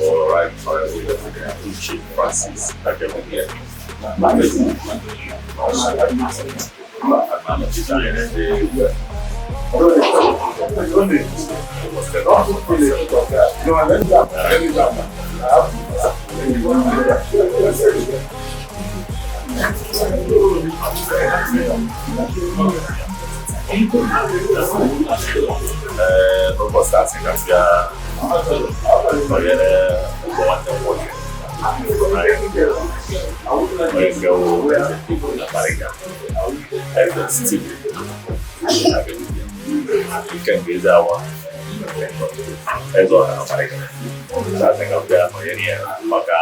na-akpọ Right Honorable Uche Francis Ademoye. Na-anọchite anya ndị Ee, n'ụbọchị asị ka bịa nọnyere ụgbọ nwanne m nwoke, onye nke wụ eze ndị Igbo na Bariga, Eze Steve Ikenga Eze Awa, eze ọha na Bariga. Asị ka bịa nọnyere ya maka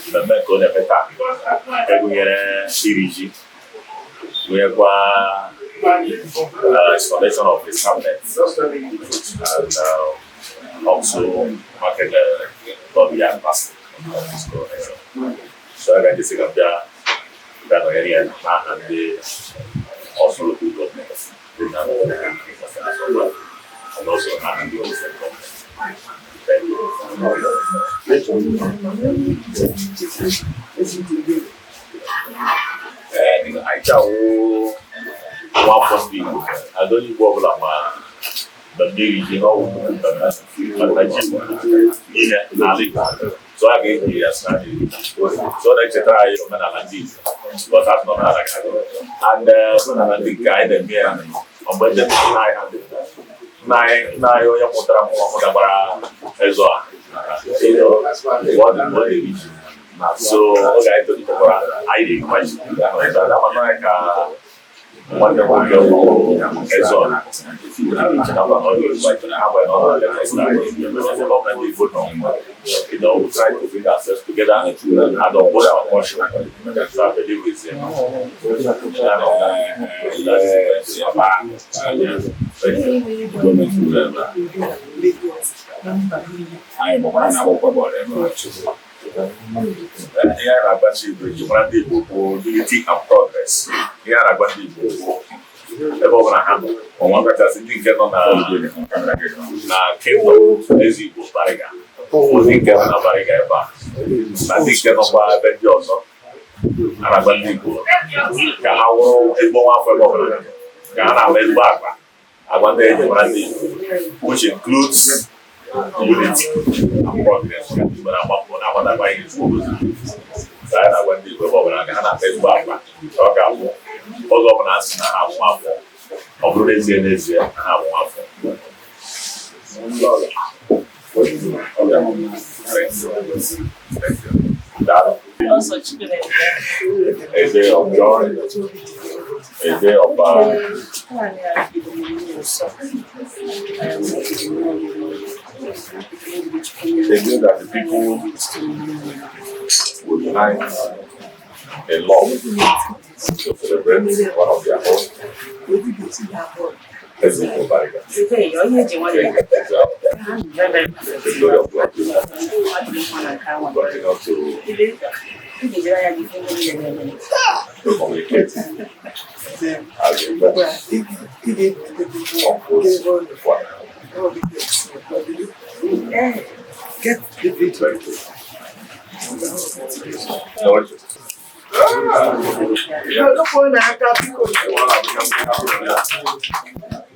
mmemme nke ọ na-eme taa, nke gụnyere iri ji, gụnyekwa installation of his cabinet and also marking the third year anniversary of his coronation. So I can just say bịa nọnyere ya n'aha ndị Orsu Local Government dị na and also n'aha ndị Imo State Government. Thank you. Ee, anyị chawo nwa afọ ndị Igbo, ada onye Igbo ọbụla ma mmemme iri ji n'ọwụ nnukwu mmemme, maka ji bụ nnukwu ihe n'ala Igbo. So a ga-eji ya sị na iri ji. So ọ na-echetara anyị omenala ndị Igbo, because asị na omenala ga-adị. And omenala ndị nke anyị na-eme ya mgbe ndị nna anyị ha dị. Nna anyị onye mụtara nwa mụtakwara eze ọha. Mgbe ọ na-eri ji. So oge anyị tolitekwara, anyị na-erikwa ji. Ama anyị ka nwanne m nwoke bụ eze ọha nakwa na ọ na-erikwa ji, agbanyeghị na ọ nọ na Lagos na ebe ọ bụla ndị Igbo nọ. We try to bring ourselves together and uphold our culture. So I believe it's that is it. Thank you. Gọọmenti ruru ebe a. Anyị gbakwara na akwụkwọ bọọlụ ebe a. Ihe a na-agba ndị Igbo eji mara ndị Igbo bụ unity and progress. Ihe a na-agba ndị Igbo bụ ebe ọ bụla ha nọ, ọnwa kachasị ndị nke nọ na kingdom eze Igbo Bariga, ndị nke nọ na Bariga ebe a na ndị nke nọkwa ebe ndị ọzọ, a na-agba ndị Igbo ka ha wụrụ ezigbo nwa afọ ebe ọbụla, ka ha na-agba ezigbo agwa ndị eji mara ndị Igbo, which includes unity and progress. Ka ndị Igbo na-agba mbọ na-agbatakwa ihe ezigbo ozi. So anyị na-agwa ndị Igbo ebe ọbụla ka ha na-akpa ezigbo agwa, ka ọ ga-abụ oge ọbụla a sị na ha bụ nwa afọ, ọ bụrụ n'ezie n'ezie na ha bụ nwa afọ. Thank you. Thank you. Daalụ. A day of joy, a day of a day that the people will unite in love to celebrate one of their own. Eze Igbo Bariga. The glory of God continue to communicate as we compose one. Thank you. No, yeah.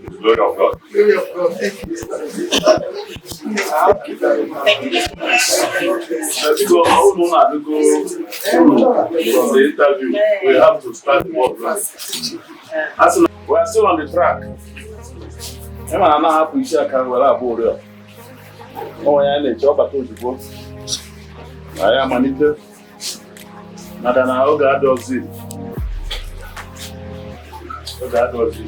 The glory of God. Biko, ọ bụrụ na adịgo uru from the interview, we have to start work now. Asị na we are still on the track. Ị ma na anaghị hapụ isi aka were abụọ oriọ. Onwe ya na-eche ọbata ozugbo. Anyị amalite maka na oge adọzi. Oge adọzi.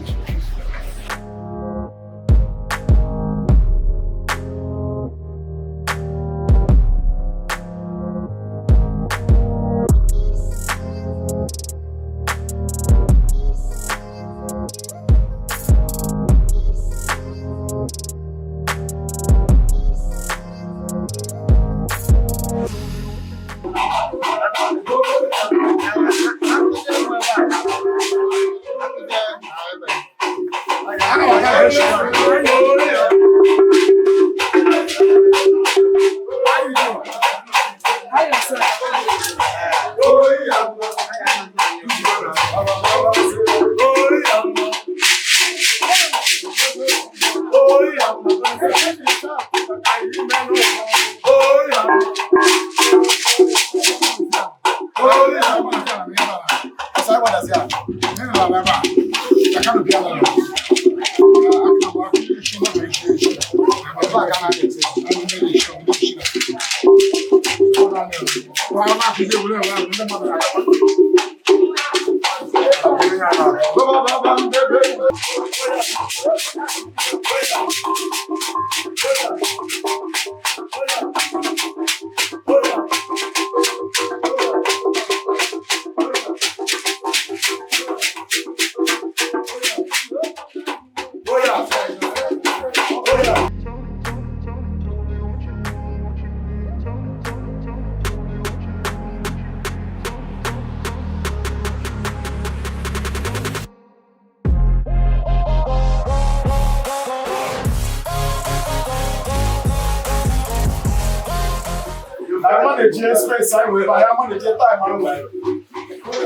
Anyị manage space anyị nwere, anyị manage time anyị nwere.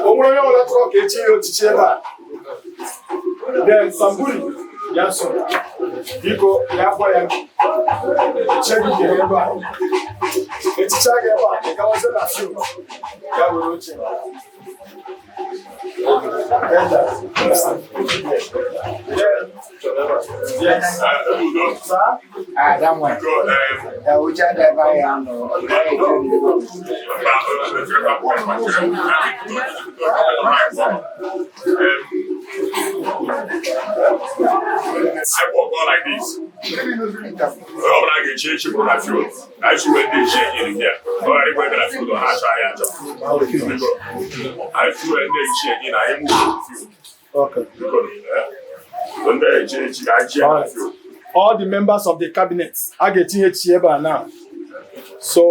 O nwere onye ọbụla chọrọ ka echi ya ochichi ebe a. Then Samburi ya so. Biko ya gwa ya. Eche gị ga ebe a. Echicha gị ebe a, ị gawazie na field. Ya were oche. Yes. Udo. Sir? Ah, that one. Go, The Uja driver, ya no. I walk on like this. Onye ọbụla ga-echi echi bụrụ na field. Anyị si wee ndị echi enyi ndị a. Ọ ghara ikwe na field, ọ na-achọ anyị achọ. Anyị si wee ndị echi enyi na anyị move field. Okay. Biko, eh. Ndị echi echi ka anyị chie na field. All the members of the cabinet a ga-etinye echichi ebe a now. So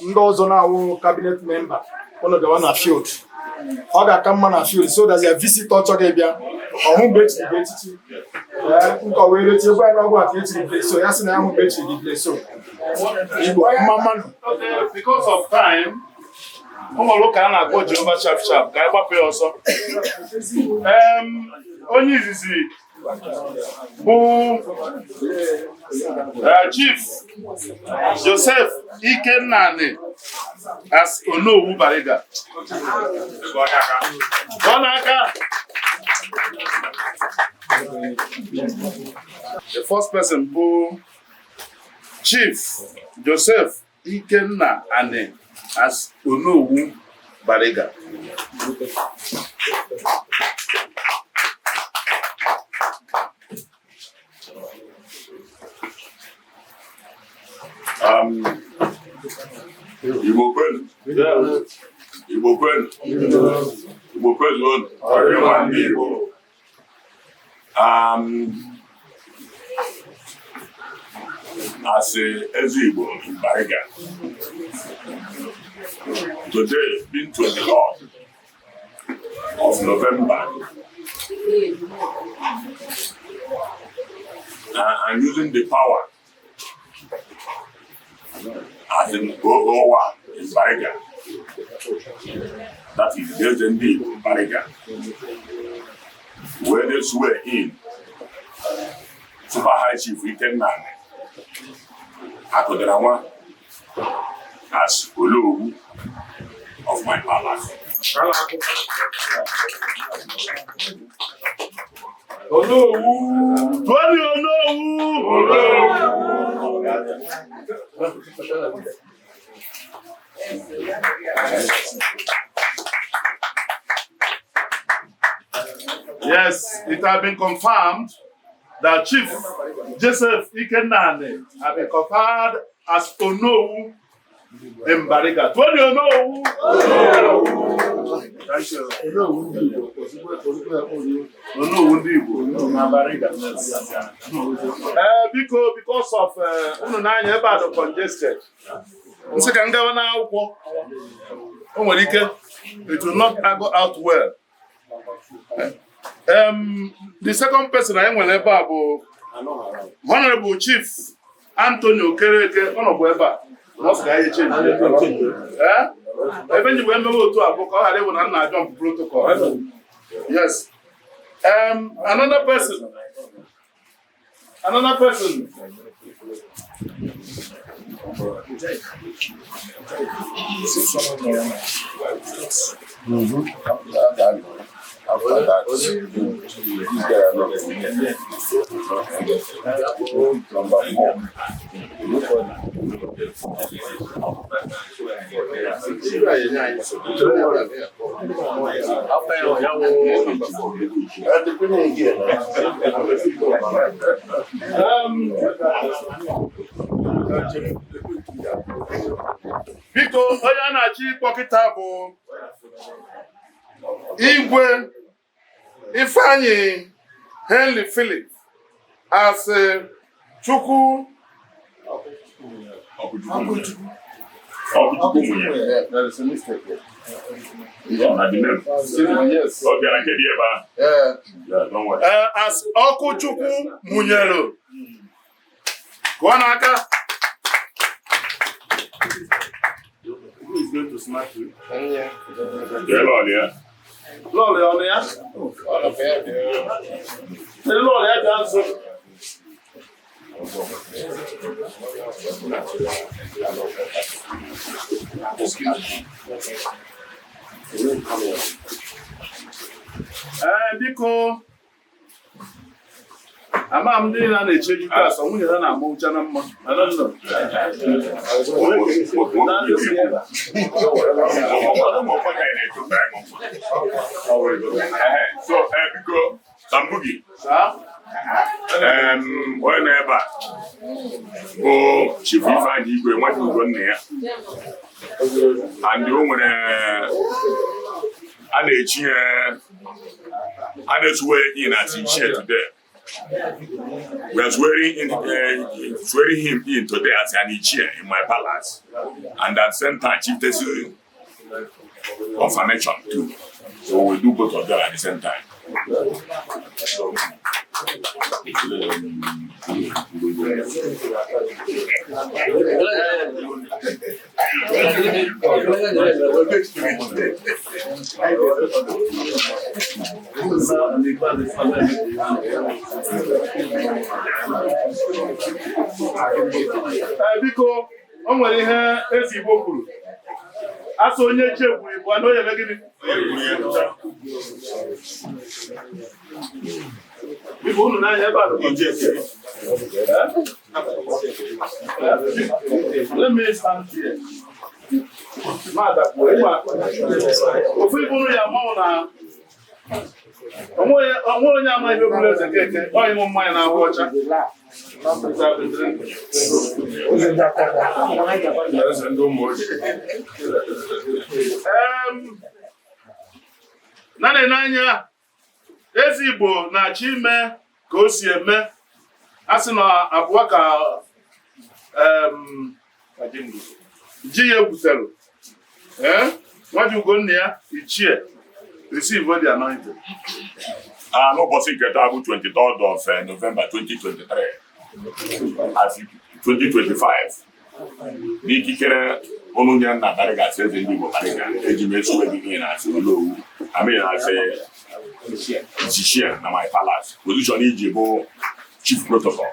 ndị ọzọ na-awụ cabinet member ụnụ gawa na field. Ọ ga-aka mma na field so that your visitor chọrọ ịbịa ọhụ mgbe echiri gị echichi. Ee, nkọwa erechi egwu anyị n'ọgwụ a ka echiri bleso ya sị na ya hụ mgbe echiri gị bleso. Igbo mma mmanụ. Okay, because of time, o nwere ụka a na-akpọ Jehova sharp sharp ka anyị gbapụ ya ọsọ. Onye izizi bụ Chief Joseph Ikennani as Onowu Bariga. Ọ n'aka. The first person bụ Chief Joseph Ikenna Ani as Onowu Bariga. Igbo kwenu. Igbo kwenu. Igbo kwenu unu. Ọrịa ndị Igbo. As a Eze Igbo in Bariga, today being 23rd of November, I'm using the power as in Owa in Bariga. That is Eze ndị Igbo in Bariga. Where they swear in Super High Chief Ikenna Akụdara as Olowu of my palace. Onowu! Tony Onowu! Yes, it has been confirmed that Chief Joseph Ikennani has been confirmed as Onowu in Bariga. Tony Onowu! Thank you. Onowu ndị Igbo na Bariga. Biko, because of unu n'anya ebe a dị congested. Nsị ka m gawa n'akwụkwọ. O nwere ike, it will not go out well. The second person anyị nwere ebe a bụ Honorable Chief Anthony Okereke, ọ nọbụ ebe a. Ọ sị ka anyị change. Ebe nji wee mewe otu a bụ ka ọ ghara ịbụ na nna jump protocol. Yes. Another person. Another person. After that, this guy are not number 4. Biko, onye a na-achọ ịkpọ kịta bụ Igwe Ifeanyi Henry Philip as Chukwu Ọkụchukwu nwunye. There is a mistake here. Na the name. Yes. Ọ bịara nke dị ebe a. Yeah. Yeah, don't worry. As Ọkụchukwu mụnyere. Kụọ n'aka. Who is going to smack you? Jee lọọlụ ya. Lọọlụ ya ọnụ ya? Sịrị lọọlụ ya bịa nso. Ee, biko, ama m ndị niile a na-eche ejike asọ nwunye ha na-ama ụcha na mma. I don't know. Na ndị si ebe a. So, biko, Sambugi, Saa? onye nọ ebe a bụ Chief Ifeanyi Igwe, nwata Ugonna ya. And o nwere a na-echi ya, a na-esuwe in as Ichie today. We are swearing him in today as an Ichie in my palace, and at the same time chieftaincy confirmation too. So we do both of them at the same time. So, Ee, biko, o nwere ihe eze Igbo kwuru. A sị onye ji egwuru Igbo, na onye eme gịnị? Biko, unu n'anya ebe a nọ. Let me stand here. Mada kwuo, ịgba. Ofu ibu unu ya mmanwụ na onwe onye amaghị ihe bụrụ eze keke, ọ ịṅụ mmanya na-ahụ ọcha. Eze ndị ụmụ ojii. Naanị n'anya eze Igbo na-achọ ime ka o si eme. A sị na abụọ ka ji ya egwutere. Nwaji Ugonna ya Ichie receive the anointing. N'ụbọchị nke taa bụ 23rd of November 2023 as 2025, n'ikikere ụnụ nye nna Bariga asị eze ndị Igbo Bariga, eji m esuwe gị ihe na-asị Olowu amị na-asị Ichie na my palace, position iji bụ chief protocol.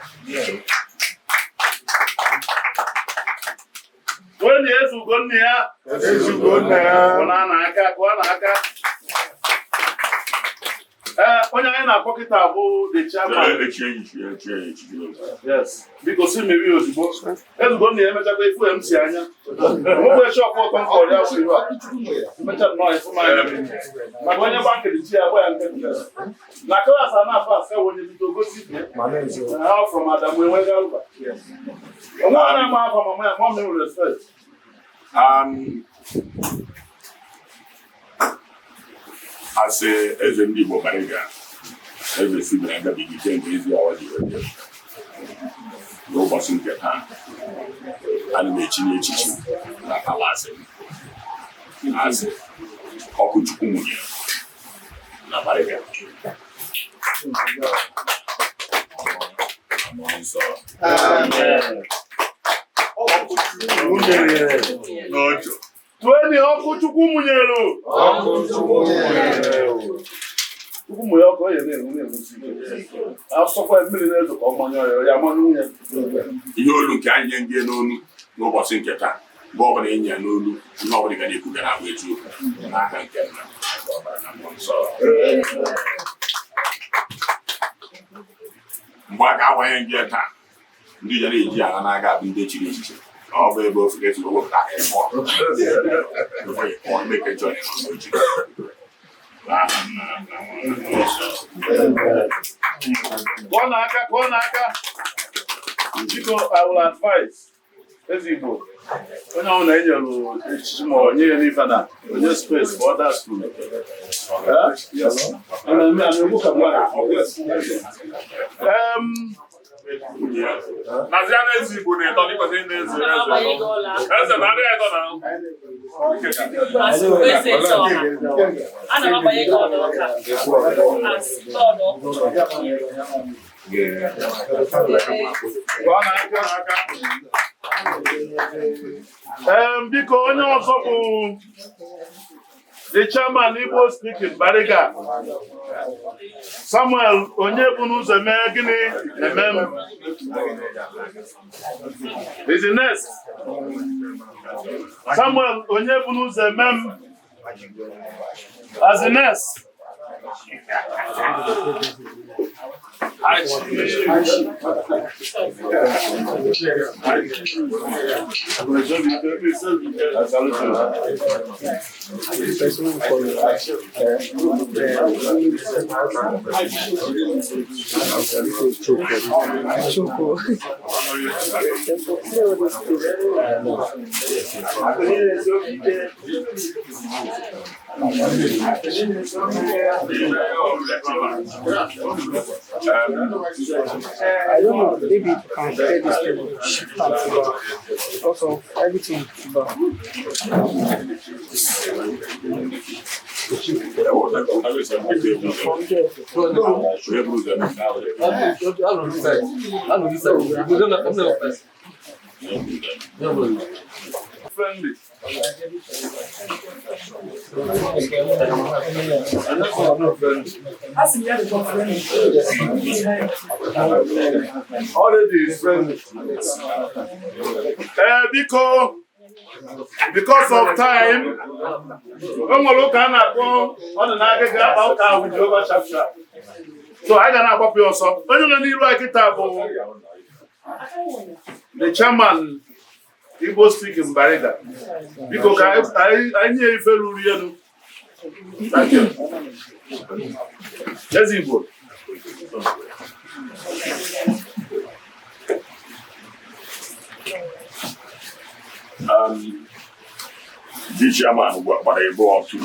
Onye eze Ugonna ya. Eze Ugonna ya. Kụọ n'aka, kụọ n'aka. Ee, onye anyị na-akpọ kịta bụ the chairman. Echie echichi, echie echichi. Yes. Biko si mmiri ozugbo. Ezugbo m na-emechakwa ifu MC anya. Nwekwe shọpụ ọtọ nkọ ya bụ ihu a. Emecha nnọọ ifu m anya. Maka onye bankịrị chi ya gwa ya nke na klaasị a na-afọ asị onye bido gosi ibe. Na ha from Adamu enwe garuba. Onwe onye ama afọ mama ya, mom will respect. Asị eze ndị Igbo Bariga, eze si bịara agabiga ike nke ezi awa ji wee bịa. N'ụbọchị nke taa, ana m echinye echichi na palasị m asị Ọkụchukwu nwunye na Bariga. Mmụọ nsọ. N'otu. Tụọ ọkụ Chukwu mụnyere. Chukwu mụnye ọkụ, ọ ya na-enwu na-enwusi ike. Asọkwa mmiri na-ezo ka ọ manye ya, ya amanụ nwunye. Ihe olu nke anyị nye gị n'olu n'ụbọchị nke taa, mgbe ọbụla enyi ya n'olu, ihe ọbụla ị ga na-ekwu gara abụ eziokwu n'aka nke nna nke ọbara na mmụọ nsọ. Mgbe a ga-agbanye gị taa, ndị ya na-eji agha n'aka bụ ndị chiri echichi. Ọ bụ ebe ofe ga-esi wepụta aka ịpụọ. Before you pụọ, make sure na ị nọ n'oche. N'aha Nna na Nwa na Mmụọ Nsọ. Kụọ n'aka, kụọ n'aka. Biko, I will advise Ezigbo onye ọbụla e nyere echichi ma ọ nye ya n'ife na onye space for others to. Eh? Ana m ekwu ka mmadụ. Nazi a na-eze Igbo na-etọ n'ịkwesị ị na-eze eze. Eze na adịghị etọ na. Eze eze ọha. Ana m agbanye gị ọdụ ọka. As lọọdụ ọkụ. Kụọ n'aka n'aka. Biko, onye ọzọ bụ the chairman Igbo speaking Bariga, Samuel onye bụ n'ụzọ mee gịnị eme m is the next. Samuel onye bụ n'ụzọ eme m as the next. I salute you. I don't know, maybe you can clear this table, shift am to back. Also, everything to back. From there. Friendly. Already is friendly. Biko, because of time, o nwere ụka a na-akpọ ọ dị n'agịga akpa ụka ahụ Jehova chapter. So anyị ga na-agbapụ ya ọsọ. Onye nọ n'iru anyị kịta bụ the chairman Igbo speaking Bariga. Biko, ka anyị nye ife ruru elu. Thank you. Eze Igbo. The chairman gbara ebe ọtụ.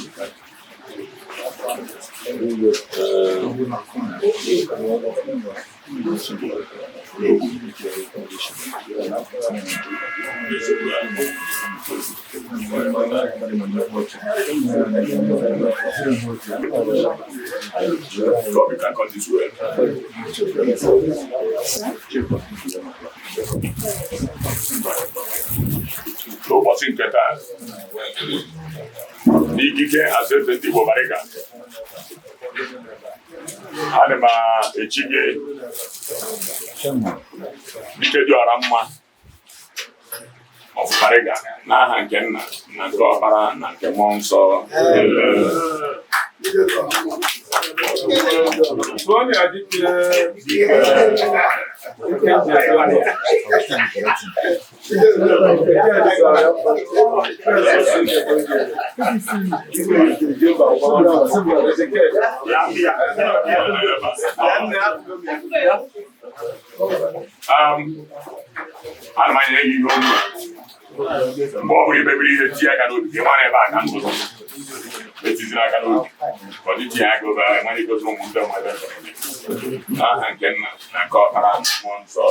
God, you can cut this well. N'ụbọchị nke taa, n'ikike asete ndị Igbo Bariga, ana m echi gị dike dị ọra mma of Bariga n'aha nke nna na nke ọkpara na nke mmụọ nsọ. Tụọ ya dike. Ana m anya gị ihe olu a. Mgbe ọ bụla imebiri ihe, tinye aka n'obi gị nwara ebe a ka ndụ etiziri aka n'obi ka ọ dị tinye aka obere nwere igozi ụmụ ndị mmadụ n'aha nke nna na nke ọkpara na mmụọ nsọ.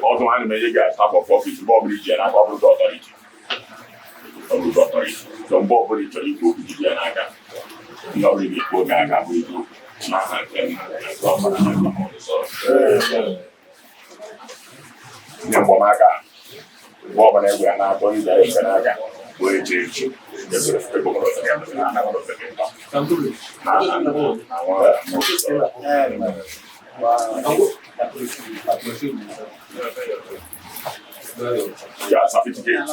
Ọzọ, ana m enye gị staff of office. Mgbe ọbụla iji ya n'aka, ọ bụrụ gị authority, ọ bụrụ gị authority. So mgbe ọbụla ị chọrọ ikwu okwu, jide ya n'aka. Ihe ọbụla ị ga-ekwu oge aka bụ eziokwu n'aha nke nna na nke ọkpara na nke mmụọ nsọ. Nye mgbamaka mgbe ọbụla egwe ya na-atọ ndị ya efe n'aka bụ eche echi n'aha nna na nwa na mmụọ nsọ. Yeah, certificate.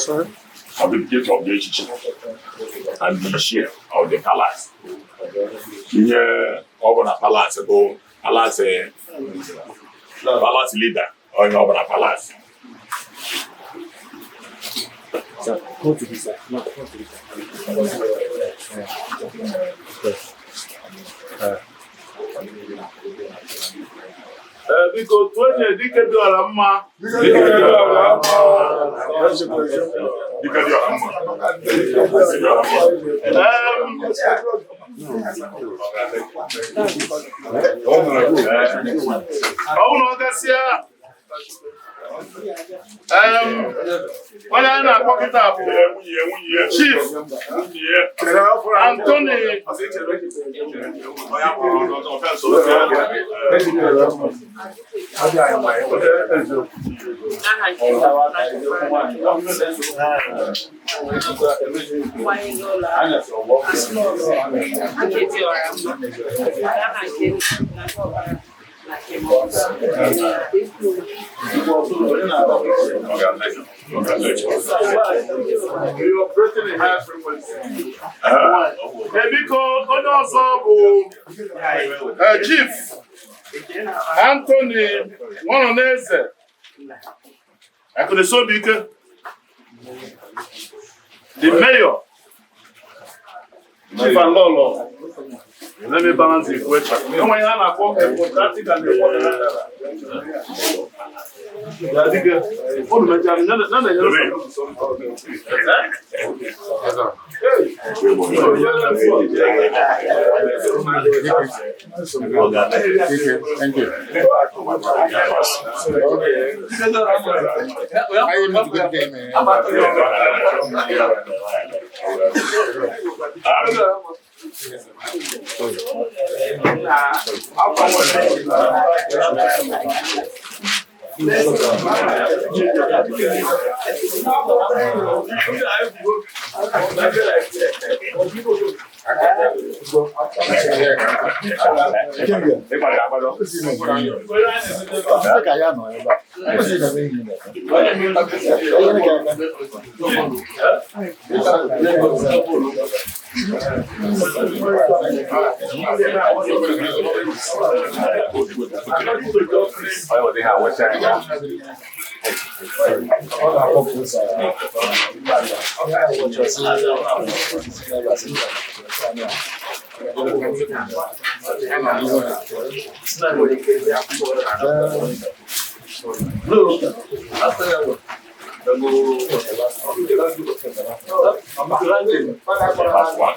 Sorry? Certificate of the echichi and the share of the palace. Ihe ọ bụ na palace bụ Palace, palace leader, onye ọbụla palace. Sir, go to this side. No, go to this side. Ee, biko tụọ enyi dike dị ọra mma. Dike dị ọra mma. Dike dị ọra mma. Dike dị ọra mma. Ọ bụrụ na ọ gasịa, onye anyị na-akpọ kịta bụ Nwunye ya, nwunye ya. Chief Nwunye ya. Anthony Aha nke nna na nke ọkpara kwanye n'ụlọ Dike dị ọra mma. Aha nke nna na nke ọkpara na nke mmụọ nsọ. Congratulations. You operating in higher frequency. Ee, biko onye ọzọ bụ Chief Anthony Nwanoneze Akụnesobike, the mayor, Chief and Lolo. Let me balance the equation. Enwe ihe a na-akpọ a quadratic and a quadrilateral. Ya dike, unu mechara, ya na-enyere Eh? Hey. Thank you. I will not get them. Last one.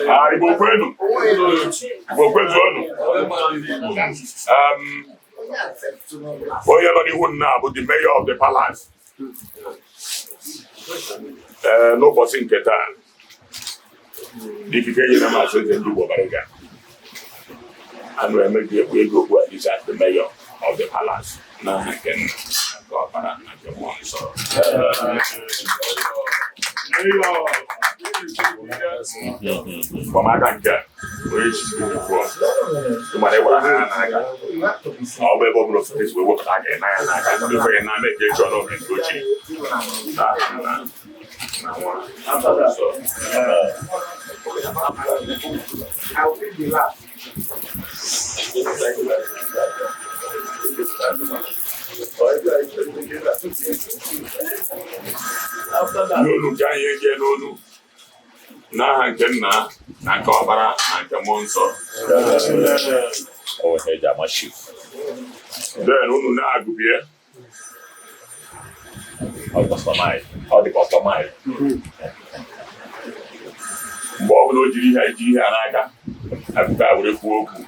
Ah, Igbo kwenu. Igbo kwezuonu. Onye nọ n'ihu nna bụ the mayor of the palace. Ee, n'ụbọchị nke taa, n'ikike nyere Maazị Eze Ndị Igbo Bariga, anụ emeghị ekwu ego okwu a is as the mayor of the palace n'aha nke nna na nke ọkpara na nke mmụọ nsọ. Mgbamaka nke a, onye echichi gị kwuo, ịgbara ịgbara ha n'aka. Ọ bụ ebe ọ bụla ofesi wee wepụta aka ị n'anya n'aka, ndị ofe na ame ka echi ọnụ oge nke ochie. Na nna na nwa na mmụọ nsọ. N'olu nke anyị eje n'olu n'aha nke nna na nke ọkpara na nke mmụọ nsọ. Ọ nwere eji ama chief. Then unu na-agụbie Ọ dị customized. Ọ dị customized. Mgbe ọ bụla o jiri ihe eji ihe a n'aka akụkọ a were kwuo okwu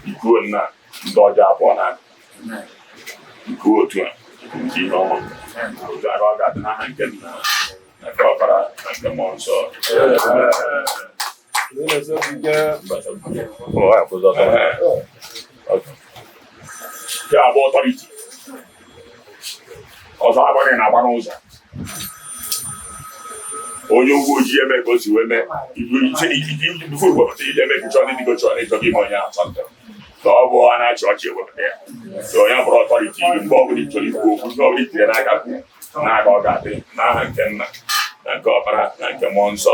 ikuo nna ndị ọjọọ abụọ n'aka ikuo otu a nke ihe ọma otu aka ọ ga-adị n'aha nke nna Na nke Ọkpara na nke Mmụọ Nsọ. Ya bụ authority. Ọzọ agbaghị na-agba n'ụzọ. Onye ugwu ojii eme ka o si wee mee bifo iwepụta ije eme chọọ ndị dịgo chọọ ịchọ gị ime onye ahụ sọntọ ka ọ bụ a na-achị ọchị ewepụta ya. So onye bụrụ authority mgbe ọ bụla ị chọrọ ikwu okwu, ihe ọ bụla itinye n'aka kwu n'aka ọ ga-adị n'aha nke Nna na nke Ọkpara na nke Mmụọ Nsọ.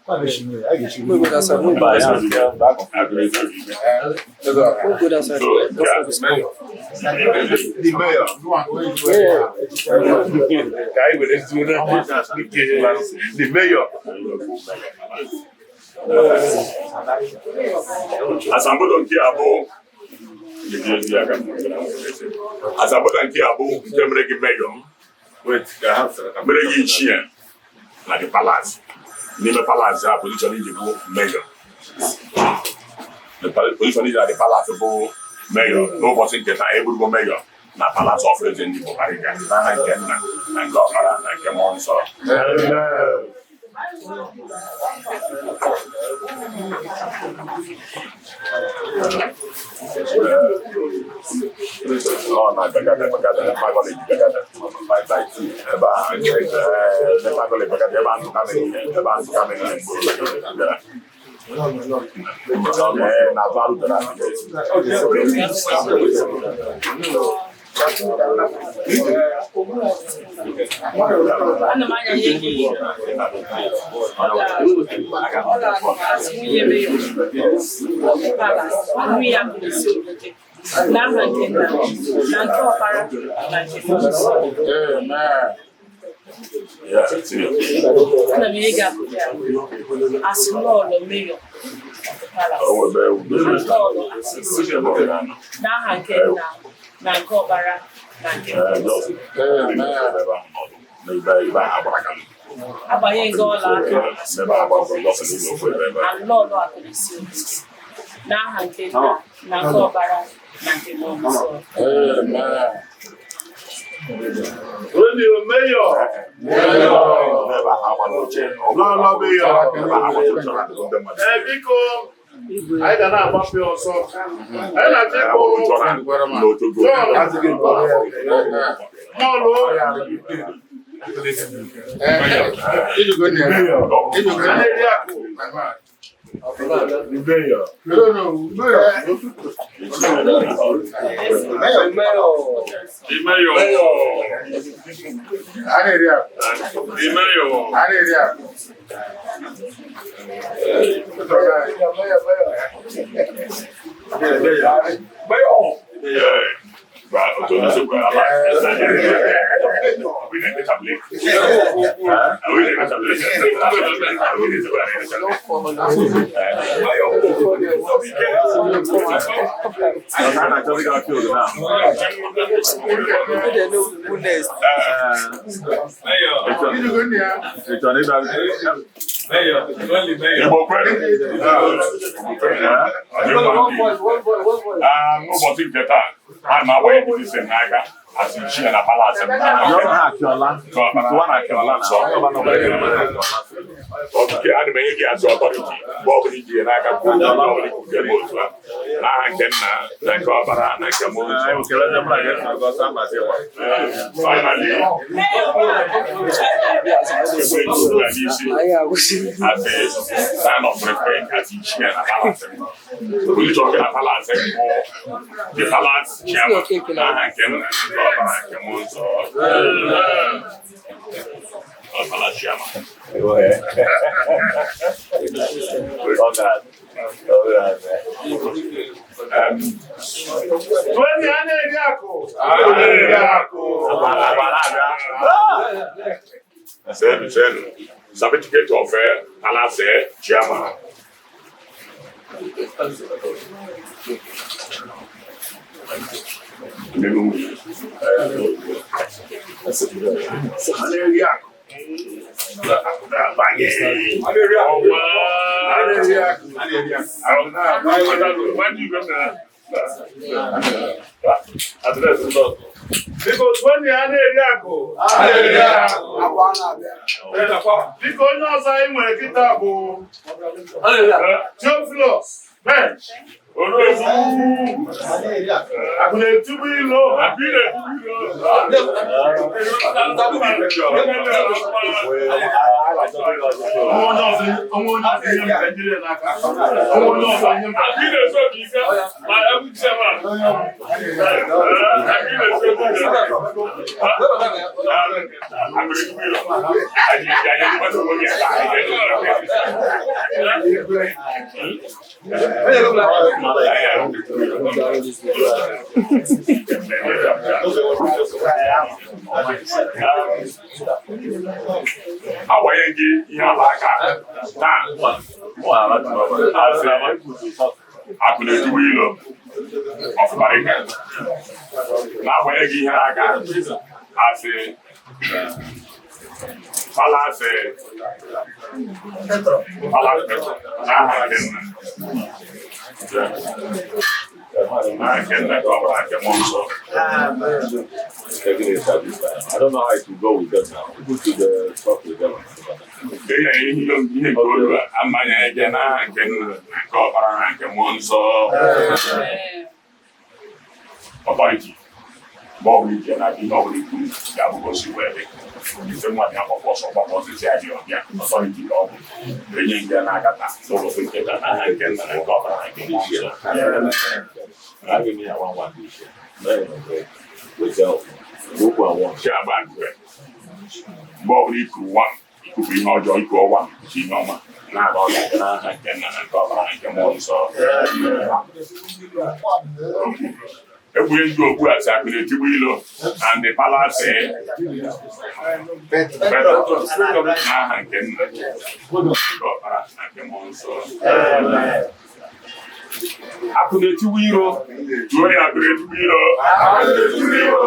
We go that side. We go that side. We go that side. That's what The mayor. The mayor. Asambodo nke abụọ, asambodo nke abụọ nke mere gị mayor, mere gị ichie na the palace. N'ime palace a, position iji bụ mayor. The position iji na the palace bụ mayor. N'ụbọchị nke taa, eburugo mayor na palace of Eze Ndị Igbo Bariga n'aha nke Nna na nke Ọkpara na nke Mmụọ Nsọ. Ọ na Gbagada, Gbagada, Gbagada, Gbagada, by two. Ebe a, Gbagada, Gbagada, ebe a ntụka mere ihe, ebe a ntụka mere ihe mgbe bịara. Ee, na azụ arụtara Ana m anya nye gị ọla as nwunye mayor of the palace, nwunye Akụnesi Obike, n'aha nke Nna na nke Ọkpara na nke Mmụọ Nsọ. Yeah, serious. Ana m enye gị akụkọ ya as lọlọ mayor of the palace, O nwebe lọlọ Akụnesi, n'aha nke Nna na nke Ọkpara na nke Mmụọ Nsọ. Abanye gị ọla aka as lọlọ Akụnesi Obike, n'aha nke Nna na nke Ọkpara na nke Mmụọ Nsọ. The mayor. Lọlọ mayor. Ee, biko, anyị ga na-agbapụ ya ọsọ. Anyị na-achọ ịkpọ Mọlụ. Na-eri akụ. The mayor. The mayor. The mayor. They know who next. Igbo kwere. N'ụbọchị nke taa, a na-agbanye ndị n'aka asị ichie na palace m. Okike, ana m enye gị azụ authority mgbe ọ bụla iji ya n'aka kwuo okwu, mgbe ọ bụla ikwutere m otu a. N'aha nke Nna na nke Ọkpara na nke Mmụọ Nsọ. Finally, ekwe nsogbu ya n'isi as a sign of respect as ichie na palace m. Position gị na palace m bụ the palace chairman. N'aha nke Nna nke Ọkpara na nke Mmụọ Nsọ. Ọ palace chairman. Twenty a na-eri akụ. A na-eri akụ. Senu, senu. Certificate of palace chairman. A na-eri akụ. Ọnwa. Address ndị ọzọ. Biko tụọ ya na-eri akụ. Biko onye ọzọ anyị nwere kịta bụ Theophilus Bench. Akụ na-etigbu ilo. Akụ na-etigbu ilo. Onwe onye ọzọ ihe m ka jiri ya n'aka. Onwe onye ọzọ ihe m ka Akụ na-esi obi ike ma egwu chiama. Akụ na-esi obi ike. Akụ na-etigbu ilo. Anyị anyị mmadụ nwoke Agbanye gị ihe ọla aka taa asị akụ na-etigbu ilo ọfụmarịka na-agbanye gị ihe aka asị falasị falasị n'aha nke nna n'aha nke nna ka ọ bụla nke mmụọ nsọ. I don't know how it will go with them now. People should talk with them. Ihe ihe nke olu a amaghị ege n'aha nke nna na nke ọkpara na nke mmụọ nsọ. Ọtọriti mgbe ọ bụla ije na ihe ọ bụla ikwu ga-abụ ka o si wee dị. Ife nwa bịa gbapụ ọsọ gbapụ ọsọ si adị ọbịa ọtọriti ka ọ bụ enye nke n'aka taa n'ụbọchị nke taa n'aha nke nna na nke ọkpara na nke mmụọ nsọ. I give me a 1-1 this year. With help. Go for one. Nke agba nke mgbe ọ bụla iku nwa ikupu ihe ọjọọ iku ọnwa ikupu ihe ọma na-aba ọga n'aha nke nna na nke ọkpara na nke mmụọ nsọ. Egwuregwu okpu a si akụ na-etigbu ilo and the palace n'aha nke nna nke ọkpara na nke mmụọ nsọ. Akụ na-etigbu iro. Tụọ ya akụ na-etigbu ilo. Akụ na-etigbu iro.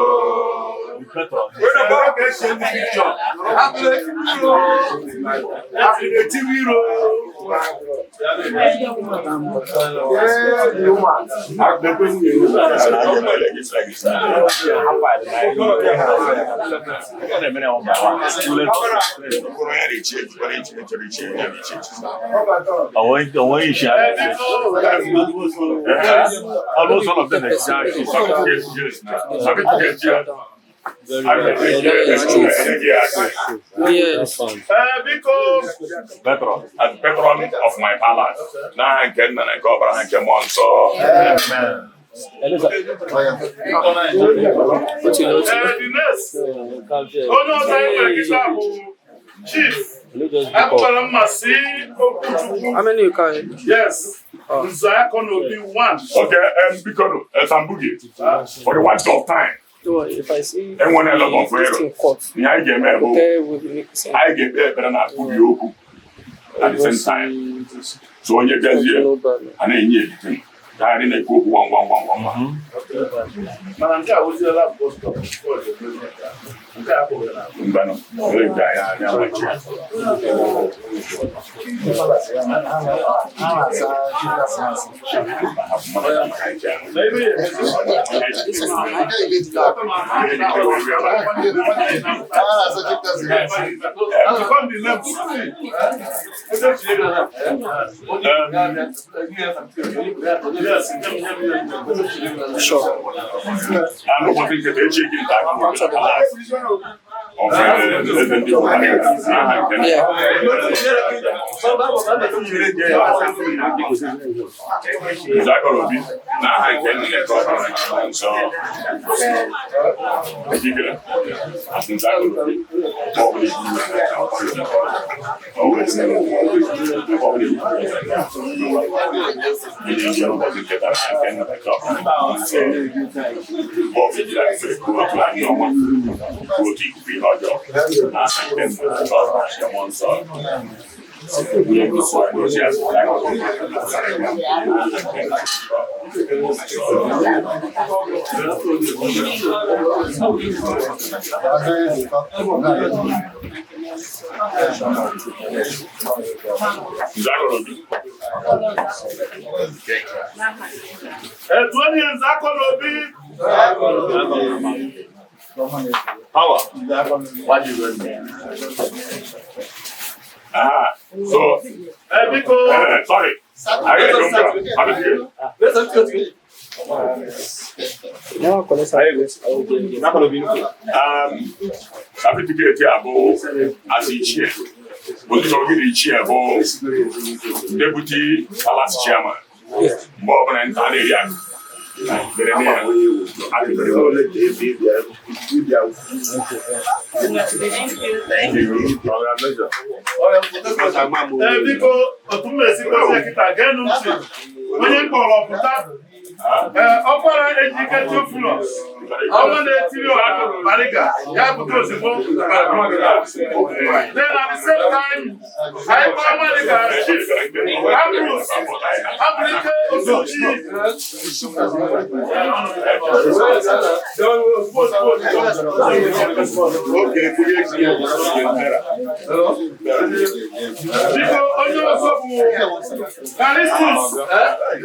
Almost all of them exactly. Yes. Ee, biko Patron, as patron of my palace. N'aha nke nna na nke ọbara na nke mmụọ nsọ. Ee, the next onye ọzọ anyị nwere kịta bụ Chief Akpara Mmasị Okwuchukwu. How many you carry? Yes. Nzakọ n'Obi 1. Okay, biko no, Sambugi, for the want of time, Don't worry, if I see enwere a lot of this error. thing cut, Ihe anyị ga-eme bụ prepare with make sense. anyị ga-ekpe ekpere na akpụbi okwu at the same time. So onye bịazie, No bad. a na-enye ebite gaghara na-ekwu okwu gwam gwam gwam gwam gwam. Mana nke a oziela bus stop. Nke a abụghị na Mbanụ, olee nke anyị anyị amachi. Na ebe ya emezi. Confirm the name. Sure. N'ụbọchị nke taa, echi gị nta akụkọ of eze ndị Buhari n'aha nke nna. Yeah. Nzakọrọ Obi n'aha nke nna na nke ọbara na nke mmụọ nsọ. Ejikere asị Nzakọrọ Obi ma ọ bụla ikwu na ọ bụla ikwu ọ bụla ikwu Ndị njem ụbọchị nke taa n'aha nke nna na nke ọbara na nke mmụọ nsọ. Mgbe ọ bụla ijiri akụkọ kwuo otu anyị ọma kwuo otu ikuku ihe ọjọọ n'aha nke nna na nke ọbara na nke mmụọ nsọ. Nzakọrọ Obi. Etu onye Nzakọrọ Obi. Power. Why you going there? Aha. So, Biko. Sorry. I don't know. Certificate a bụ as ichie. Position gị na ichie bụ deputy palace chairman. Mgbe ọ bụla nta na-eri akụ. Dere na ya. Thank you. Congratulations. Biko, otu m esi gosi kịta geenụ ntị. Onye mkpọrọ pụta. Ọkwara Ejike Theophilus. Ọnwa na-etiri ọha Bariga. Ya pụta ozugbo. Then at the same time, anyị kpọọ Bariga Chief Ambrose Abulike Osuji. Biko, onye ọzọ bụ Callistus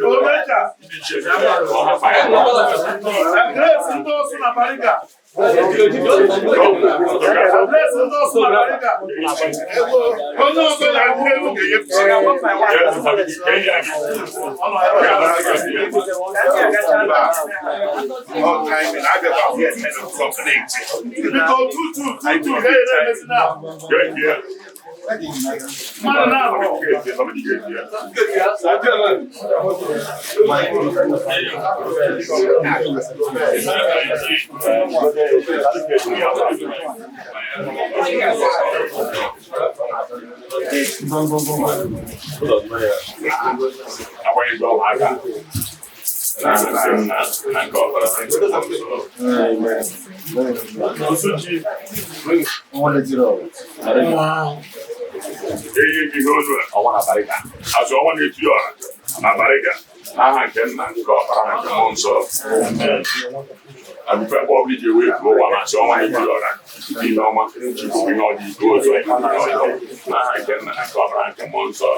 Omeja. Grace ndị ọsụ na Bariga. Grace ndị ọsụ na Bariga. Onye ọzọ na-agụ egwu. Biko, tutu tutu ga-ere emezi na. Mmadụ na-abụ. Azụ ọnwa na-eti ọra na Bariga n'aha nke nna nke ọkpara na nke mmụọ nsọ. Abụfe mgbe ọbụla iji wee kwuo ụwa ma sị ọnwa na-eti ọra ihe ọma chukwu ihe ọjọọ ike otu ihe ọjọọ n'aha nke nna na nke ọkpara na nke mmụọ nsọ.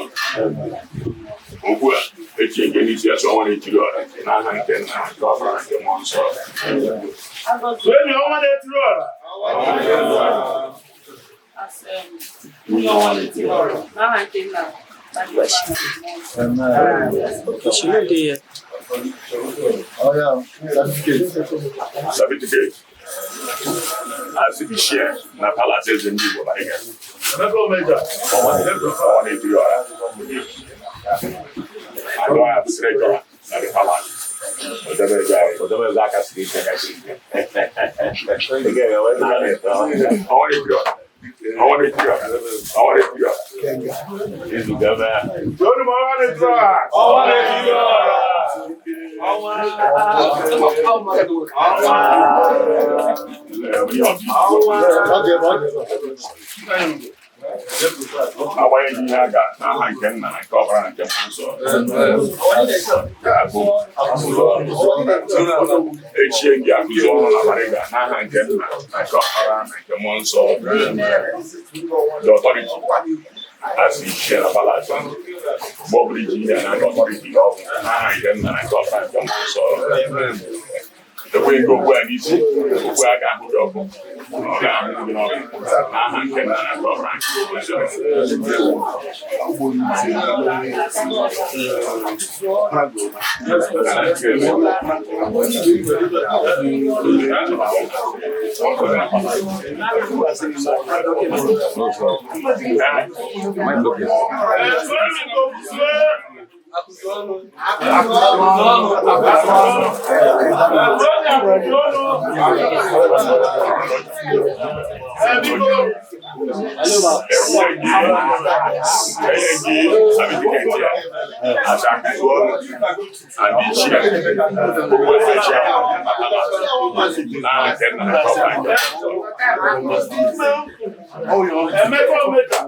Okwu a echi nke n'isi asị ọnwa na-etiri ọra n'aha nke nna na nke ọkpara na nke mmụọ nsọ. Onye ọnwa na-etiri ọra. She no dey here. Oh, yeah. Certificate. Certificate. As ichie na palace eze ndị Igbo Bariga. Emeka Omeja. Ọnwa na-etiri ọra. Agụ ya bụ treasurer na the palace. Ọdebe aka siri ike. Ọnwa na-etiri ọra. Ọnwa na-etiri ọra. Ọnwa na-etiri ọra. Onye ọnwa na-etiri ọra. Ọnwa na-etiri ọra. Agbanyeghị ihe a ga n'aha nke nna na nke ọbara na nke mmụọ nsọ. Ga-abụ echie gị akụzi ọrụ na Bariga n'aha nke nna na nke ọkpara na nke mmụọ nsọ. The authority as ichie na palace. Mgbe ọbụla iji ihe na nke authority n'aha nke nna na nke ọkpara na nke mmụọ nsọ. Ekweghị gị okwu a n'isi, okwu a ga-ahụ gị ọkụ. Ọ ga-ahụ gị n'ọkụ. N'aha nke nna na nke ọkpara na nke mmụọ nsọ. Emeka Omeja.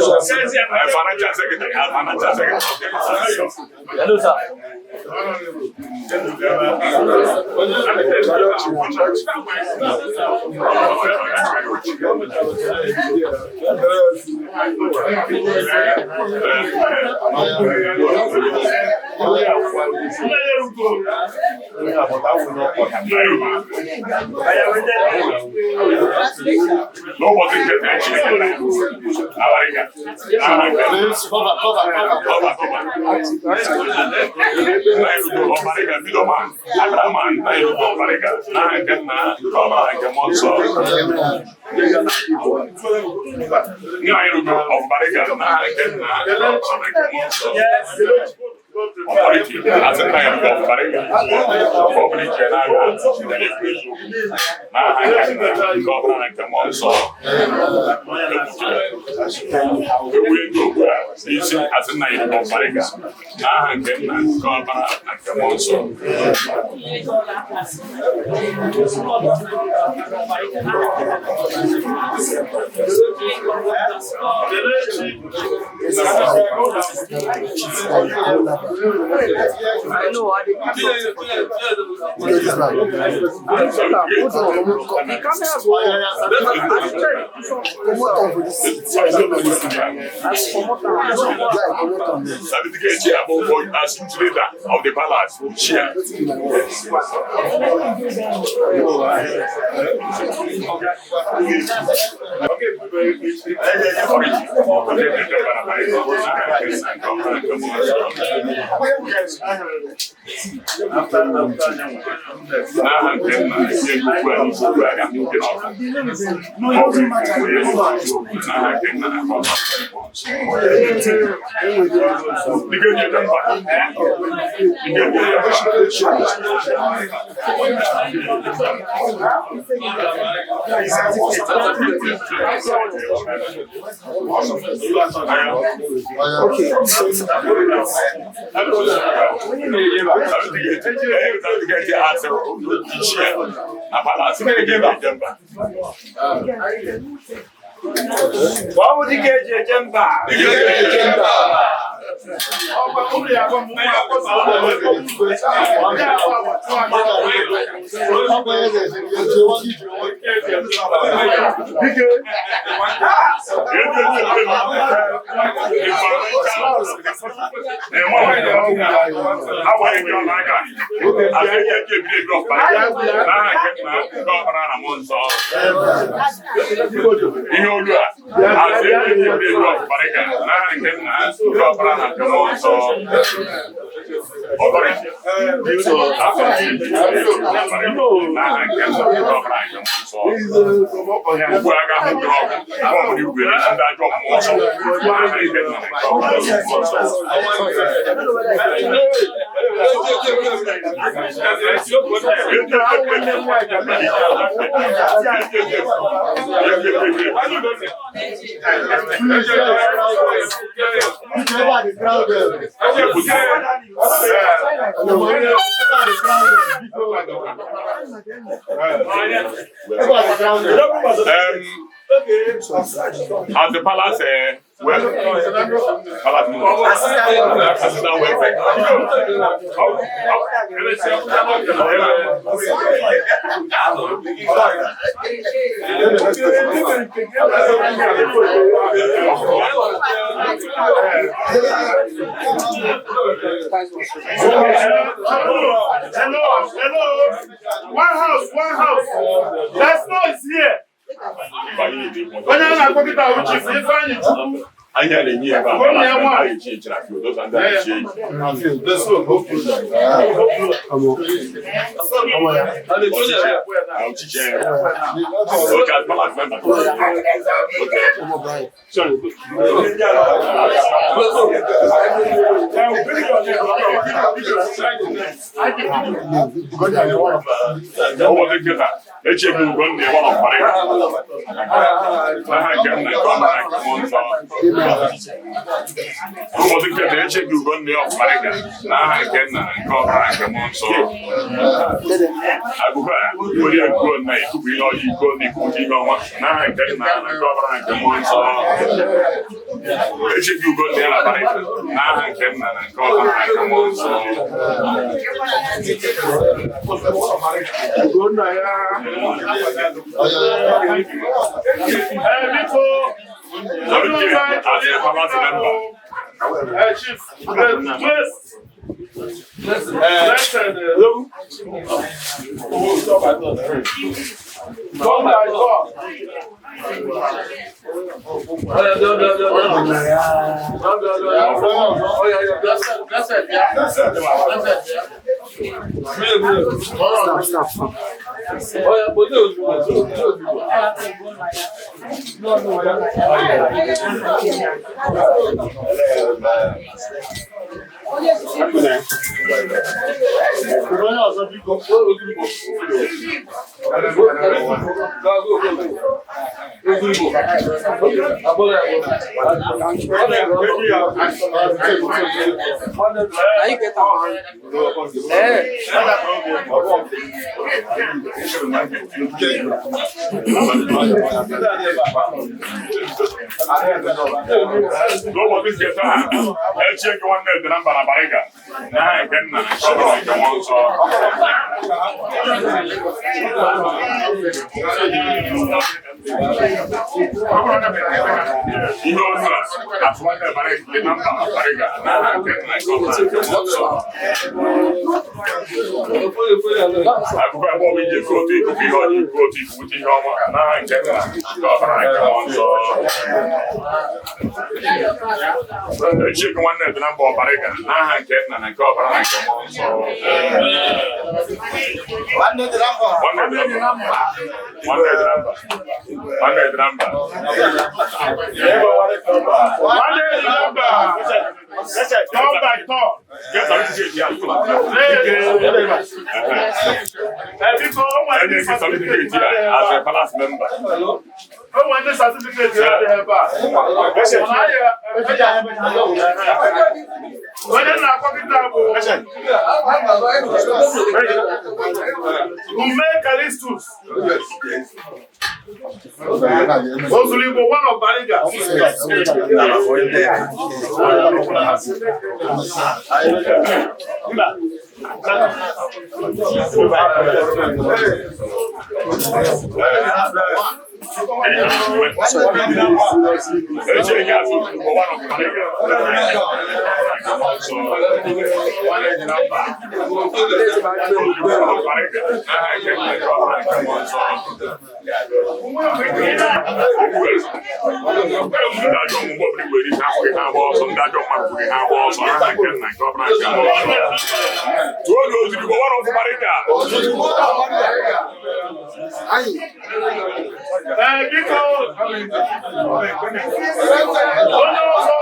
Financial secretary. Financial secretary. Hello, sir. N'ụbọchị nke taa, Chineke na abarịka. Cover, cover, cover. Cover, cover. Nna erugo ọbarịka bido ma abara ma nna erugo ọbarịka n'aha nke nna nke ọbara nke mmụọ nsọ. Nna erugo ọbarịka n'aha nke nna nke ọbara nke mmụọ nsọ. Authority, asị nna erugo ọbarịka. Ọ bụla iche na-aga Chineke ekwu eziokwu. N'aha nke nna nke ọbara na nke mmụọ nsọ. Ewu ego ugbu a n'isi asị nna erugo ọbarịka n'aha nke nna nke ọbara na nke mmụọ nsọ. I know. I did. The camera go. I check. Certificate chair for as leader of the palace chair. N'aha nke nna nke ukwu a n'isi ukwu a ga-ahụ nke n'ọkụ. N'aha nke nna na nke ọbara Dike ji eje mba. Dike ji eje mba. Okay. Ọ bụ dike eji eje mba. Ihe olu a asị eji ebi ebi ọkparịka n'aha nke nna nke ọbara na nke mmụọ nsọ. Ọkparịka. Asị eji ebi ebi ọkparịka n'aha nke nna nke ọbara na nke mmụọ nsọ. Ugbu a ga-ahụ gị ọgụ mgbe ọbụla igwe ndị ajọ mmụọ nsọ. N'aha nke nna nke ọbara na nke mmụọ nsọ. At the palace, well, palace assistant welfare. Hello, hello. One house, one house. There's noise here. Onye a na-akpọ kịta bụ Chief Ifeanyi Chukwu. Anyị na-enye ebe a a ga-echi echi na field, those ndị a na-echi echi. Ọchịchị ya. Okay, as palace member. Okay. Sorry. Ụbọchị nkịta, echi egbu ugo nna ya gbara ọkpara ya. N'aha nke nna nke ọkpara nke mmụọ nsọ. Ụbọchị nkịta, echi egbu ugo nna ya ọkpara ya. N'aha nke nna nke ọkpara nke mmụọ nsọ. Agụgụ a, were ya kwuo nna ikupu ihe ọjọọ iko na ikupu ihe ọnwa. N'aha nke nna nke ọkpara nke mmụọ nsọ. Echi egbu ugo nna ya na ya. N'aha nke nna na nke ọkpara nke mmụọ nsọ. Biko. As a palace member. Chief, bless. Bless. Come by God. Stop, stop. Now you get am. Eh. N'ụbọchị nke taa, echi gị nwanne dị na mba na Bariga, n'aha nke nna nke ọbara nke mmụọ nsọ. Ihe olu a, atụ nwanne Bariga dị na mba na Bariga, n'aha nke nna nke ọbara nke mmụọ nsọ. Akụkọ ebe ọbụ ije otu ikuku ihe ọjọọ ikuku otu ikuku ihe ọma, n'aha nke nna nke ọbara nke mmụọ nsọ. Echi gị nwanne dị na mba Ọbariga, n'aha nke nna na nke ọbara na nke mmụọ nsọ. Nwanne dị na mba. Nwanne dị na mba. Nwanne dị na mba. Nwanne dị na mba. Turn by turn. Get certificate ya. Biko, o nwere Enye gị certificate ya as a palace member. O nwere ndị certificate ya dị ebe a. Onye na-akpọ kịta bụ Ume Calistus. Ozuligbo, one of Bariga. Echi gị azụ Ozugbo one of Bariga. Bariga, n'aha nke nna nke ọbara nke mmụọ nsọ. Ndị ajọ omume ọbụla nwere ike akwụghị ha agba ọsọ, ndị ajọ mmadụ kwụghị ha agba ọsọ, n'aha nke nna nke ọbara nke mmụọ nsọ. Tụọ oge Ozugbo one of Bariga. Biko, onye ọzọ.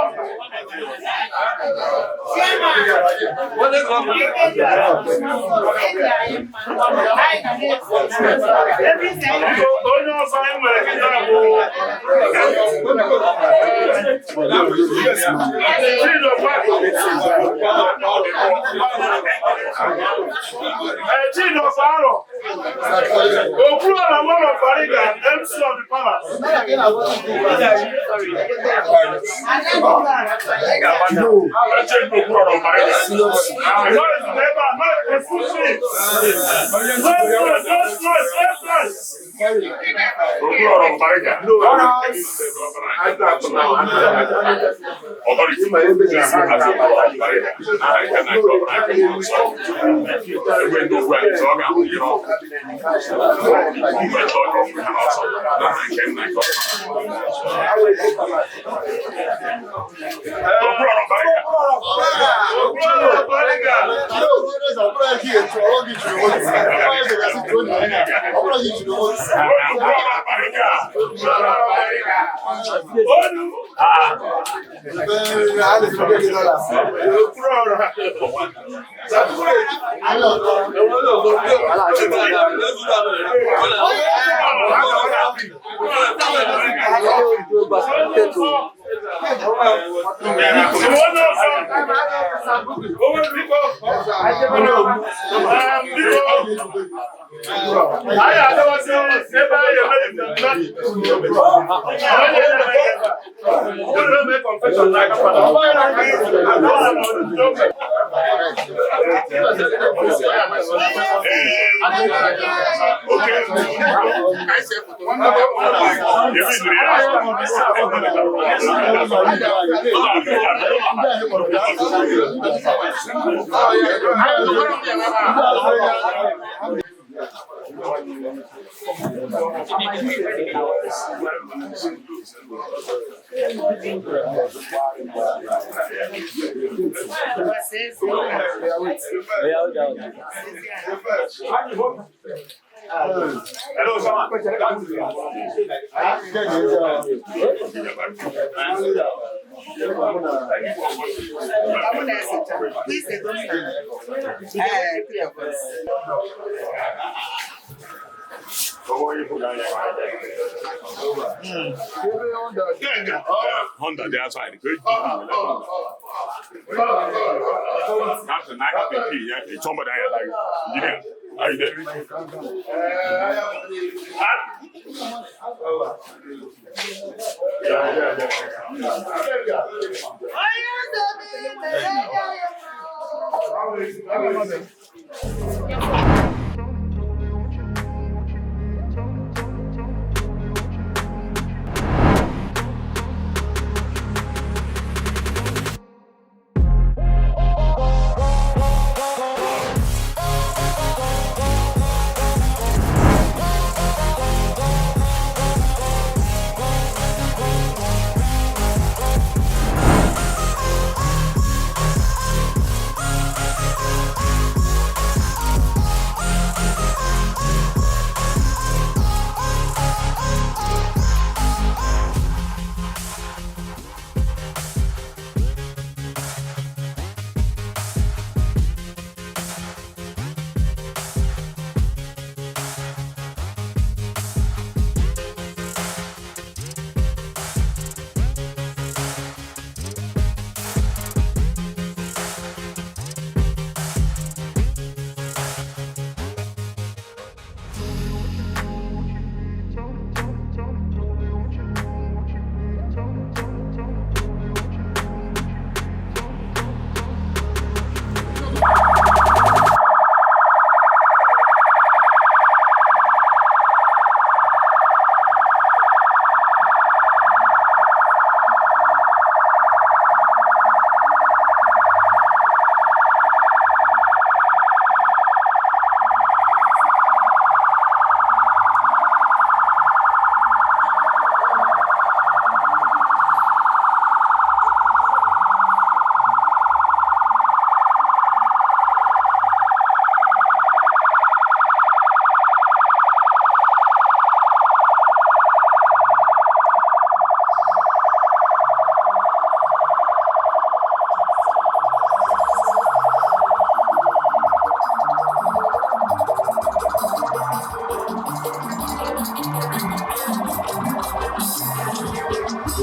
Biko, Onye ọzọ anyị nwere kịta bụ Chidi Ọfaro, Okwuluọra one of Bariga, MC of the palace. Honda dị outside. Captain, I got the key. Yeah, somebody like, engineer. Are you there? Yeah.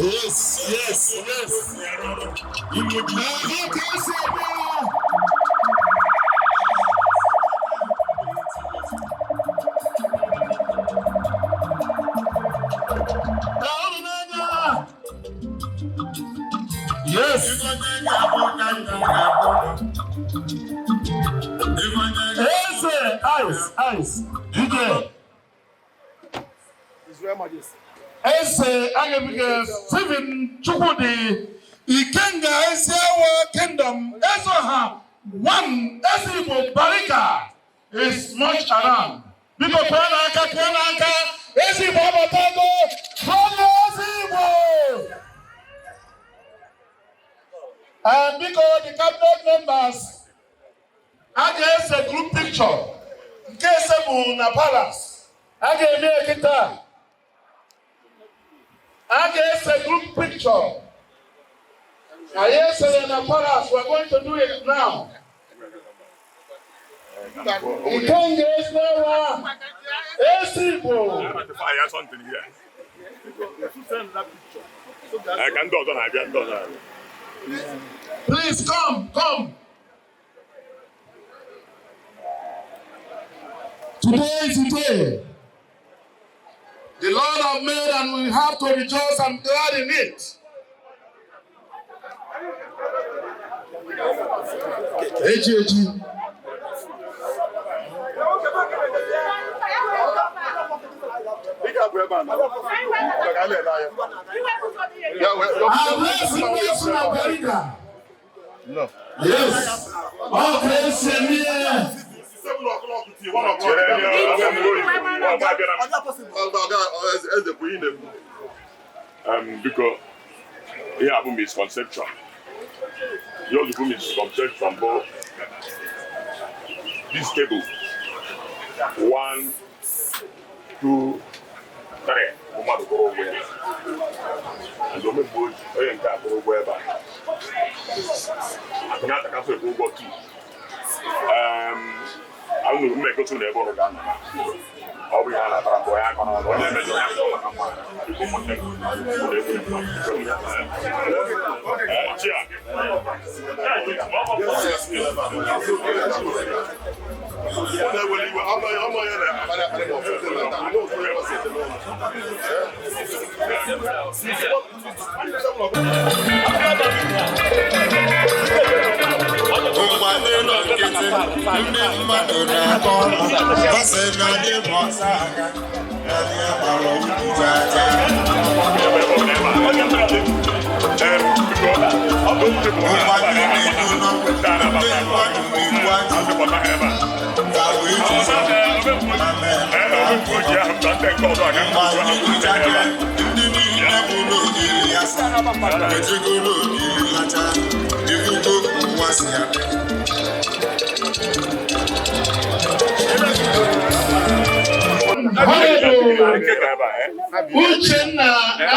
Yes, yes, yes. Ọ ka esi eme ya. Daalụ n'anya. Yes. Eze, ice, ice. DJ. His Royal Majesty. Eze Agebiga Stephen Chukwudi Ikenga Ezeawa Kingdom Ezeoha one Eze Igbo Barika is much around. Biko kụọ n'aka, kụọ n'aka. Eze Igbo abatago. Kụọnụ Eze Igbo. And biko the cabinet members a ga-ese group picture nke ese bụ na palace a ga-eme ya kịta. A ga-ese group picture. Anyị esere na palace, we are going to do it now. Ikenga Ezeawa Eze Igbo. Ka ndị ọzọ na-abịa, ndị ọzọ na-abịa. Please come, come. Today is the day the Lord have made, and we have to rejoice and glad in it. Echi echi. Arrest America. Yes. Okay, Semie. Chere ndị ọzọ abịara m. Biko, ihe a bụ misconception. Ihe ozugbo misconception bụ this table, one, two, three, bụ mmadụ kwụrụ ụgwọ ya. And ome mgbe oji, onye nke a kwụrụ ụgwọ ebe a. Akụna atakasị ekwu ụgwọ two. Anụrụ m egosi na ebe ụnụ ga-anọ na. Ọ bụ ihe a na-atara mbọ ya akọ n'ọnụ, onye mejọrọ ya mejọrọ maka mgbaghara. Biko ụmụnne m, ụnụ ekwere mma. Chia. Mgbe nọ nkịtị, ndị mmadụ na-akọ ọnụ, ha sị na dị m ọsọ aka, na dị agbara ukwu aja. Mgbe na-ekwu n'okwu, ndị mmadụ na-ekwu ajụ, ka wee jizọ, ma mee mgbe anyị kwuchara, ndị niile bụ n'ogiri ya sa, ejego n'ogiri lacha, ifugo nwa si adị. Honorable Uchenna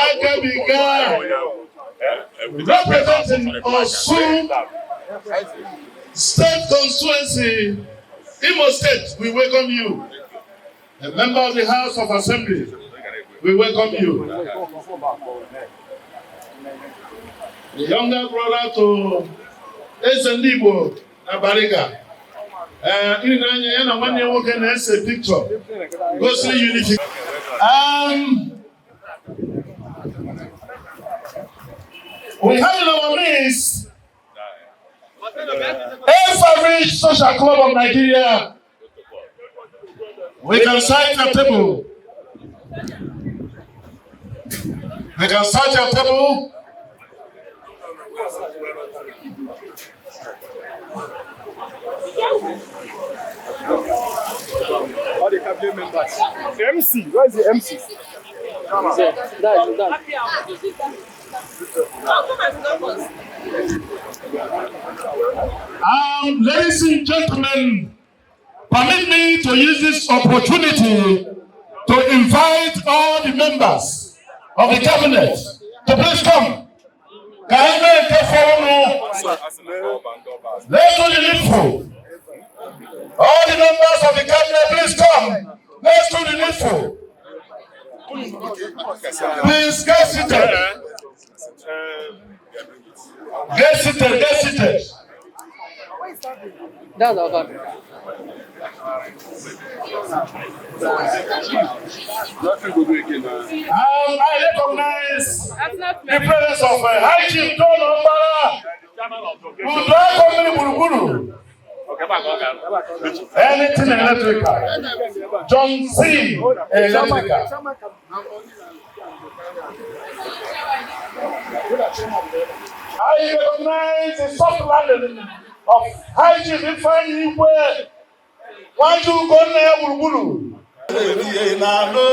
Agabiga, representing Osun State Constituency, Imo State, we welcome you. A member of the House of Assembly, we welcome you. The younger brother to Eze Ndigbo na Bariga. Ịrị n'anya ya na nwanne ya nwoke na-ese picture gosiri unity. We have in our midst Average Social Club of Nigeria. We can start your table. We can start your table. All the cabinet members. MC, where is the MC? That. Ladies and gentlemen, permit me to use this opportunity to invite all the members of the cabinet to please come. Ka anyị mee nke fọrọnụ. Let's do the needful. All the members of the cabinet, please come. Let's do the needful. Please get seated. Get seated, get seated. That's all. That. I recognize the presence of High Chief John Obara, Udo Mmiri Gburugburu. Anything electrical. John C. Electrical. I recognize the soft landing of High Chief Ifeanyi Igwe, Nwaju Ugonna ya gburugburu. Ihe na-alụ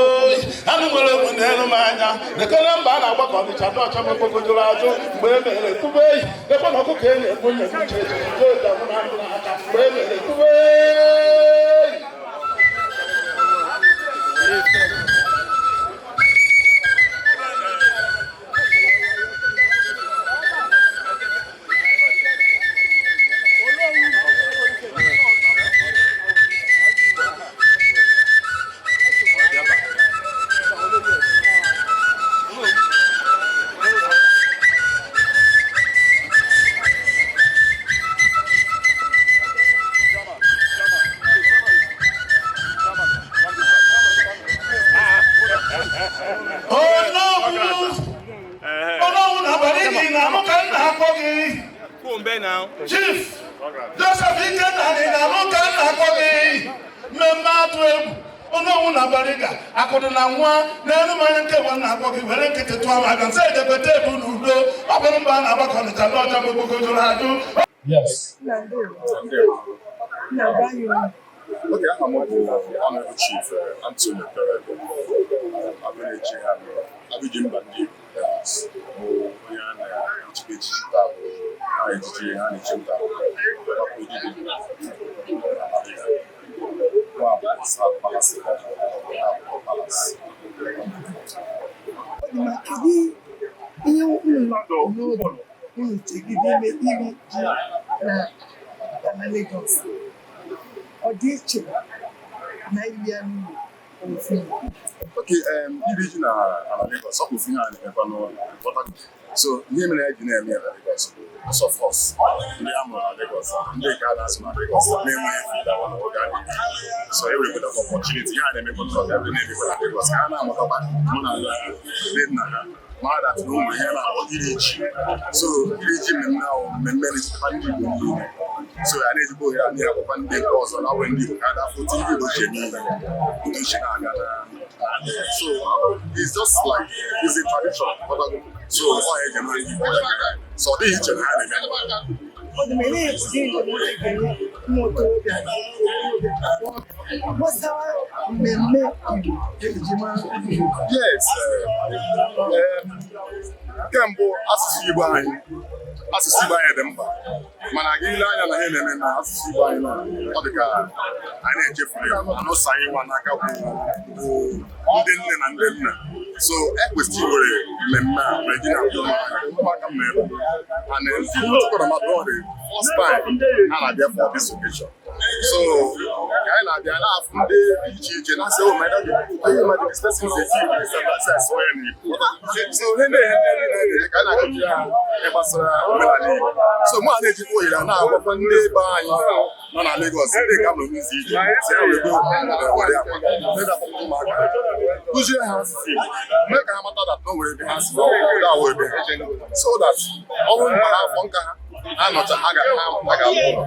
anụ nwere onwe na-eru m anya lekere mba a na-agbakọ ọnịcha ndị ọcha mekpokojuru ajụ mgbe e mere tụbe eyi lekwe na ọkụkọ e na-egbu nne m uche eji ahụ na ndụ n'aka mgbe e mere tụbe eyi. Ọlọ́run nàbàrí gị na mụ ka m na-akpọ gị. Chief Joseph Ikenna dị na mụ ka m na-akpọ gị. Mmemme atụ egwu. Ọlọ́run nàbàrí ga akụdụ na nwa n'elu mmanya nke nwa na-akpọ gị were nkịtị tụọ m aka nsị ejekweta ebu n'udo ọ bụrụ mba a na-agbakọ Ọnịcha ndị ọcha bụ gbogbo jụrụ ajụ. Yes. Okay, I'm Honorable Chief Anthony Perego. Abụna-echi ha Abụji mba ndị Igbo bụ onye a na-echibe echichi taa bụ aha ejiji ha na-echi nta Odide nwa bụ South Palace, Abụ Palace. Ma kedu ihe unu n'obi unu chegide ime iri ji na na Lagos? Ọ dị iche na iri ya n'ụlọ ofu? Okay, iri ji na ala Lagos, ọ bụ ofu ihe a na-emekwa n'ụlọ. So ihe mere anyị ji na-eme ya na Lagos bụ because of us ndị a mụrụ na Lagos, ndị nke a na-asụ na Lagos na-enweghị efe ịdawa n'oge a na-eme. So e nwere opportunity ihe a na-emekwa n'ụlọ ga na-emekwa na Lagos ka a na-amụtakwa mụ na ndị nna ha mara that na ụmụ ihe na-akpọ iri ji. So iri ji mmemme ahụ mmemme na-echekwa ndị Igbo niile. So a na-ejikwa ohere a na-akwakwa ndị nke ọzọ na-abụghị ndị Igbo ka a dafụ otu ndị Igbo ji eme ihe otu uche na-aga na. So it's just like it's a tradition. So ọ ya eji mara ndị Igbo. So ọ dịghị iche na ha na-eme. Ọ dị m ele ụdị ndụmọdụ ị ga-enye ụmụ okorobịa na okorobịa gbasara mmemme Igbo eji mara ndị Igbo? Yes. Nke mbụ, asụsụ Igbo anyị asụsụ Igbo anyị dị mkpa, mana gị ile anya na ihe na-eme na asụsụ Igbo anyị na ọ dị ka anyị na-echefuru ya, mana ọsọ anyị nwa n'aka bụ ndị nne na ndị nna. So e kwesịrị iwere mmemme a were ji na ụmụaka m ebe and chukwu na mmadụ ọ dị first time a na-abịa for this occasion. So ka anyị na-abịa na-afụ ndị dị iche iche na-asị, "Oh my daddy, onye ma this person is a Jew," this and that, asị onye n'Igbo. So ihe na-ehe ndị niile ka a na-akụzi ha ihe gbasara omenala Igbo. So mụ a na-ejikwa ohere a na-agwakwa ndị be anyị nọ na Lagos, ndị ka mụrụ n'ụzọ ije si ha wego were akwa ndị na-akpọkọta ụmụaka kụzie ha asụsụ Igbo, mee ka ha mata that na o nwere ebe ha si na obodo awụ ebe ha, so that ọ bụrụ mgbe ha afọ nka ha ha nọcha ha ga ha ga-alụ ụlọ,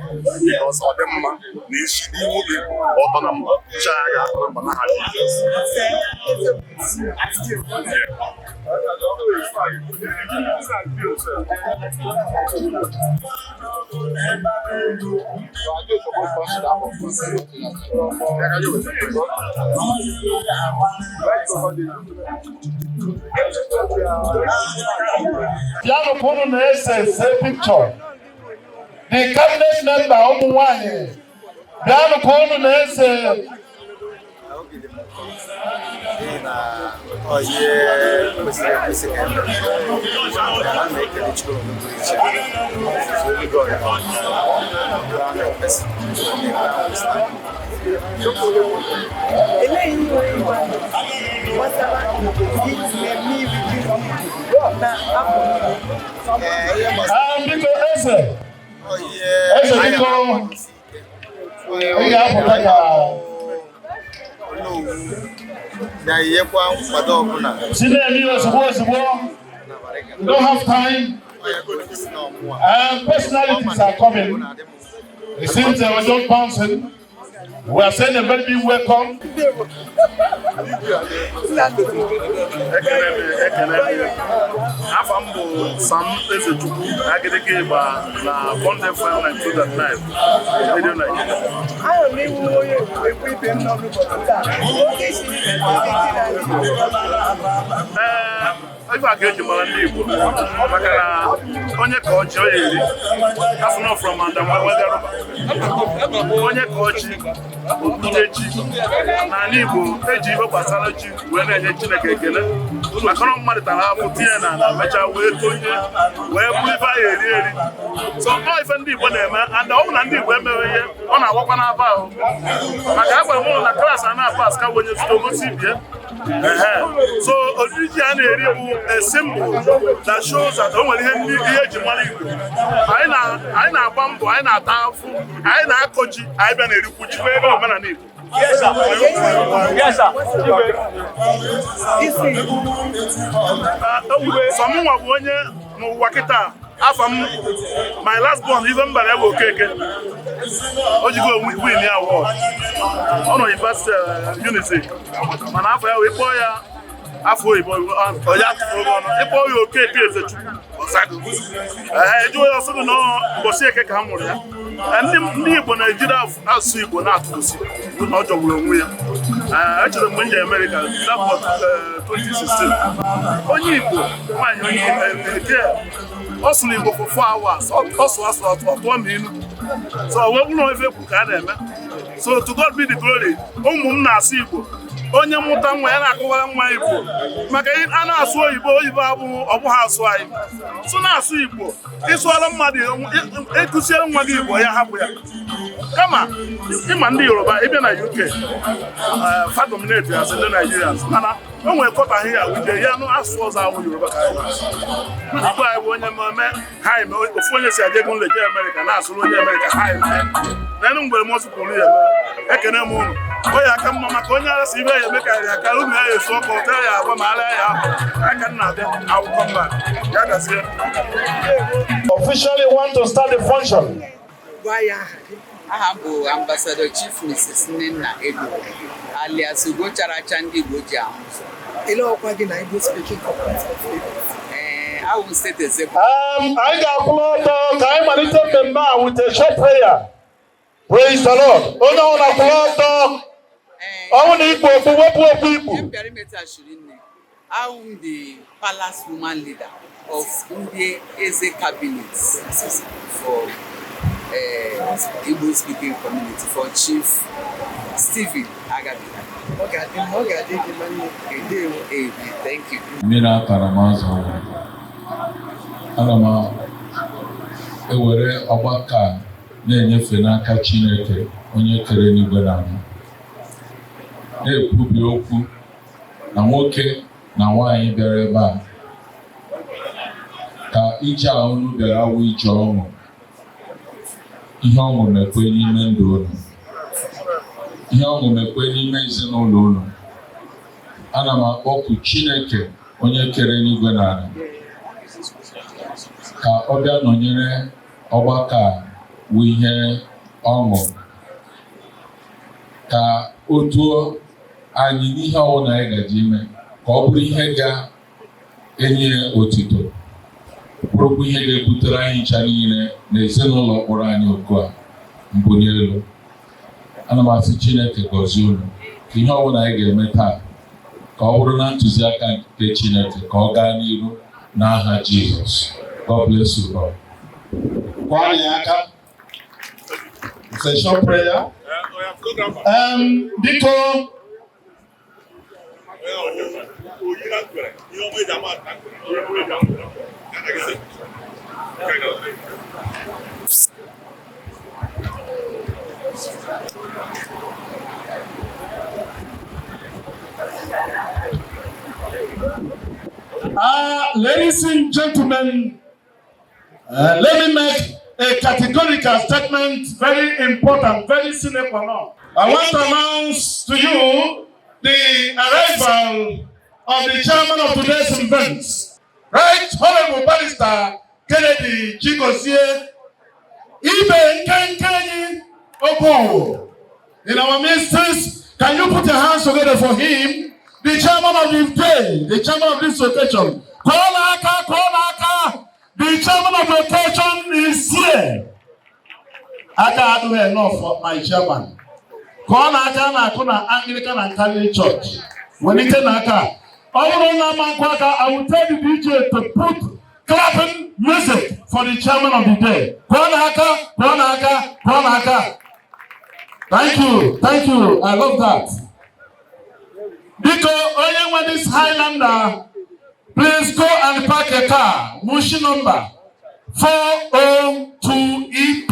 because ọ dị mma na isi dị nwoke ọtọ na mba ncha ya ga-atọ na mba n'aha Jizọs. Bịanụ ka unu na-ese ese picture. The cabinet member ụmụ nwanyị, bịanụ ka unu na-ese. N'ihi na ọ ihe kwesịrị ekwesị ka eme. A na-ekele Chukwu pụrụ iche. So only God knows. Elee ihe nwere ịgwa gbasara mmemme iri ji na afọ niile? Ee, ihe gbasara Eze. Eze, biko, ị ga-apụta ka na-enyekwa nkwado ọbụla. Si na-eme ihe ozugbo ozugbo. We don't have time. Personalities are coming. It seems they were just bouncing. We are saying a very big welcome. Ekene m, ekene m. Afa m bụ Sam Ezechukwu Agidigi Igba na Bond FM 92.9 Radio Nigeria. Ahụrụ m iwu onye ekwu ibe m n'ụbọchị taa. Oge siri ike dị n'ala Igbo. Ee, ife a ka eji mara ndị Igbo, maka na onye ka ọchị ọ ya eri asụ na from Ndamwegaruba, onye ka ọchị okwute ji. N'ala Igbo, eji ife gbasara ji wee na-enye Chineke ekele, maka na mmadụ tara afụ tinye na ala, mechaa wee tonye wee bụrụ ife a ya eri eri. So ọ ife ndị Igbo na-eme, and ọ bụ na ndị Igbo emeghị ihe, ọ na-agwakwa n'aba ahụ, maka agwara m ụlọ na klaasị a na-apas ka onye zụta ogosi bie. Ehe. So oriri ji a na-eri bụ a symbol that shows that o nwere ihe ndị ihe eji mara Igbo. Anyị na-agba mbọ, anyị na-ata afụ, anyị na-akọ ji, anyị bịa na-erikwu ji ebe omenala Igbo. Yes, sir. Yes, sir. Sọ mụnwa bụ onye n'ụwa kịta, afa m, my last born, ife mbara ya bụ Okeke. O jigo win ya award. Ọ nọ University Unizik, mana afọ ya wee kpọọ ya afọ oyibo, onye atụrụ gị ọnụ ịkpọ ya Okeke Ezechukwu, ọzago. Ee, ejuo ya ọsọ gị na ụbọchị eke ka a mụrụ ya. Ndị Igbo na-ejiri asụsụ Igbo na-atụsi na ọ jọgburu onwe ya. Ee, echere mgbe m ji Amerịka that was 2016, onye Igbo nwaanyị onye eke ọ sụrụ Igbo for 4 hours, ọ sụ asụ ọ tụọ m ilu. So wee bụrụ ife ekwu ka a na-eme. So to God be the glory, ụmụ m na-asụ Igbo. Onye mụta nwa ya na-akọwara nwa Igbo, maka a na-asụ oyibo, oyibo abụghị ọ bụghị asụ anyị so na-asụ Igbo. Ịsụọla mmadụ, ịkụziere nwa gị Igbo, ya hapụ ya. Kama ịma ndị Yoruba ịbịa na UK, fa dominate as ndị Nigerians, mana o nwere kọtaghị ya wuje ya nụ asụ ọzọ ahụ Yoruba ka anyị na-asụ. Igbo anyị bụ onye mmemme ha eme ofu onye si aje ego nleje Amerịka na-asụrụ onye Amerịka ha eme n'elu mgbere m ọzọ ya eme. Ekene m ụnụ. O ya aka mma maka onye ara si ibe ya emekarị aka unu ya esu ọkụ tee ya agwa ma ara ya ahụ aka nna abịa akwụkwọ mba ya gazie. Officially want to start the function. Gwa ya aha gị. Aha m bụ Ambassador Chief Mrs. Nnenna Ego, alias Ugo chara acha ndị Igbo ji ahụ ụzọ. Ele ọkwa gị na Igbo Speaking Community of Lagos? Ee, awụ m state executive. Anyị ga-akwụrụ ọtọ ka anyị malite mmemme a with a short prayer. Praise the Lord. Onye ọbụla kwụrụ ọtọ. Ọnwụ na ikpu okpu, wepụ okpu ikpu. Ihe m bịara imeta shiri nne, awụ m the palace woman leader of ndị eze cabinet for Igbo Speaking Community for Chief Stephen Agabiga. Ọ ga-adị mma, ọ ga-adị gị mma, nne. Ndewo. Amen. Thank you. Mmiri atara m azụ ọnwụ. Ana m ewere ọgbakọ a na-enyefe n'aka Chineke onye kere n'igwe na ala, na-ekwubi okwu na nwoke na nwaanyị bịara ebe a, ka ije a unu bịara awụ ije ọṅụ, ihe ọṅụ mekwe n'ime ndụ unu, ihe ọṅụ mekwe n'ime ezinụlọ unu. Ana m akpọku Chineke onye kere n'igwe na ala ka ọ bịa nọnyere ọgbakọ a wụ ihe ọṅụ, ka o duo anyị n'ihe ọbụla anyị gaji ime, ka ọ bụrụ ihe ga-enye ya otito, bụrụkwa ihe ga-ebutere anyị ncha niile na ezinụlọ kpọrọ anyị oku a mbuli elu. Ana m asị Chineke gọzie unu, ka ihe ọbụla anyị ga-eme taa, ka ọ bụrụ na ntụziaka nke Chineke, ka ọ gaa n'iru n'aha Jizọs. God bless you all. Kụọ anyị aka. It's a short prayer. Biko, ladies and gentlemen, Let me make a categorical statement, very important, very sine qua non. I want to announce to you the arrival of the chairman of today's event, Right Honorable Barrister Kennedy Chigozie Ibe Nkenkenyi Okowo. In our midst, can you put your hands together for him? The chairman of the day, the chairman of this occasion. Call aka, call aka. The chairman of the occasion is here. Aka adịghị enough for my chairman. Kụọ n'aka na-akụ na Anglican and Catholic Church. Welite n'aka. Ọ bụrụ na ama nkụ aka, I will tell the DJ to put clapping music for the chairman of the day. Kụọ n'aka, kụọ n'aka, kụọ n'aka. Thank you, thank you. I love that. Biko, onye nwe this Highlander, please go and park a car. Mushin number 402 EP.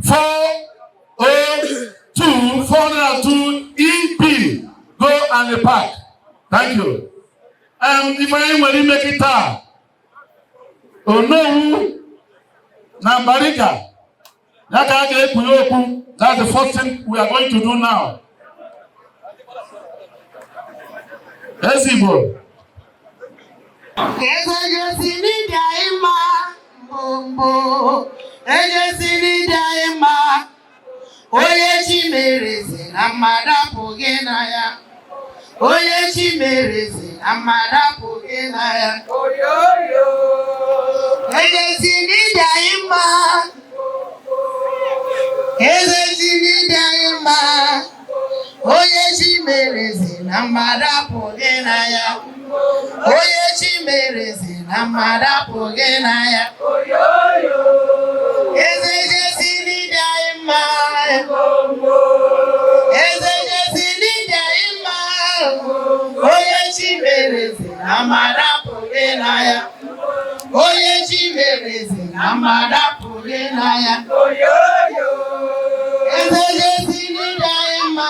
402 402 EP. Go and park. Thank you. Ife anyị nwere ime kịta, Onowu na Mbarika, ya ka a ga-ekpughe okwu. That's the first thing we are going to do now. Ezigbo. Eze gosi n'ịdị anyị mma mbụ, eze n'ịdị anyị mma, onye chi mere eze na mmadụ apụghị na ya, onye chi mere eze na mmadụ apụghị na ya. Eze si n'ịdị anyị mma, eze si n'ịdị anyị mma, onye chi mere eze na mmadụ apụghị na ya, onye chi mere eze na mmadụ apụghị na ya. Eze jesi n'ịdị anyị mma, eze jesi n'ịdị anyị mma, onye chi mere eze na mmadụ apụghị na ya, onye chi mere eze na mmadụ apụghị na ya. Eze jesi n'ịdị anyị mma,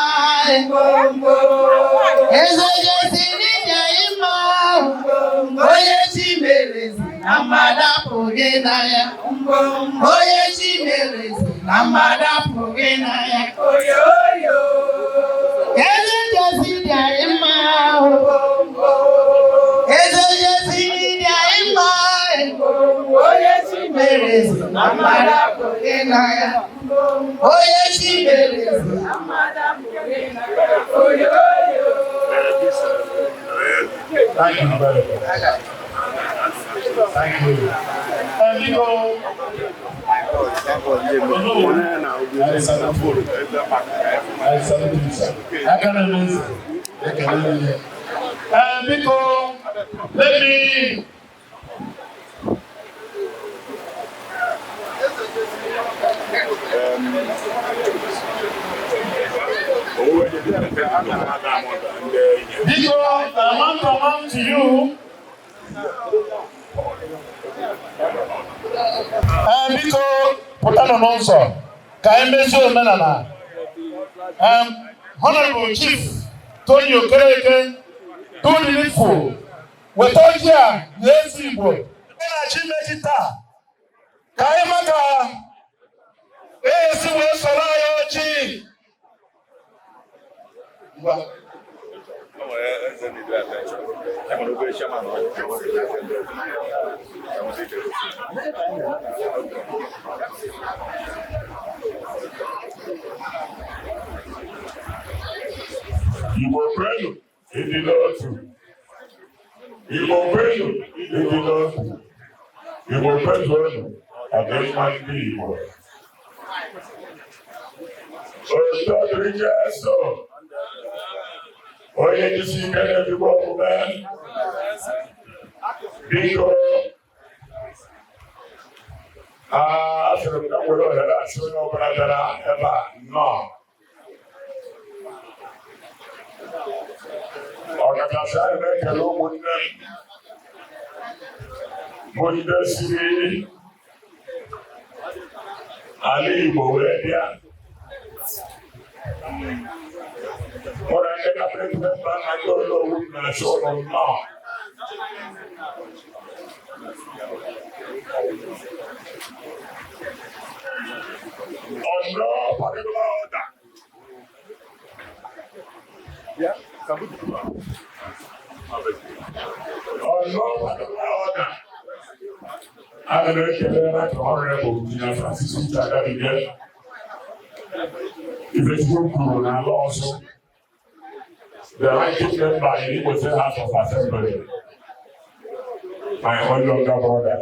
eze jesi n'ịdị anyị mma, onye chi mere eze na mmadụ apụghị na ya, onye chi mere eze na mmadụ apụghị na ya. Eze jesi dị anyị mma, eze jesi dị anyị mma, onye chi mere eze na mmadụ apụghị na ya, onye chi mere eze na mmadụ apụghị na ya. Thank you very much. Thank you. Biko, I salute. I salute you, sir. Aka na eze, ekele gị. Biko, let me Biko, I want to announce to you. Biko, pụtanụ n'ụzọ ka anyị mezie omenala. Honorable Chief Tony Okereke, do the needful. Weta ọjị a na ezi Igbo. Ị na-achọ imechi taa ka anyị maka esi wee soro anyị ọjị. Ngwa. Igbo kwenu, ịdị n'otu. Igbo kwenu, ịdị n'otu. Igbo kwezuonu, ọdịmma ndị Igbo. Otu dịrị Jesu, onye jisi ike n'ezigbo omume. Biko, asịrị m ka m were ohere asị onye ọbụla bịara ebe a nnọọ. Ọkachasị anyị na-ekele ụmụnne m bụ ndị siri ala Igbo wee bịa. Mụ na ndị cabinet member na ndị Onowu na-asị ụnụ nnọọ. On no particular order. Yeah, can we do that? On no particular order. Ana m ekele Right Honorable Engineer Francis Uche Agabige. Ifechukwu kwuru n'ala ọzọ. The ranking member in Imo State House of Assembly, my own younger brother,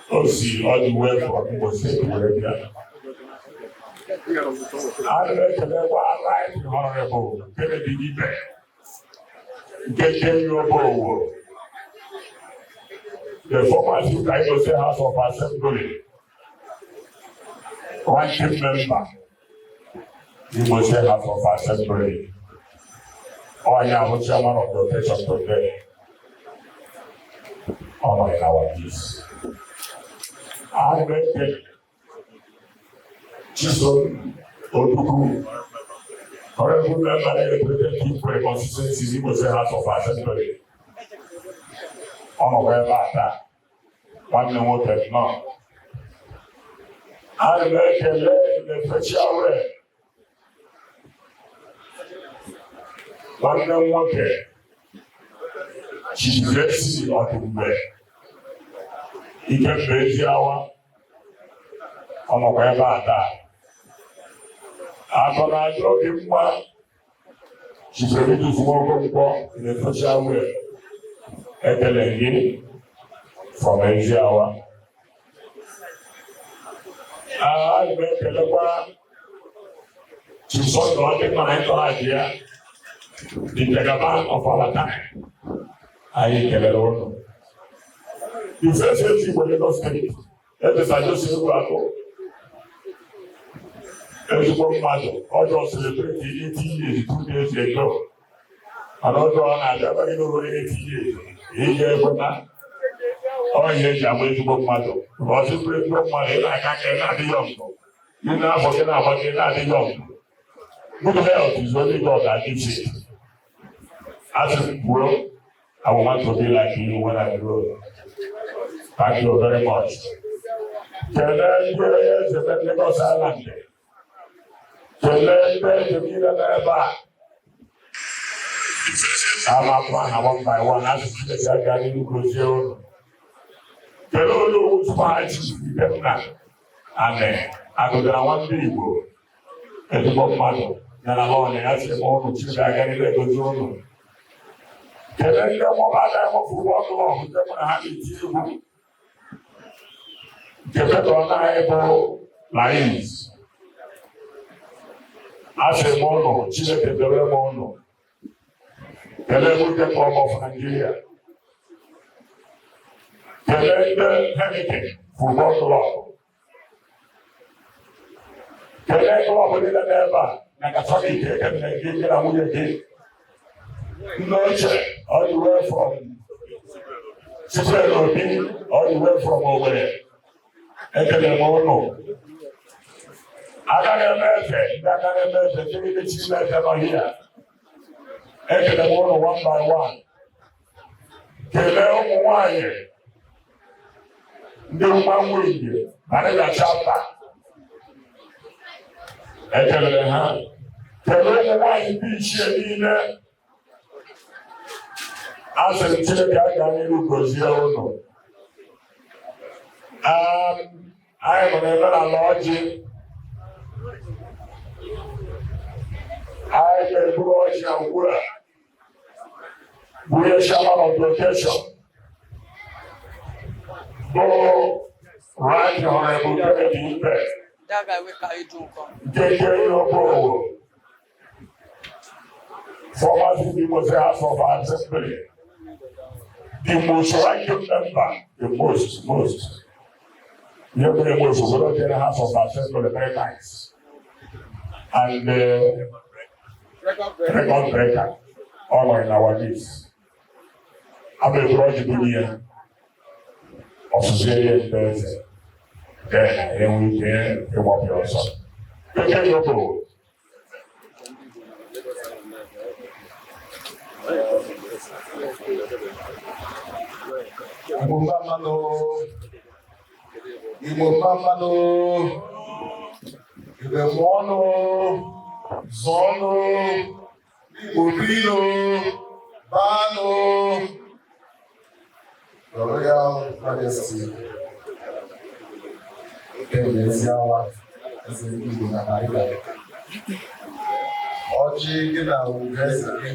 o si all the way from Imo State were bịa. Ana m ekelekwa Right Honorable Kennedy Ibe nke Kenny Obowo, the former Speaker Imo State House of Assembly, ranking member, Imo State House of Assembly. Onye ahụ chairman of the occasion today, honor in our peace. Ana m ekele Chisom Odukwu, honorable member representing Ikwe constituency Imo State House of Assembly. Ọ nọkwa ebe a taa, nwanne m nwoke nnọọ. Ana m ekele Nefechiawe, nwanne m nwoke Chizesi Ọdịmgbe, Ikemba Eziawa, ọ nọkwa ebe a taa. Akọ na-adị obi mma Chizeridus Nwokonkwọ Nefechiawe, ekele gị from Eziawa. Ana m ekelekwa Chisondo Ọdịmma na ịtọrọ ya, the Jagaban of our time. Anyị kelere ụnụ. The first ezi Igbo Lagos State, Eze Joseph Egwuatu, ezigbo mmadụ, ọjọọ celebrate 80 years 2 days ago. Mana ọjọọ ọ na-abịa abaghị n'ụlọ 80 years, ị ga-ekweta ọhịa eji agba ezigbo mmadụ. Ma ọ sịbụrụ ezigbo mmadụ, ị na-aka aka ị na-adịghị ọmụ. Ị na-afọ gị na-agba gị na-adịghị ọmụ. Good health is only God that gives it. As you grow, I want to be like you when I grow. Thank you very much. Kelee ndị eze Lagos Island. Kelee ndị eze niile nọ ebe a. Ama akpọ aha one by one, asụsụ Chineke aga n'ihu gozie unu. Kelee ụlọ owu tupu ha chi Ikenna Anị agụgara nwanne Igbo ezigbo mmadụ ya na lọọnụ ya sị m ụnụ Chineke aga n'ihu egozi ụnụ. Kelee ndị mụba agaghị football club ndị mụ na ha na-eti egwu nke patron anyị bụ Laiz. Asị m ụnụ Chineke debe m ụnụ. Kelee Nwoke Club of Nigeria. Kelee ndị Heineken Football Club. Kelee klọb niile n'ebe a na Katọlik ekene gị gị na nwunye gị. Nne ochie all the way from Cyprian Obi all the way from Owerri. Ekele m ụnụ. Agaghị eme efe, ndị agaghị eme efe, ndị niile chi ime efe nọ here. Ekele m ụnụ one by one. Kelee ụmụ nwanyị ndị mmanwụ Igbo Bariga chapter. Ekelere ha. Kelee ụmụ nwanyị ndị ichie niile. Asịrị m Chineke aga n'ihu gozie ụnụ. Anyị nọ n'ebe n'ala ọjị. Anyị ga-eburu ọjị a ugbu a. Bunye chairman of the occasion. Bụ Right Honorable Kennedy Ibe. That guy wey carry drone come. Nkeke Obowo. Former Imo State House of Assembly. The most ranking member, the most. Ihe mere most obodo jere House of Assembly very nice. And record breaker, all in our midst. Abụ eburu ọjị bunye ya. Ọsụsụ ya ndị eze. Then enwe ike ịgbapụ ọsọ. Nkeke Obowo. Igbo mma mmanụ, Igbo mma mmanụ, Igbo mụọnụ, zụọnụ, Igbo binụ, baanụ. Your Royal Majesty, Ikenga Eziawa, Eze ndị Igbo na Bariga. Ọjị gị na ugwu eze gị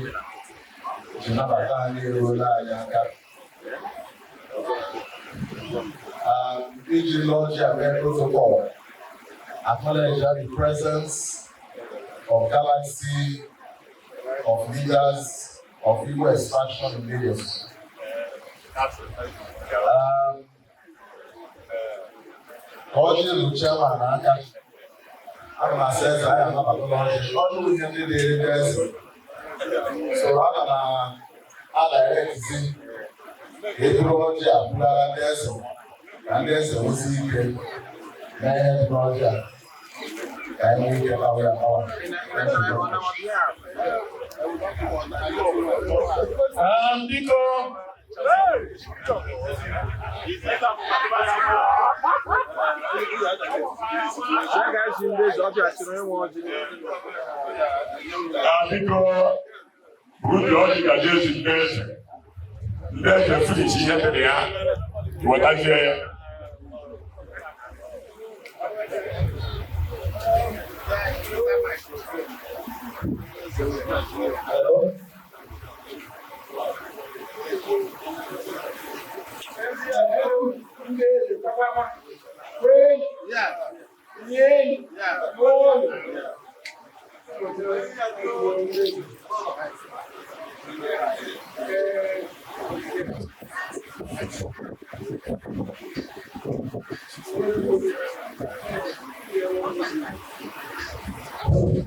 ji nabata anyị eruola anyị aka. Iji lọji a mee protocol, acknowledge the presence of galaxy of leaders of Igbo extraction in Lagos. Ka ọjị ruru chairman n'aka, ana m asị eze anyị anabatala ọjị. Ọjị bụ ihe ndị dịrị ndị eze. So ana m adirectzi ka e buru ọjị a bulara ndị eze ka ndị eze nwezi ike na ihe dị n'ọjị a ka anyị nwee ike lawa ya lawa. Thank you very much. Biko, Biko, buru ọjị ga jesu ndị eze. Ndị eze finish ihe dị na ya, wetazie ya.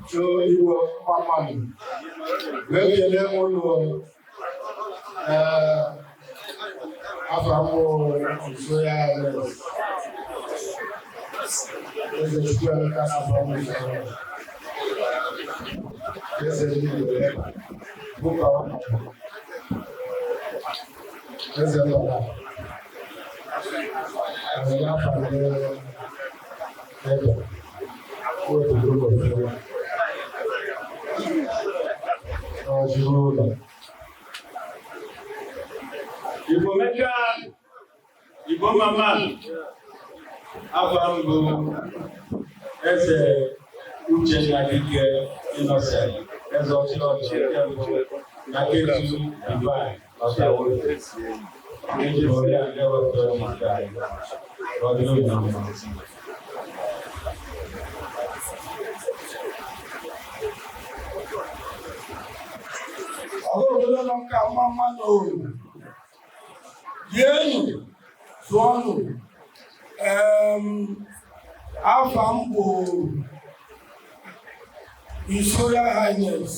So Igbo mma mmanụ, ekele m unu. Ee, afọ m nso ya Eze Chukwuemeka Afọmụzọ, Eze ndị Igbo bụka Eze Ndọla, anyị afọ ebe otu ụbọchị n'ọjị ụlọ. Igbo meka, Igbo mama, afọ m bụ Eze Uchenna Dike Innocent, Eze Ọchịọchị nke mbụ na Ketu Divine Ọsawolo. Eji m ori a na-ewepụtara maka ọdịnihu na mma. Ọha obodo nọ nka, mma mmanụ, rienụ, zụọnụ. Afa m bụ His Royal Highness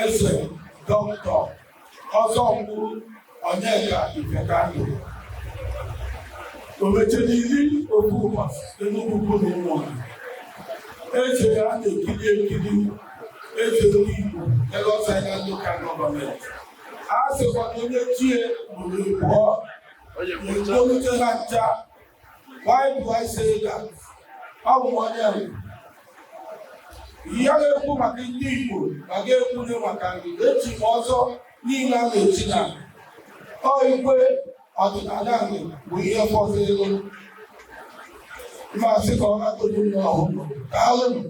Eze Dr. Ọzọmkpu Onyeka Ifekandụ, omechara iri ofu ụbọchị Enugwu Ukwu na Ụmụọha, eze a na-ekiri ekiri, eze ndị Igbo, Lagos Island Local Government. A sịkwa na onye chie gburu pụọ ekpolite ha ncha. Why do I say that? Ọ bụ m onye mbụ ihe ga-ekwu maka ndị Igbo ma ga-ekwunye maka ndị echi m ọzọ niile a na-echi na ọ igwe ọdịnala anyị bụ ihe fọdụrụ masị ka ọ na-atụrụ m n'ọhụrụ. Daalụnụ.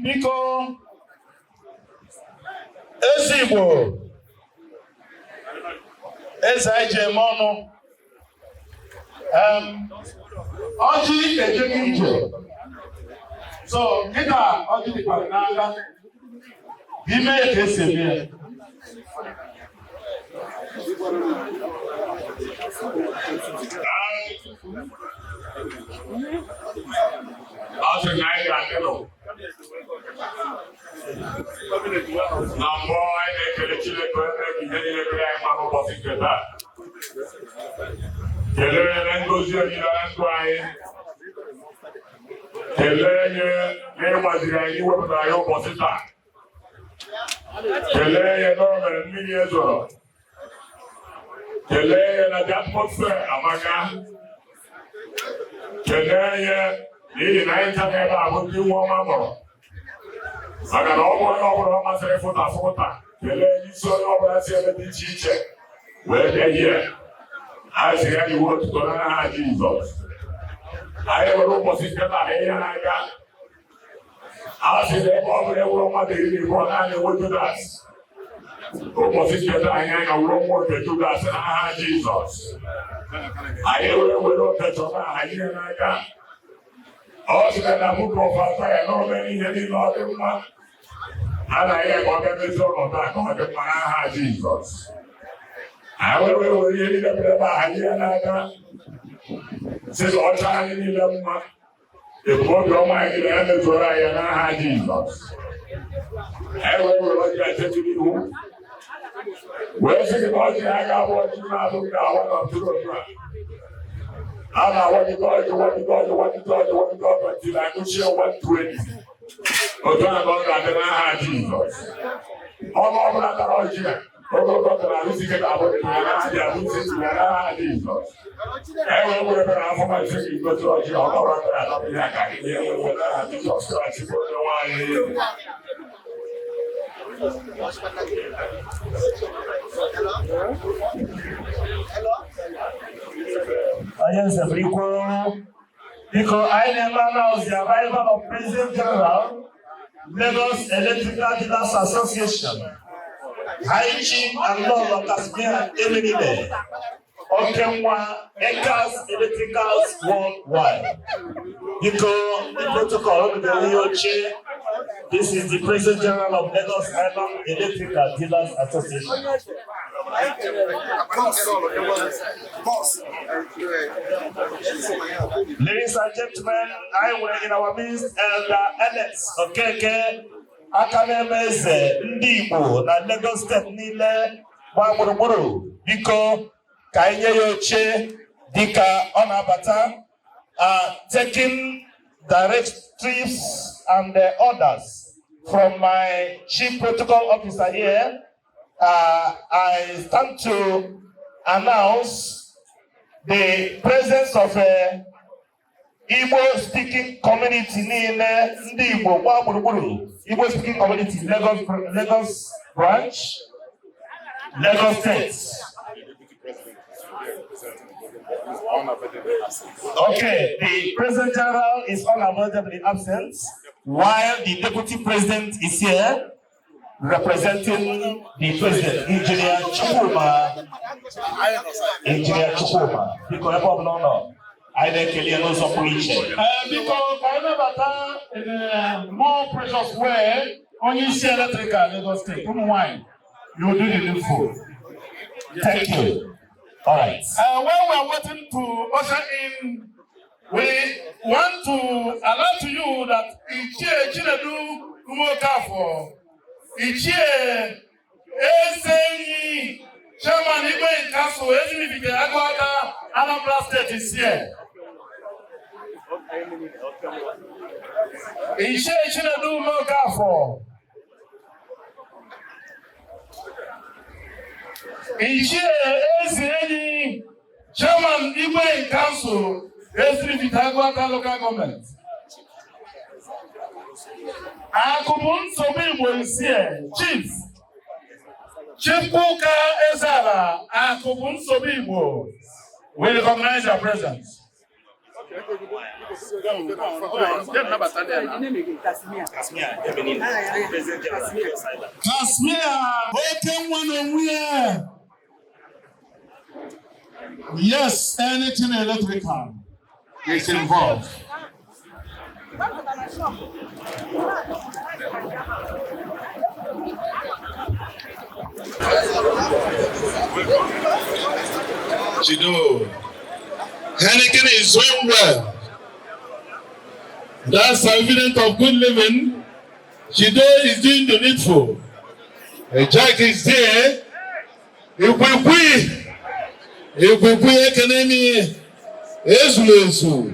Biko, eze Igbo, eze anyị ji eme ọnụ, ọjị ejego ije, so kịta ọjị dịkwa n'aka ime ya ka esi eme ya. Ọ sị na anyị ga-adị nụ. Na mbụ, anyị na-ekele Chineke onye mere ka ihe niile dịrị anyị mma n'ụbọchị nke taa. Kelee na ngozi onyere na ndụ anyị. Kelee nye n'ịgbaziri anyị, iwepụtara anyị ụbọchị taa. Kelee ya na o mere mmiri ezoro. Kelee ya na the atmosphere amaka. Kelee ya n'ihi na anyị ncha n'ebe a bụ ndị nwa ọma mụrụ, maka na ọ bụ onye ọbụla ọ masịrị fụta fụta. Kelee n'isi onye ọbụla si ebe dị iche iche wee bịa hie. A sị ya iwu otuto n'aha Jizọs. Anyị nwere ụbọchị nke taa ihe n'aka. A sị na ebe ọ bụla ewuru mmadụ 20 naanị enwe Judas. Ụbọchị nke taa anyị ga-wuru nwa oke Judas n'aha Jizọs. Anyị were were oke chọrọ aha ihe n'aka. Ọ sịrị na book of Isaiah na o mere ihe niile ọ dị mma. Anaghị ka ọ bịa mezie ọnọdụ a ka ọ dị mma n'aha Jizọs. Anyị were were ihe niile mere ebe aha ihe n'aka, sị ka ọ chọọ anyị niile mma. Ebumnobi ọma anyị niile, ya mezuoro anyị ya n'aha Jizọs. Anyị were were ọjị echechi n'ihu wee sị gị na ọjị ha ga-abụ ọjị na-abụ nke awa na ọtụrụ otu a a na-awagide ọjị, wagide ọjị, wagide ọjị, wagide ọjị till agụchie 120. Otu a ka ọ ga-adị n'aha Jizọs. Ọnụ ọbụla tara ọjị a, ogologo tara arụsi ike ga-abụ ya n'aha ji abụ isi ya n'aha Jizọs. E wee were bere afọ ma isi gị gosi ọjị ọnụ ọbụla tara atọ ihe ka ihe wee n'aha Jizọs Kraịst bụ onye nwe anyị. Onye nze bụrikwo, biko, anyị na-eme announce the arrival of President General, Lagos Electrical Dealers Association, High Chief and Lolo Casimir Emenine, Okenwa Ekas Electricals Worldwide. Biko, the protocol ga ihe oche. This is the President General of Lagos Island Electrical Dealers Association. Boss. Ladies and gentlemen, I were in our midst Elder Alex Okeke, aka na-eme eze ndị Igbo na Lagos State niile gbaa gburugburu. Biko, ka anyị nye ya oche dịka ọ na-abata. Taking directives and orders from my chief protocol officer here, I stand to announce the presence of a Igbo speaking community niile, ndị Igbo gbaa gburugburu, Igbo speaking community, Lagos branch, Lagos State. Okay, the President General is unavoidably absent, while the Deputy President is here representing the President, Engineer Chukwuma. Engineer Chukwuma, biko, ebe ọbụla ọ nọ, anyị na-ekele ya n'ụzọ pụrụ iche. Biko, ka anyị nabata in a more precious way onye isi electrical Lagos State. Ụmụ nwanyị, you will do the needful. Thank you. All right. While we are waiting to usher in, we want to alert to you that Ichie Chinedu Umokafo, Ichie Ezenyi, Chairman Igwe Council, Ezinifite Agwata, Anambra State is here. Ichie Chinedu Umokafo, Ichie Ezenyi, Chairman Igwe Council, Ezinifite Agwata Local Government. Akụbụ nsogbu Igbo is here. Chief Chukwuka Ezala, Akụbụ nsogbu Igbo. We recognize your presence. Kasmia, oke nwa n'onwe ya. Yes, anything electrical is involved. Chido. Heineken is doing well. That's evidence of good living. Chido is doing the needful. A Jack is there. Ikwikwi. Ikwikwi ekenemi. Ezuru ezu.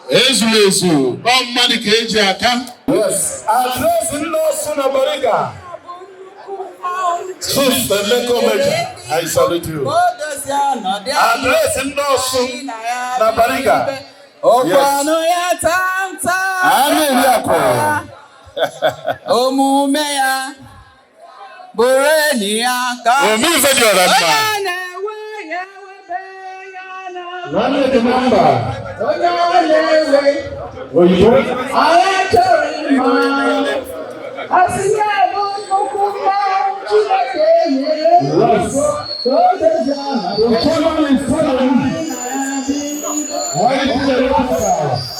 Ezuru ezu, ọ mmadụ ka eji aka. Yes, address ndị Ọsụ na Bariga. Chief Emeka Omeja, I salute you. Address ndị Ọsụ na Bariga. Ọnụ ya tamtam. A na-eri akụ. Omume ya bụrụ enyi ya ka Ome ife dị ọra mma. Onye na-ewe ya webe ya na Nwanne dị na mba. Onye ọ na-ewe Oyibo. Anyị chọrọ mma. Asị ya bụ nnukwu mmanwụ Chineke nyere Yes. Ka o dozie ọnọdụ The chairman is following. Why did you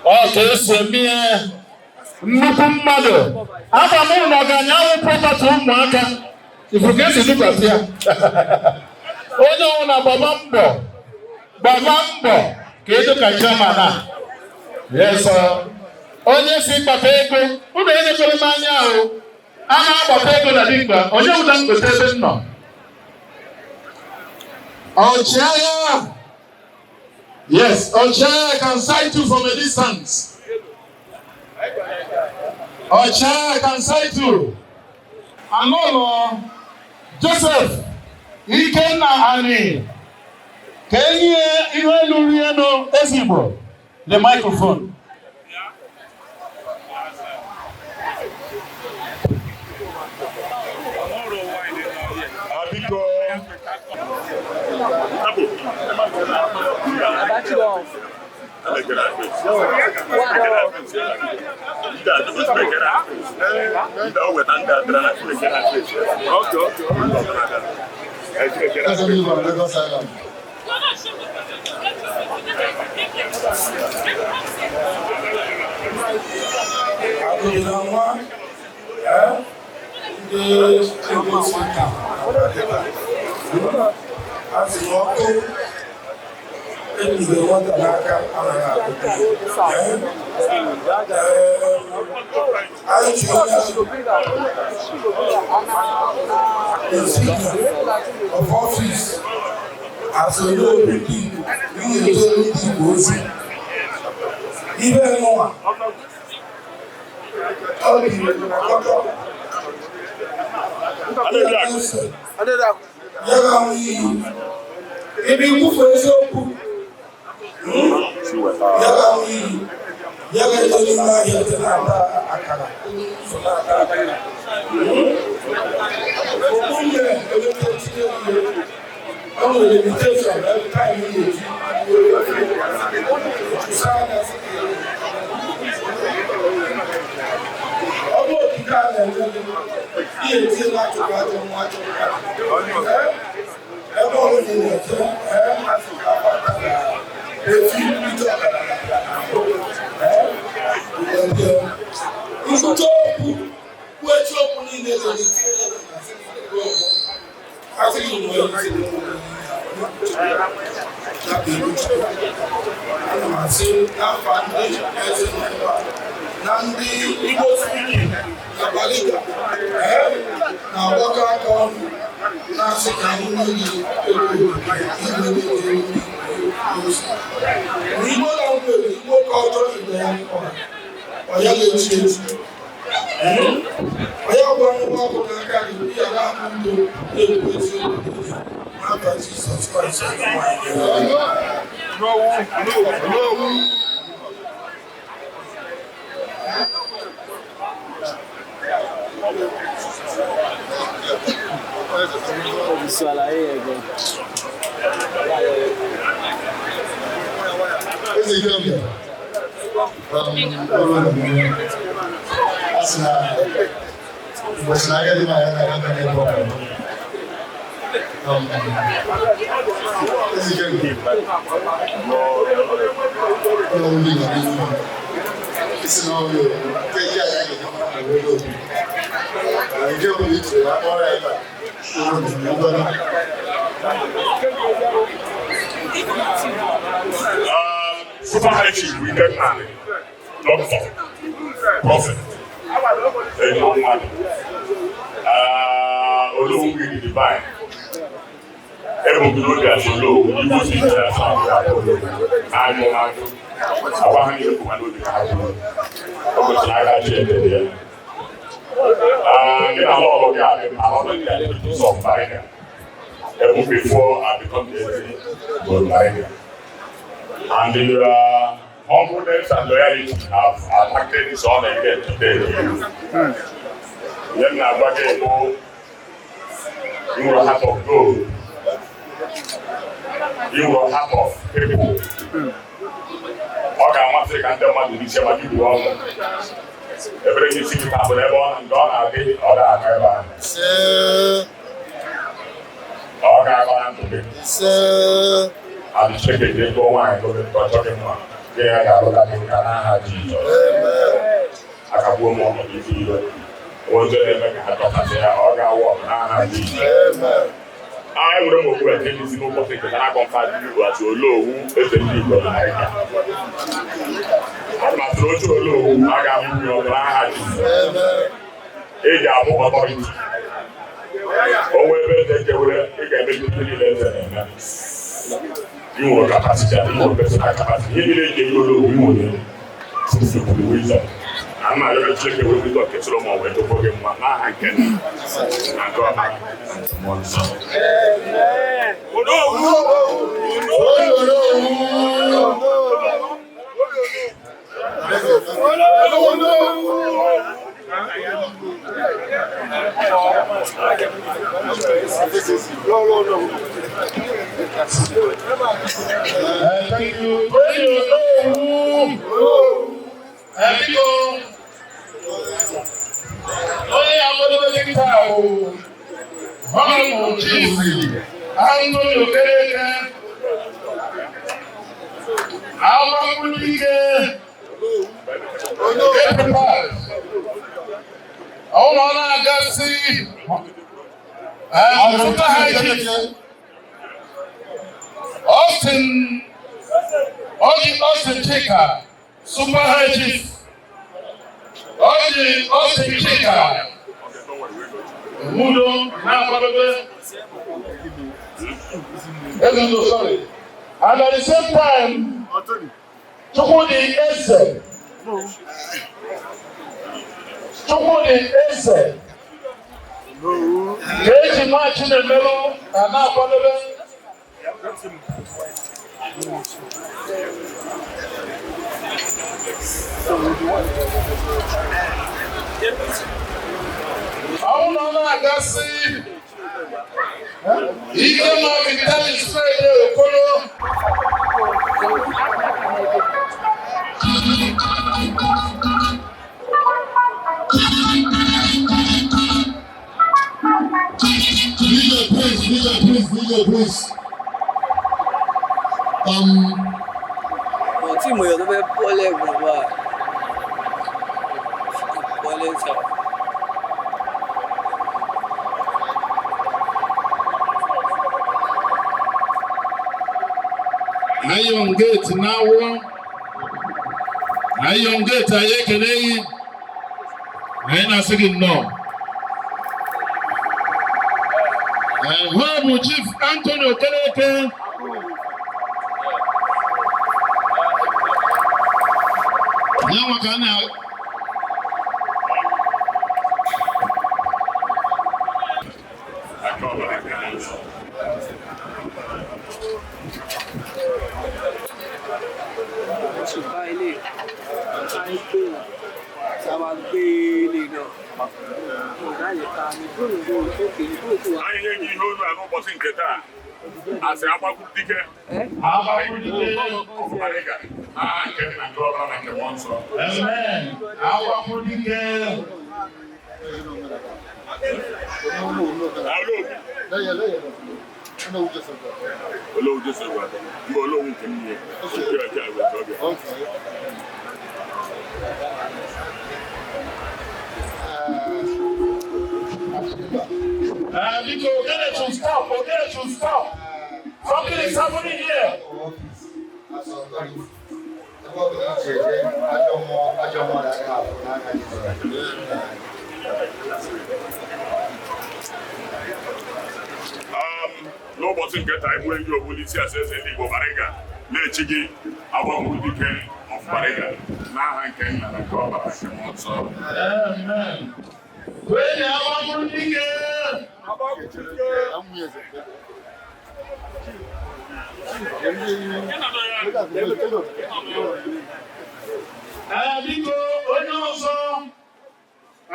Ọ ka esi eme ihe nnukwu mmadụ ama m na ọganihu property ụmụaka ifuru ka esi dịkwasị ya onye ọbụla gbaba mbọ gbaba mbọ ka edo ka chairman a. Yes, sir. Onye si kpata ego unu enyekwere m anya ahụ a na-agbata ego na dimkpa onye ụda mkpeta ebe m nọ. Ọchịagha. Yes, Ọchịagha can sight you from a distance. Ọchịagha can sight you. Anụlọ Joseph Ikenna Ani ka enyi ihe elu rie nụ ezigbo the microphone. Biko. Eze ndị Igbo na Lagos Island. Akụrụ na nwa ndị Igbo si a sị na ọkụ ebube nwata n'aka anaghị akụkụ. Anyị ji onye insignia of office as onye obi ndị Igbo na-ejere ndị Igbo ozi. Ibe nụwa ọ dị akọkọ ya ga-ahụ iyi ebe ikwufe eziokwu ya ga-ahụ iyi ya ga-eje n'ime ahịa je na-ata akara so na-ata akara omume eleta tinye ihe ọ nwere limitation every time ị na-eji chụsa anya sị ka ọ bụ okike a na-enye gị ihe etinye na-achụkwa ajọ nwa achụkwa ebe ọ bụla ị na-eje asị ka akpata na efi ite ọkara nkwucha okwu kwuo eziokwu niile zoro tinye ya na asị gị nwee isi ana m asị n'afọ ndị eze nọ ebe a na ndị Igbo speaking na Bariga na-agbakọ aka ọnụ na-asị ka anyị nye gị ego igwe na-ejere ndị Igbo ozi. N'Igbo language, Igbo culture is the ọ ya ga-echi echi. Onye gwa nwa ọkụ n'aka gị ya ga-ahụ ndụ na-ekwu eziokwu n'afa Jizọs Kraịst Onyenwe anyị. Eze Ikenga, a sị na ụbọchị na agadi nwaanyị anaghị aga n'ebe ọ bụla. Eze Ikenga, ụlọ ndị Igbo n'ihu. Isi na ọrụ nke ji aga ga-eji mara na nwere obi. Nke bụ iche ya kpọrọ ya ebe a. Ụlọ ndị Super High Chief Ikenna, Doctor, Prophet, enyi mmadụ. Olowu gị divine. Ebu n'obi asị Olowu, Igbo si ije asị ajụ ajụ. Agwa ha niile bụkwa n'obi ka ha kwuru. O gosiri aka chi ede ya. Gị na lọlọ gị adị m alọlọ gị adị m sọ Barika. Even before I become the Eze Barika. And your humbleness and loyalty have attracted this honor again today to you. Ihe m na-agwa gị bụ ị nwere heart of gold. Ị nwere heart of people. Ọ ga-amasị ka ndị mmadụ riche ma gị buo ọnụ. Ebere gị si gị taa bụ n'ebe ọ nke ọ na-adị ọ ga-aga ebe ahụ. Ọ ga-agba na ndụ gị. And Chineke ji ego nwaanyị gị ka ọ chọ gị mma. Gị ya ga-alụta gị nka n'aha Jizọs. Akagbuo m ọnọdụ ife iwe. Onye na-eme ka ha dọkasị ya, ọ ga-awụ ọgụ n'aha Jizọs. Anyị nwere m okwu eke n'isi n'ụbọchị nke na akọmfa ndị Igbo asị Olowu eze ndị Igbo na Naịjirịa. Ana m asịrị oche Olowu a ga-abụ nwunye ọgụ n'aha Jizọs. Ị ga-abụ authority. Onwe ebe eze kewere, ị ga-emegide ndị niile eze na-eme. Ị nwere capacity, ị nwere personal capacity. Ihe niile eji eme Olowu, ị nwere since wisdom. Ana m arịọ Chineke were wisdom nke Solomon wee tụpụ gị mma n'aha nke nna na nke ọkpara na nke mmụọ nsọ. Thank you. Biko, onye akwadobe dịka bụ Honorable Chief Anthony Okereke, Agbakwulike, get prepared. Ọ na-agasị Super High Chief Austin Oji Austin Chika, Super High Chief Oji Austin Chika Mudo na-akwadobe. Ezuzo, sorry. And at the same time, Chukwudi Eze, Chukwudi Eze ka eji nwa Chinemelu na na-akwadobe. Ọ na ọ na-agasị Ike ma Vitalis Friday Okoro. DJ, please, DJ, please, DJ, please. Kò tí mo yọ tó fẹ́ bọ́lẹ̀ gbọ̀ngbà bọ́lẹ̀ sà. Iron Gate na-awụ Iron Gate, anyị ekele gị, anyị na-asị gị nnọọ. Honorable Chief Anthony Okereke, ya nwa ka a na Aka ọbara nke mmụọ nsọ. Ṣùgbọ́n ilé àìpé sábà gbé ilé náà ọ̀gá lè ka ní gbòǹgbò òkè ní gbòǹgbò wa. Anyị nye gị ihe olu a n'ụbọchị nke taa. Asị agbakwuru dike. Agbakwuru dike. Barika. Aha nke nna nke ọbara na nke mmụọ nsọ. Amen. Agbakwuru dike. Olowu. Olowu Joseph gwara. Mba Olowu nke mmiri. Nke ọcha weta ọbịa. Biko, Ogene should stop. Ogene should stop. Something is happening here. Ebe ọ bụla iji eje, ajọ mmụọ na-agaghị apụ n'aka Jizọs. N'ụbọchị nke taa, egbu ndị ogbu n'isi asa eze ndị Igbo Bariga na-echi gị Agbakwuru Dike of Bariga n'aha nke nna na nke ọbara nke mmụọ nsọ. Amen. Kwenye Agbakwuru Dike. Ee, biko onye ọzọ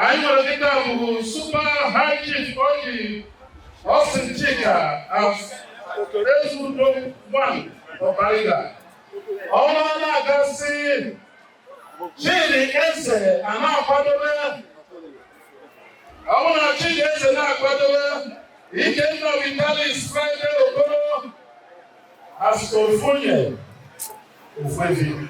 anyị nwere kịta bụ Super High Chief Oji Austin Chika as Ezudo one of Bariga. Ọnwa na-agasị Chidi Eze a na-akwadobe. Ọ bụrụ na Chidi Eze na-akwadobe, Ikenna Vitalis Friday Okoro as Ofunye Ofevi.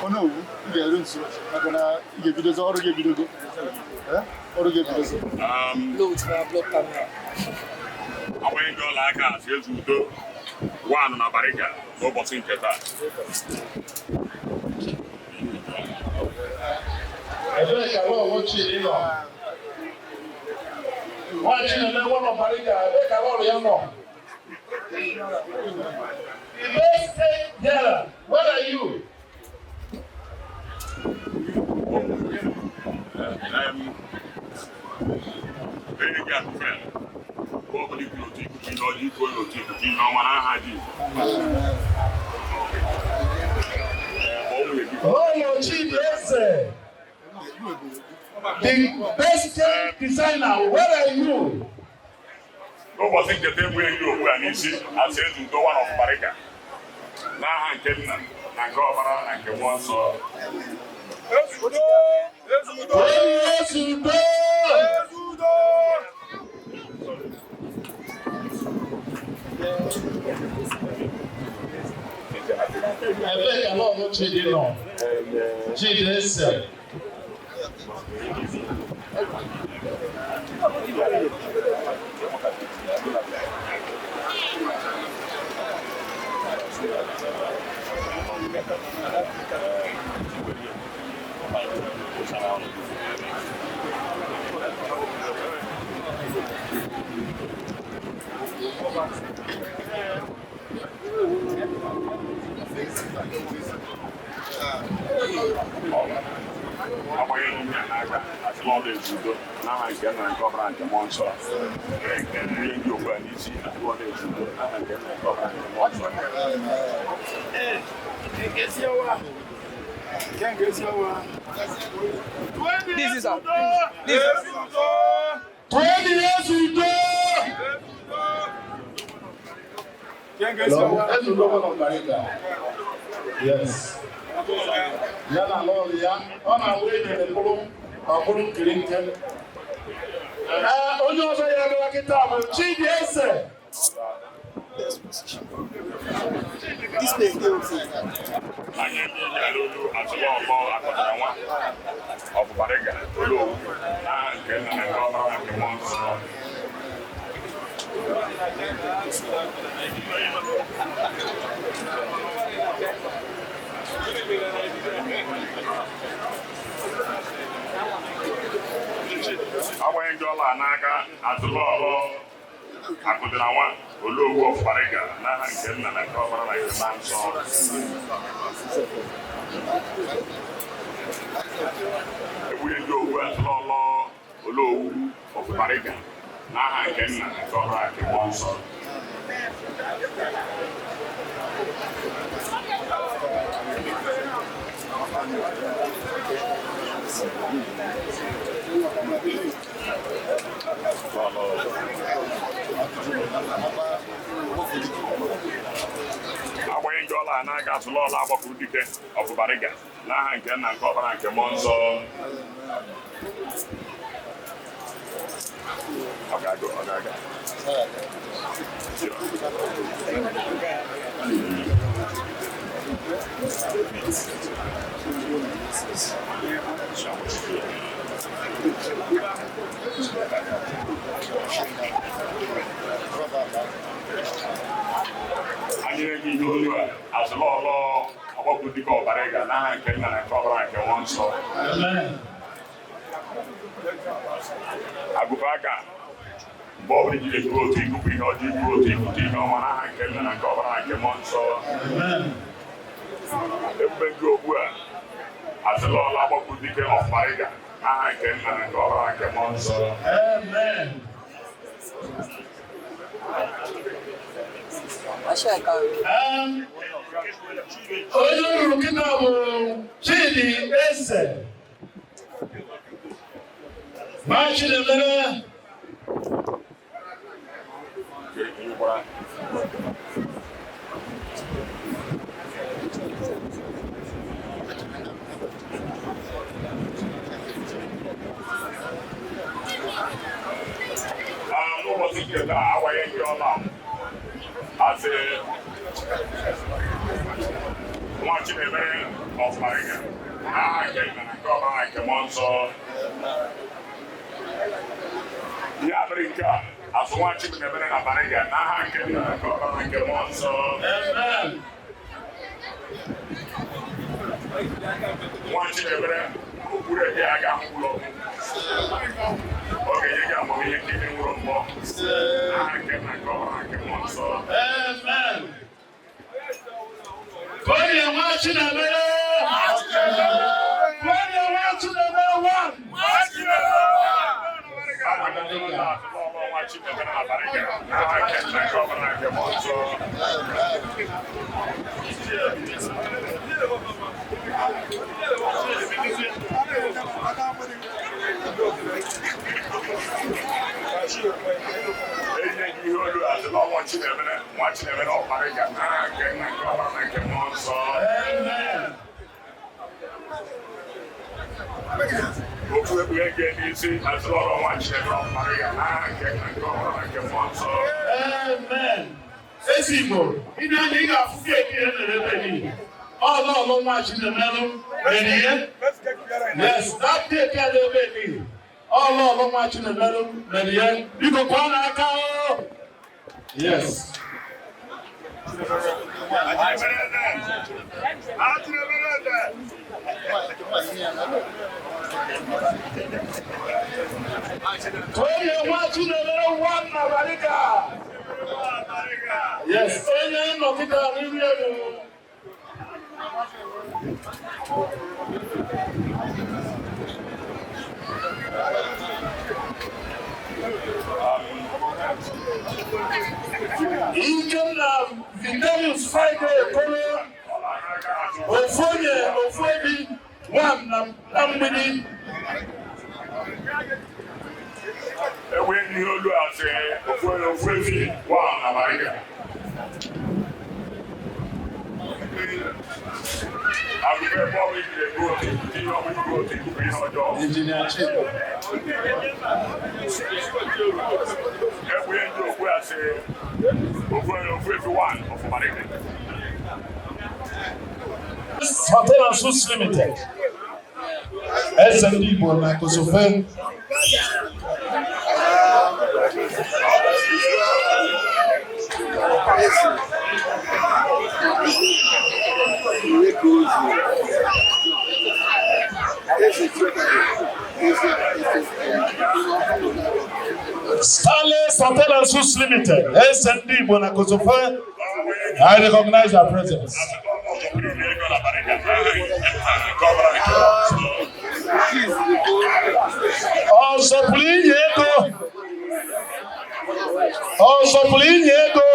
Onowu, ị ga-eru nso maka na ị ga-ebidozi ọrụ gị ebidogo. Ọrụ gị ebidozi. Agbanye gị ọla aka asị eze udo one na Bariga n'ụbọchị nke taa. Ebee ka lọọlụ Chidi nọ? Nwa Chineme one of Bariga, ebee ka lọọlụ ya nọ? The best state there, where are you? Onye gị akụfe bụ ọbụla ikwu n'otu ikuku ihe ọjọọ ikwu n'otu ikuku ihe ọma n'aha Jizọs. Lọọlụ Chidi Eze, the best cake designer, where are you? N'ụbọchị nke taa, egbughị ndị ogbu a n'isi asị eze udo one of Bariga n'aha nke nna na nke ọbara na nke mmụọ nsọ. Onye Ezudo! Ebee ka lọọlụ Chidi nọ? Chidi Eze. Agbanye ndị a n'aka asị lọọlụ eze udo n'aha nke nna nke ọbara nke mmụọ nsọ. Ebunye ndị ogbu a n'isi asị lọọlụ eze udo n'aha nke nna nke ọbara nke mmụọ nsọ. This is a Twenty Ezudo! Ezudo one of Bariga. Yes. Ya na lọọlụ ya, ọ na-awụ enyere mkpụrụ ọ bụrụ nkiri nke. Ee, onye ọzọ ya bịara kịta bụ Chidi Eze. Anyị ebighị ala olu asị lọọlọ akọtara nwa of Bariga Olowu n'aha nke nna na nke ọbara na nke mmụọ nsọ. Agbanye ndị ọla n'aka asị lọọlọ akụdịna nwa Olowu of Bariga n'aha nke nna na nke ọbara na nke mmụọ nsọ. Ebunye ndị owu asị lọọlọ Olowu of Bariga n'aha nke nna na nke ọbara na nke mmụọ nsọ. Agbanye ndị ọla n'aka asị lọọlọ Agbakwuru Dike of Bariga n'aha nke nna nke ọbara nke mmụọ nsọ. Ọ ga-aga, ọ ga-aga. Anyị na-enye ihe olu a azụlọlọ ọgbọgwụ dịka ọbara ịga n'aha nke nna na nke ọbara nke mmụọ nsọ. Agụba aka mgbe ọ bụla ijide gbuo otu ikupụ ihe ọjọọ igbuo otu ikute ihe ọma n'aha nke nna na nke ọbara na nke mmụọ nsọ. Ebube nke okpu a azụlọlọ ọgbọgwụ dịka ọbara ịga n'aha nke nna na nke ọbara na nke mmụọ nsọ. Amen. Onye ruru kịta bụ Chidi Eze. Ma Chinemere. N'ụbọchị nke taa awaghị nke ọma asị nwa Chinemere ọfariga n'aha nke nna na nke ọbara na nke mmụọ nsọ. Ya mere nke a asụ nwa Chinemere na Bariga n'aha nke nna na nke ọbara na nke mmụọ nsọ. Nwa Chinemere okpuru eke aga mkpụrụ ọkụ ọ ga-enye gị amamihe nke ime nwụrụ mbọ n'aha nke nna nke ọbara na nke mmụọ nsọ. Amen. Onye nwa Chinemere. Onye nwa Chinemere one. Nwa Chinemere na Bariga n'aha nke nna nke ọbara na nke mmụọ nsọ. Enye gị ihe olu azụla ọnwa Chinemere nwa Chinemere ọbara n'aha nke nna nke ọbara na nke mmụọ nsọ. Okwu ekpughe gị n'isi azụla ọrụ nwa Chinemere ọbara n'aha nke nna nke ọbara na nke mmụọ nsọ. Amen. Ezi Igbo, ịbịa na ị ga-afụ keeki e mere ebe niile. Ọlọọlọ nwa Chinemere mere ihe. Yes, that cake a na-ebe niile. Ọlọọlọ nwa Chinemere mere ihe. Biko kụọ n'aka o. Yes. Onye nwa Chinemere one na Bariga. Yes, onye nnọkịta n'iru elu. Ikenna Vitalis Friday Okoro, ofu onye ofu ebi one na mgbidi. Enwe ihe olu asị ofu onye ofu efi one na Bariga. Agụba ebe ọ bụ ijide gbuo otu ikute ihe ọma igbuo otu ikupụ ihe ọjọọ. Egbe ndị okwu asị ofu onye ofu efi one of Bariga. Hotel and Suites Limited. Eze ndị Igbo na Kosofe. Stanley Hotel and Suites Limited. Eze ndị Igbo na Kosofe. I recognize your presence. Ọsọpụrụ inye ego. Ọsọpụrụ inye ego.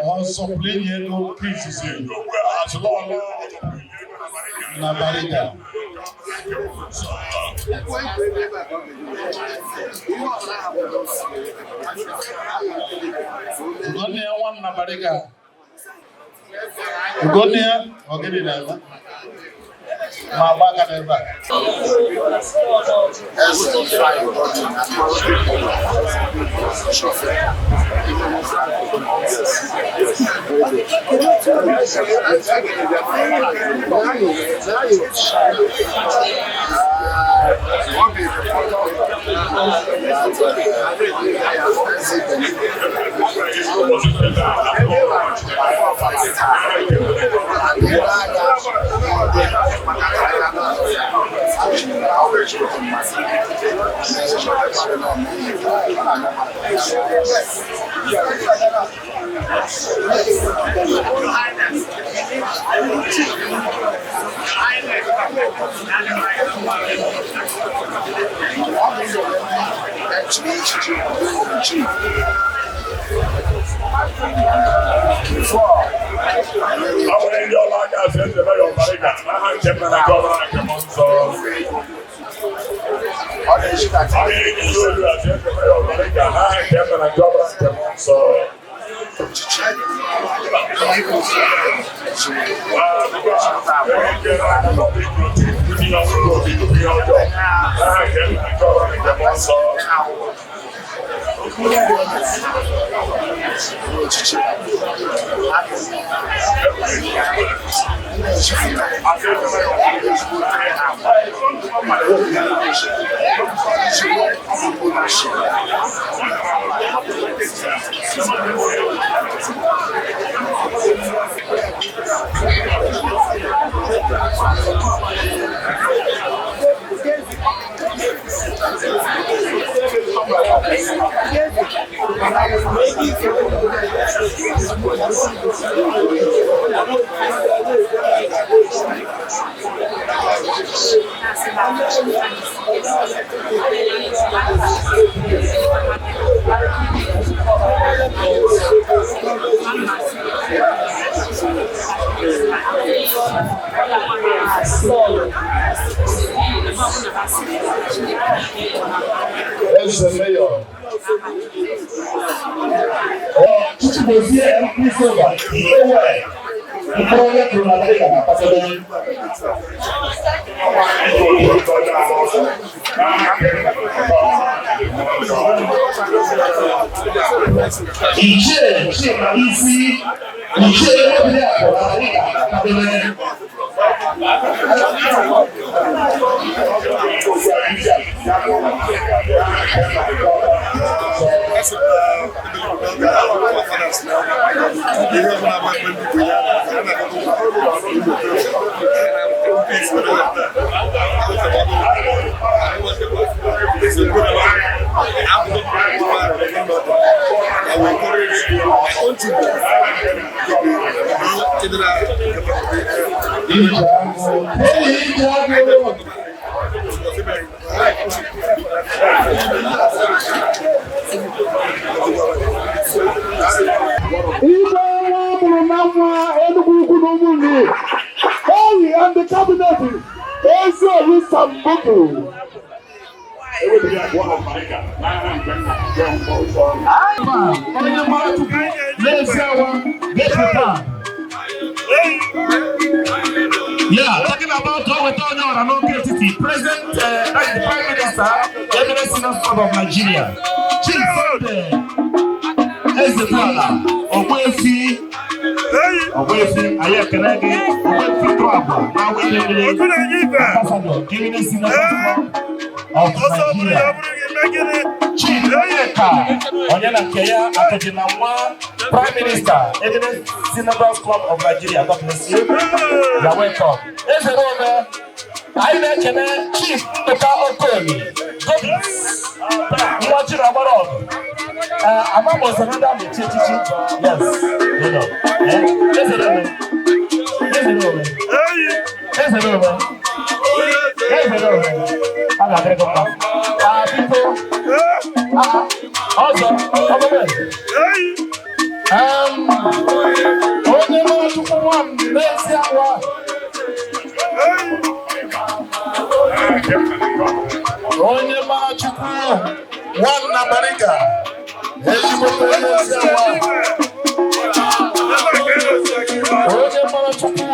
Ọsọpụrụ inye ego nke izizi na Bariga. Ugonne ya nwanna Bariga. Ugonne ya ọ gịnị na-eme? Ma agba aka n'ebe a. Ọ nwere ndị ọrụ aka asị eze Mayor of Bariga n'aha nke nna na nke ọbara na nke mmụọ nsọ. Ọ na-eji ihe olu asị eze Mayor of Bariga n'aha nke nna na nke ọbara na nke mmụọ nsọ. N'aha nke nna na nke ọbara na nke mmụọ nsọ. Eze Mayor. Chichigozie MP Silva, Ewe, mkpụrụ onye kwuru na Bariga na-akpasadebe. Ichie Chima Isi, Ichie Obili Akụ na Bariga na-akpadebe. Igwe nwa mụrụ na nwa Enugu Ukwu na Ụmụnne, Eyi and the cabinet, Ezi Obi Sambuku. Onye mara Chukwu na-esi awa ga-echeta. Yeah, talking about Oweta Onyeora n'oke etiti, President, that is the Prime Minister, Eminent Senior Club of Nigeria, Chief Sunday Ezekwala, Ogbuefi, Ogbuefi, anyị ekele gị, Ogbuefi tụrụ agwa na awele Ambassador, Eminent Senior Club of Nigeria. Chief Onyeka, onye na nke ya atụji na nwa Prime Minister, Eminent Senators Club of Nigeria, God bless you. You are welcome. Eze Ome, anyị na-ekene Chief Ndụka Okoli, Gobis, nwa Chinagbara ọgụ. Ama m ọzọ ndị a na-echi echichi. Yes, you know. Eh? Eze Ome, Eze Ome, Eze Ome, Eze Ome. A ga-adịrị gị mma. Ah, biko, ah, ọzọ, ọbụbe. Onye mara Chukwu nwa m n'ezi awa. Onye mara Chukwu nwanna Bariga, ezigbote onye ezi awa. Onye mara Chukwu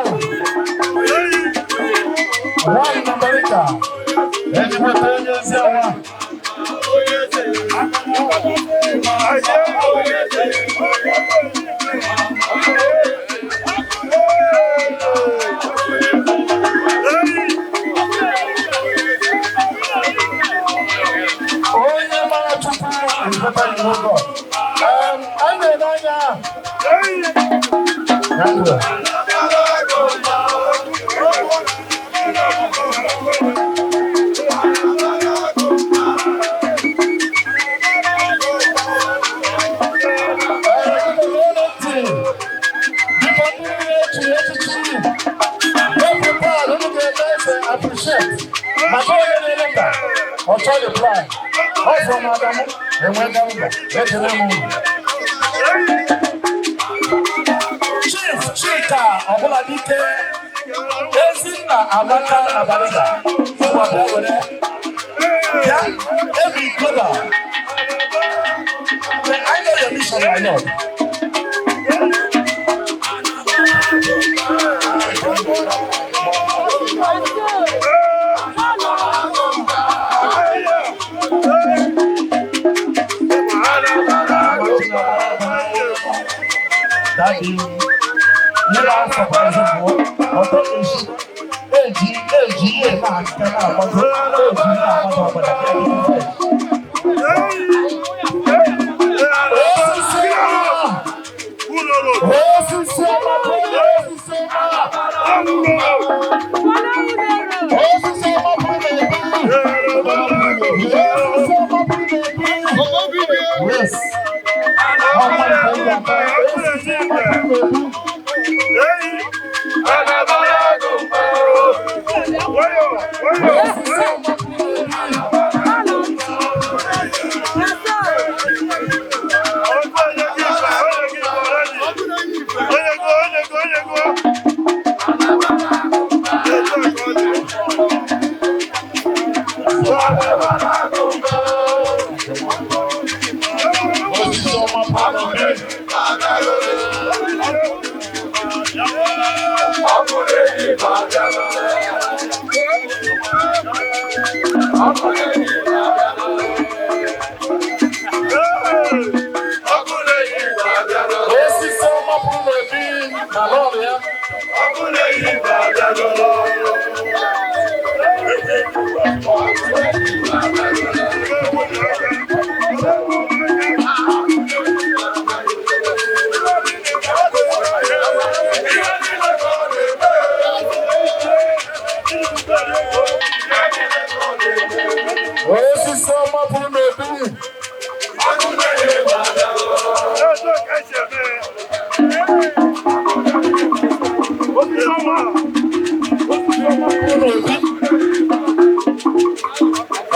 nwanna Bariga, ezigbote onye ezi awa. Onye mara Chukwu is better than no God. Anyị na-ele anya. Thank you. Ọchọ the plan. Ọ from Adamu, enwe Garba, ekele m unu. Chief Chika Ọbụladike, Ezinna Amaka Abariga, ngwa bịa were. Bịa, Ebi Global. I know your mission, my lord. Daddy, you are surprising me. Ọ̀tọ́ èṣù, èjì, èjì yé máa ń tẹ́ náà mọ́tò, èjì náà mọ́tò ọ̀gbọ̀dà bí ẹni tó fẹ́. Osisi ọma, osisi ọma bụrụ osisi ọma. Osisi ọma bụrụ na-ebi. Osisi ọma bụrụ na-ebi. Yes. Ọma nke ndị aka, osisi ọma bụrụ na-ebi. Osisi ọma bụrụ na-ebi na lọọlụ ya. Osisi ọma bụrụ na-ebi.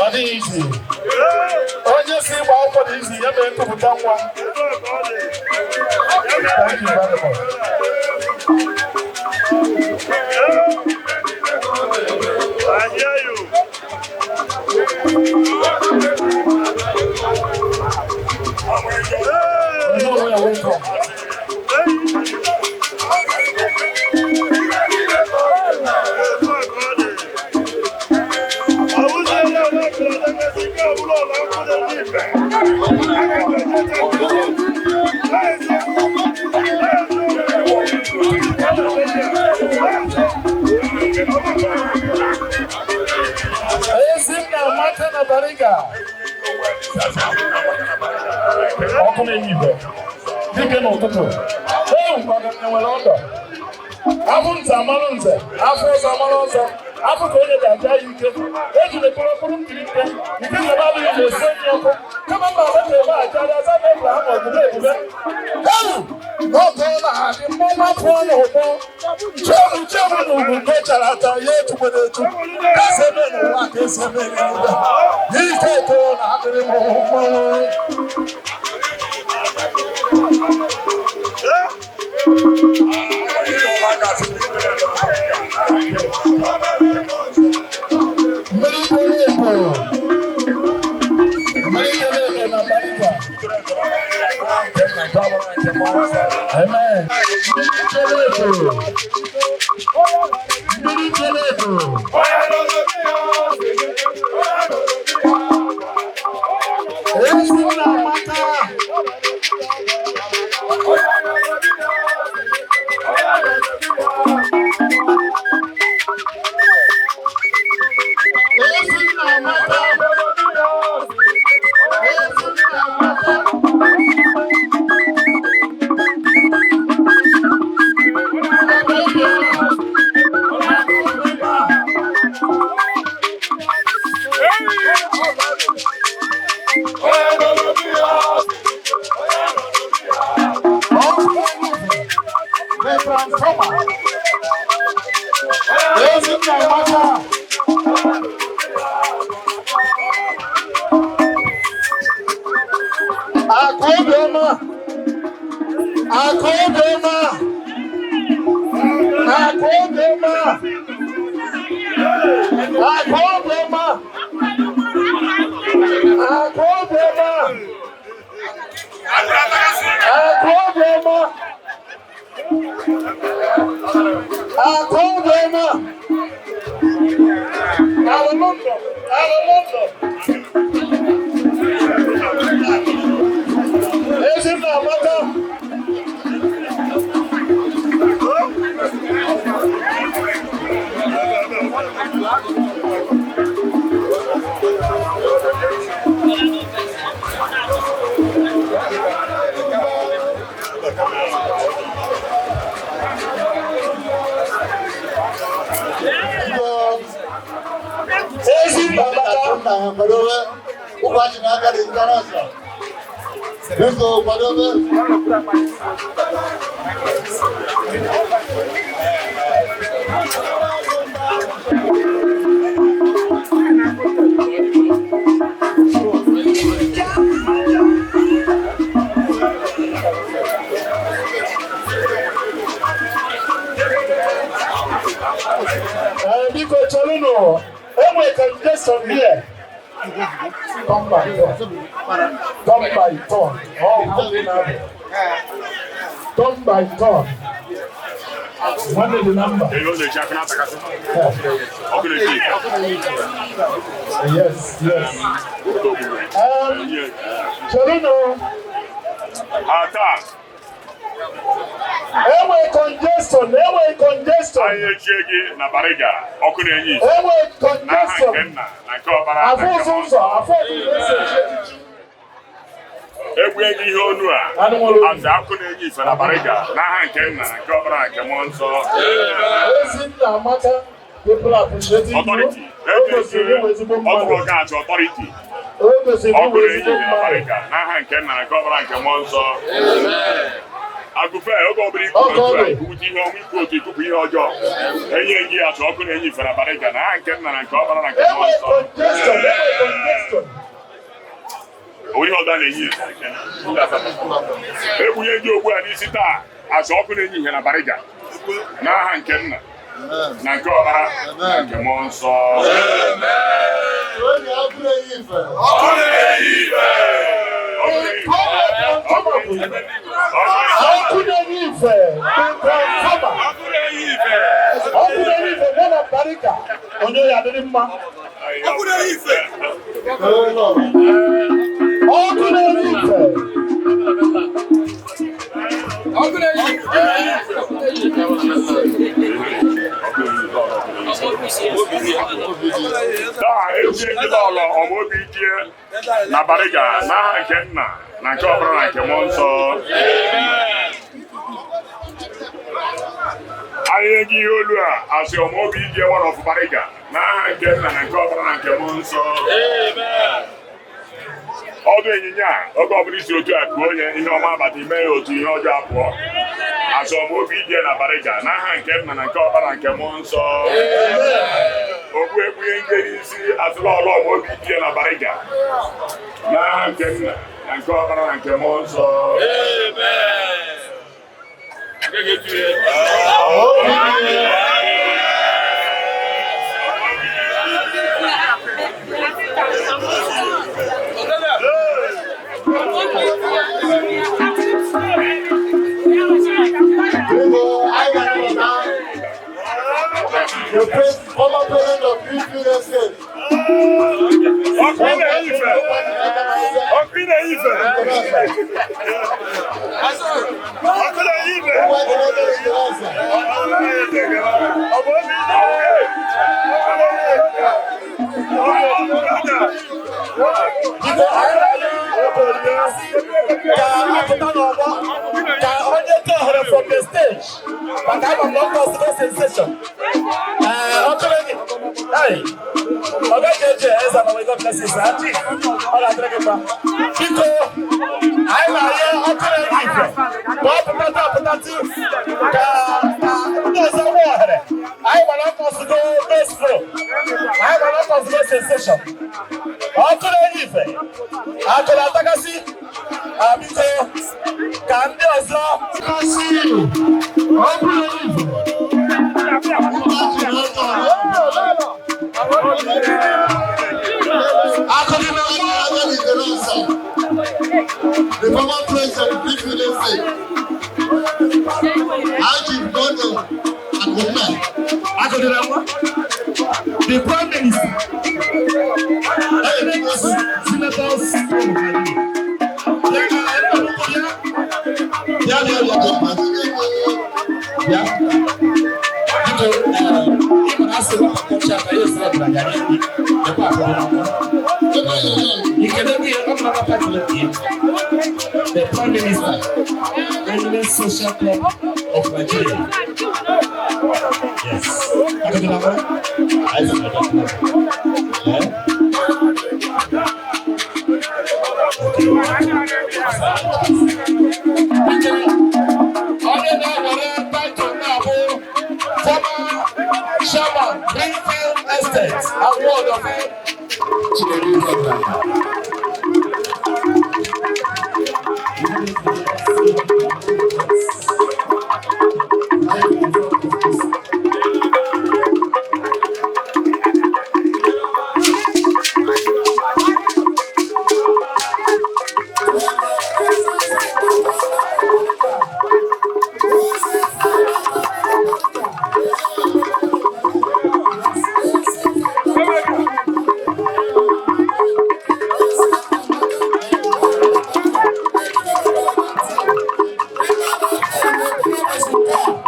Ọ dịghị izi. Onye si ịgba akwụkwọ dị izi, ya mere nkupụta nwa. Thank you very much. I hear you. You know where we from. Ezinna Amaka na Bariga. Ọkụ na-enye igwe. Dike n'ụtụtụ. Ee, mgbada nwere ọdọ. Abụ nze amalụ nze, afọ ọzọ amalụ ọzọ, afọ ka onye ga-aja ya ike. Ejiri kpụrụ mkpụrụ nkiri nke, nke na-ebe adịghị na-esi enyi ọkụ. Kama mba ọzọ ga-eme aja aza na Abraham ọgụgụ ebube. Ewu! N'oge ọ na-adị mmọnwụ afọ n'ụgbọ. Chebu chebu na ugwu nke chara acha ya etukwere etu. Ka esi eme n'ụwa ka esi eme n'eluigwe. N'ike eko na-adịrị m mmanwụ. Mmiri kpọrọ ekpo. chere edo. Mmiri chere edo. Ezinna amaka. Ezinna amaka. Ezinna amaka. The transformer. Ezinna amaka. Akụ obiọma. Akụ obiọma. Akụ obiọma. Akụ obiọma. Akụ obiọma. Akụ obiọma. Akụ obiọma. Ala London. Ala London. Ezinna amaka. Ezinna amaka. Kwadobe ụbọchị n'aka dị nkara ọsọ. Biko kwadobe. Biko chelụnụ, enwere congestion here. Come by turn. Come by turn. Oh, ndị na-abịa. Turn by turn. Nwanne dị na mba. Yes, yes. Chelụnụ. Ata. Enwere congestion, enwere congestion. Anyị echie gị na Bariga, ọkụ na-enye isi. Enwere N'aha congestion. nke nna na nke ọkpara na Afọ nke ụzọ ụzọ, afọ ụzọ esi echi echichi. Egwu gị ihe onu a azụ akụ na-enye ife na Bariga n'aha nke nna na nke ọkpara na nke mmụọ nsọ. Ezinna amaka, people appreciating you. Ọtọriti. O gosiri inwe ezigbo Ọ mmadụ. bụrụ ọga achọ ọtọriti. O gosiri Ọkụ inwe na-enye ezigbo ife na mmadụ. Bariga n'aha nke nna na nke ọkpara na nke mmụọ nsọ. Agụfe oge ọbụla ikwu otu a ikwute ihe ọma ikwu otu ikwupụ ihe ọjọọ. Enye gị achọ ọkụ na-enye ife na Bariga n'aha nke nna na nke ọkpara na nke mmụọ Enwere nsọ. congestion, enwere congestion. Onye ọzọ na-enye ife. Egbunye gị ogbu a n'isi taa azụ ọkụ na-enye ihe na Bariga n'aha nke nna na nke ọkpara na nke mmụọ nsọ. Onye ọkụ na-enye ife. Ọkụ na-enye ife. Ọkụ na-enye ife, the transformer. Ọkụ na-enye ife. Ọkụ na-enye ife nọ na Bariga. Onye ya adịrị mma. Ọkụ na-enye ife. Ọkụ na-enye ife. Ọkụ na-enye Taa echie ndị ọlọ ọma obi die na Bariga n'aha nke nna na nke ọkpara na nke mmụọ nsọ. Anyị eji ihe olu a asị ọma obi die one of Bariga n'aha nke nna na nke ọkpara na nke mmụọ nsọ. Ọdụ ịnyịnya a oge ọbụla isi otu a kụọ onye ihe ọma abata ime ya otu ihe ọjọọ apụọ. Asị ọma obi die na Bariga n'aha nke nna na nke ọkpara na nke mmụọ nsọ. Okpu ekpunye nke n'isi asịla ọlụ ọma obi die na Bariga n'aha nke nna na nke ọkpara na nke mmụọ nsọ. Biko Former president of Greenfield Estate. Ka apụta n'ọgbọ ka onye ke ohere from the stage maka ama m na ọkọ ozugbo sensation. Ee, ọkụrụ gị. Hey, ọga jeje eze na God bless you, sir. Ọ ga-adịrị gị mma. Biko, anyị na-arịọ ọkụrụ gị ife ka ọ pụtata apụtatụ ka ka ndị ọzọ nwee ohere. Anyị gbara ọkọ ozugbo best pro. Anyị gbara ọkọ ozugbo sensation. Ọkụrụ enyi ife akụrụ atakasị. Biko, ka ndị ọzọ The former president of Greenfield Estate, Haji Gordon Akuma. Akọdịrị the prime minister, senators. Bịa, bịa, bịa, bịa. Bịa. Biko, ị mara asị nwata kọcha ka ya esi ọdịna ya n'ikpe, ekwe akọdịrị nwa. Ikele gị ọ mara pati gị. The Prime Minister, President Social Club of Nigeria. Yes. Akọdịrị nwa. Anyị sị na ọdịna. Eh? Onye na-ewere title na-abụ former chairman Greenfield Estate Award of Chinedu Ọdịnala.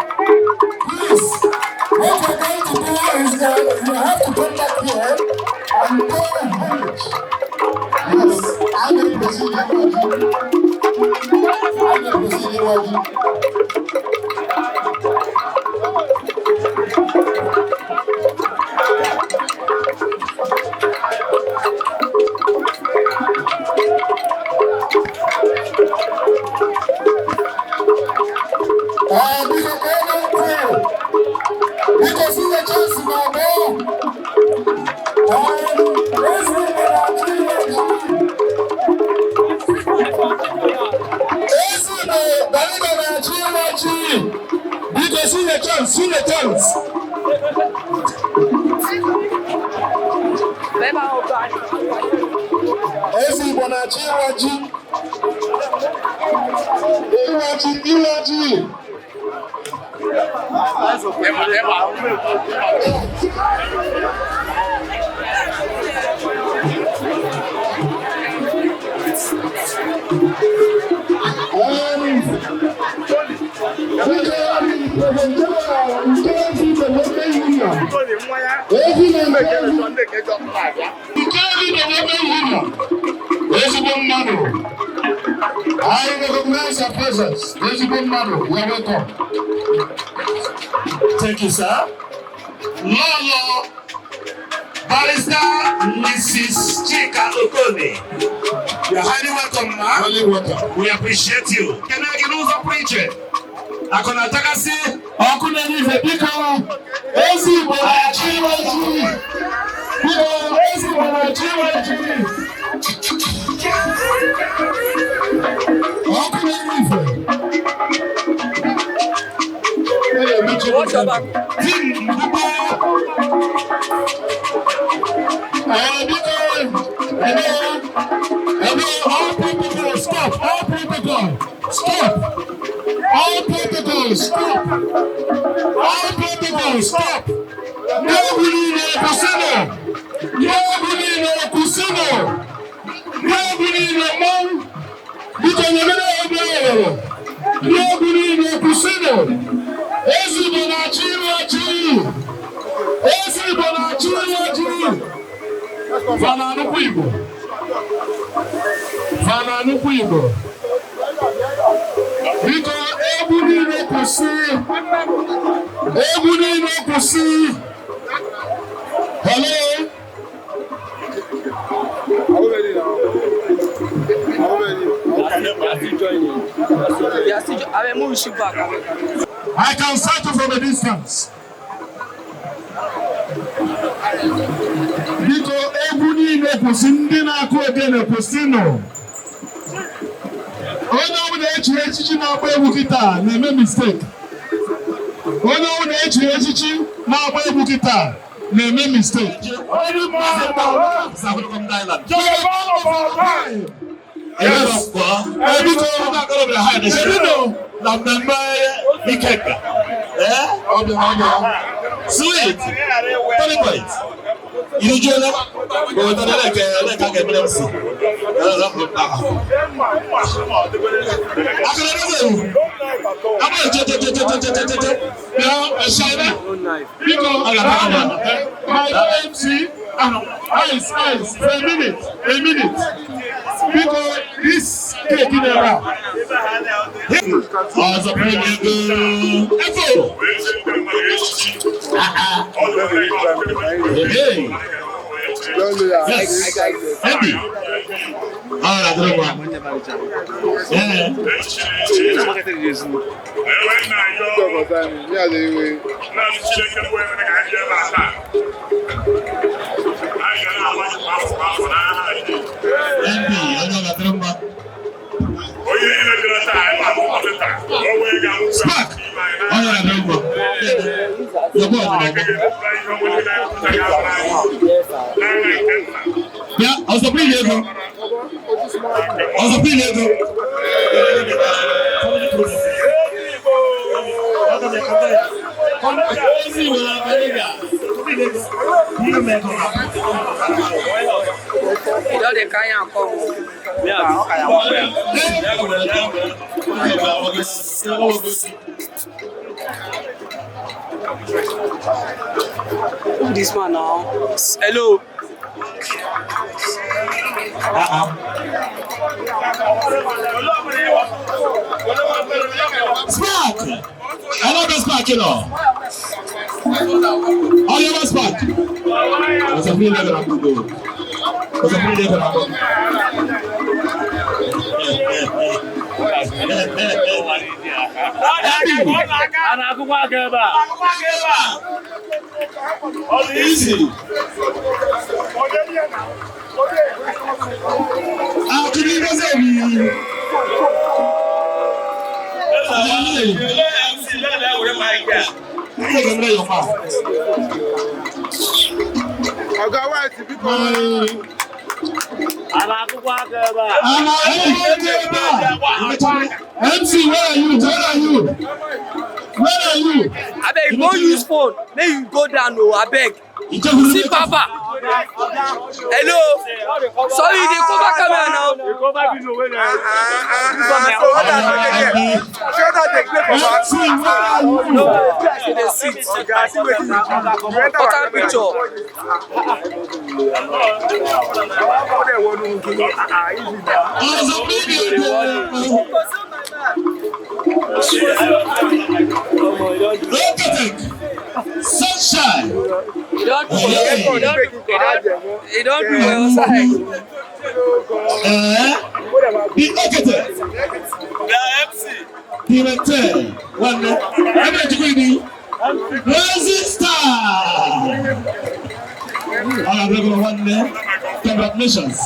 Please, what we're going to do is you have to come back here and pay homage. Yes, I'm the president. I'm the president. Biko ka ebe nkwụ. Biko si nye chance na abụọ. Eze Igbo na-achị iwe ji. Eze Igbo Daliga na-achị iwe ji. Biko si nye chance, si nye chance. Eze Igbo na-achị iwe ji. Iwe ji, iwe ji. Ezigbo mmadụ, I recognize your presence. Ezigbo mmadụ, you are welcome. Thank you, sir. Lolo, Barrister Mrs. Chika Okone. You are highly welcome, ma. Highly welcome. We appreciate you. Can I get ụzọ pụrụ iche? Akụ na-atakasị. Ọkụ na-enye biko, Eze Igbo na-achị iwe ji. Biko, Eze Igbo na-achị iwe ji. Ọkụ na-enye ife. Tim Mbugbo. Biko, ebe, ebe, all protocol, stop, all protocol, stop. All protocol, stop. All protocol, stop. Ndị egwu niile kwụsịnụ. Ndị egwu niile kwụsịnụ. Ndị egwu niile mmanwụ. Biko nyegide obere ohere. Ndị egwu niile kwụsịnụ. Eze Igbo na-achọ iru ọchị. Eze Igbo na-achọ iru ọchị. Fa na-anụkwu Igbo. Fa na-anụkwu Igbo. Biko, egwu niile kwụsị. Egwu niile kwụsị. Hello? They are still, I mean, move you back. I can sight you from a distance. Biko, egwu niile kwụsị, ndị na-akụ ogene kwụsịnụ. Onye ọbụla echiri echichi na-agba egwu kịta na-eme mistake. Onye ọbụla echiri echichi na-agba egwu kịta na-eme mistake. Yes. Biko, na mmemme Ikenga. Sweet. Tony point. Irijuola. Wetara eleke eleke a ga-emere m si. Akara ebe ewu. Ama che che che che che che che che. Bịa, Eshana. Biko, my MC, ice, ice, for a minute, a minute. Biko, this cake in there. Ọzọ pụrụ ego. Efo. Hey. Yes. Andy. All right, good one. Yeah. Andy, onye ọ ga-adịrị mma. Spark. Onye ọ ga-adịrị mma. Your boy dị n'ọgbọ. Bịa, ọzọ pụrụ ego. Ọzọ pụrụ ego. You don dey carry am come o. Who this man now? Hello. Spark! I love the spark, you know. Oh, you love spark. What's a free level I'm going to go? What's a free level I'm going to Easy. Akiri Gozebi. Oga White, biko. MC, where are you? Where are you? Where are you? Abeg, no use phone. Make you go down o, abeg. See Papa. Hello. Sorry, you dey cover camera now. No, you dey sit. Important picture. Sunshine. You don do you don you don do well side. The architect. Director. One. Ebe Chukwudi. Rising star. All our regular one there. Congratulations.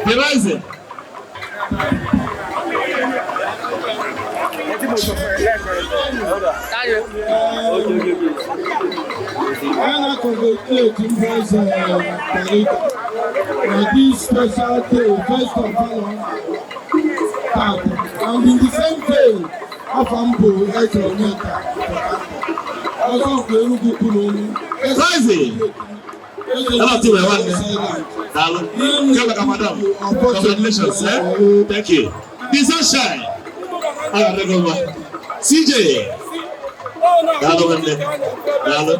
The Rising. I congratulate Impress Tarika for this special day, first of all, and in the same day, Afambo Eze Onyeka, ọzọ nke Enugu kwuru olu, Rising. Hello, team. Nwanne. Daalụ. Kemgbe ka madam. Congratulations. Eh? Thank you. The sunshine. Ah, mma. CJ. Daalụ nwanne. Daalụ.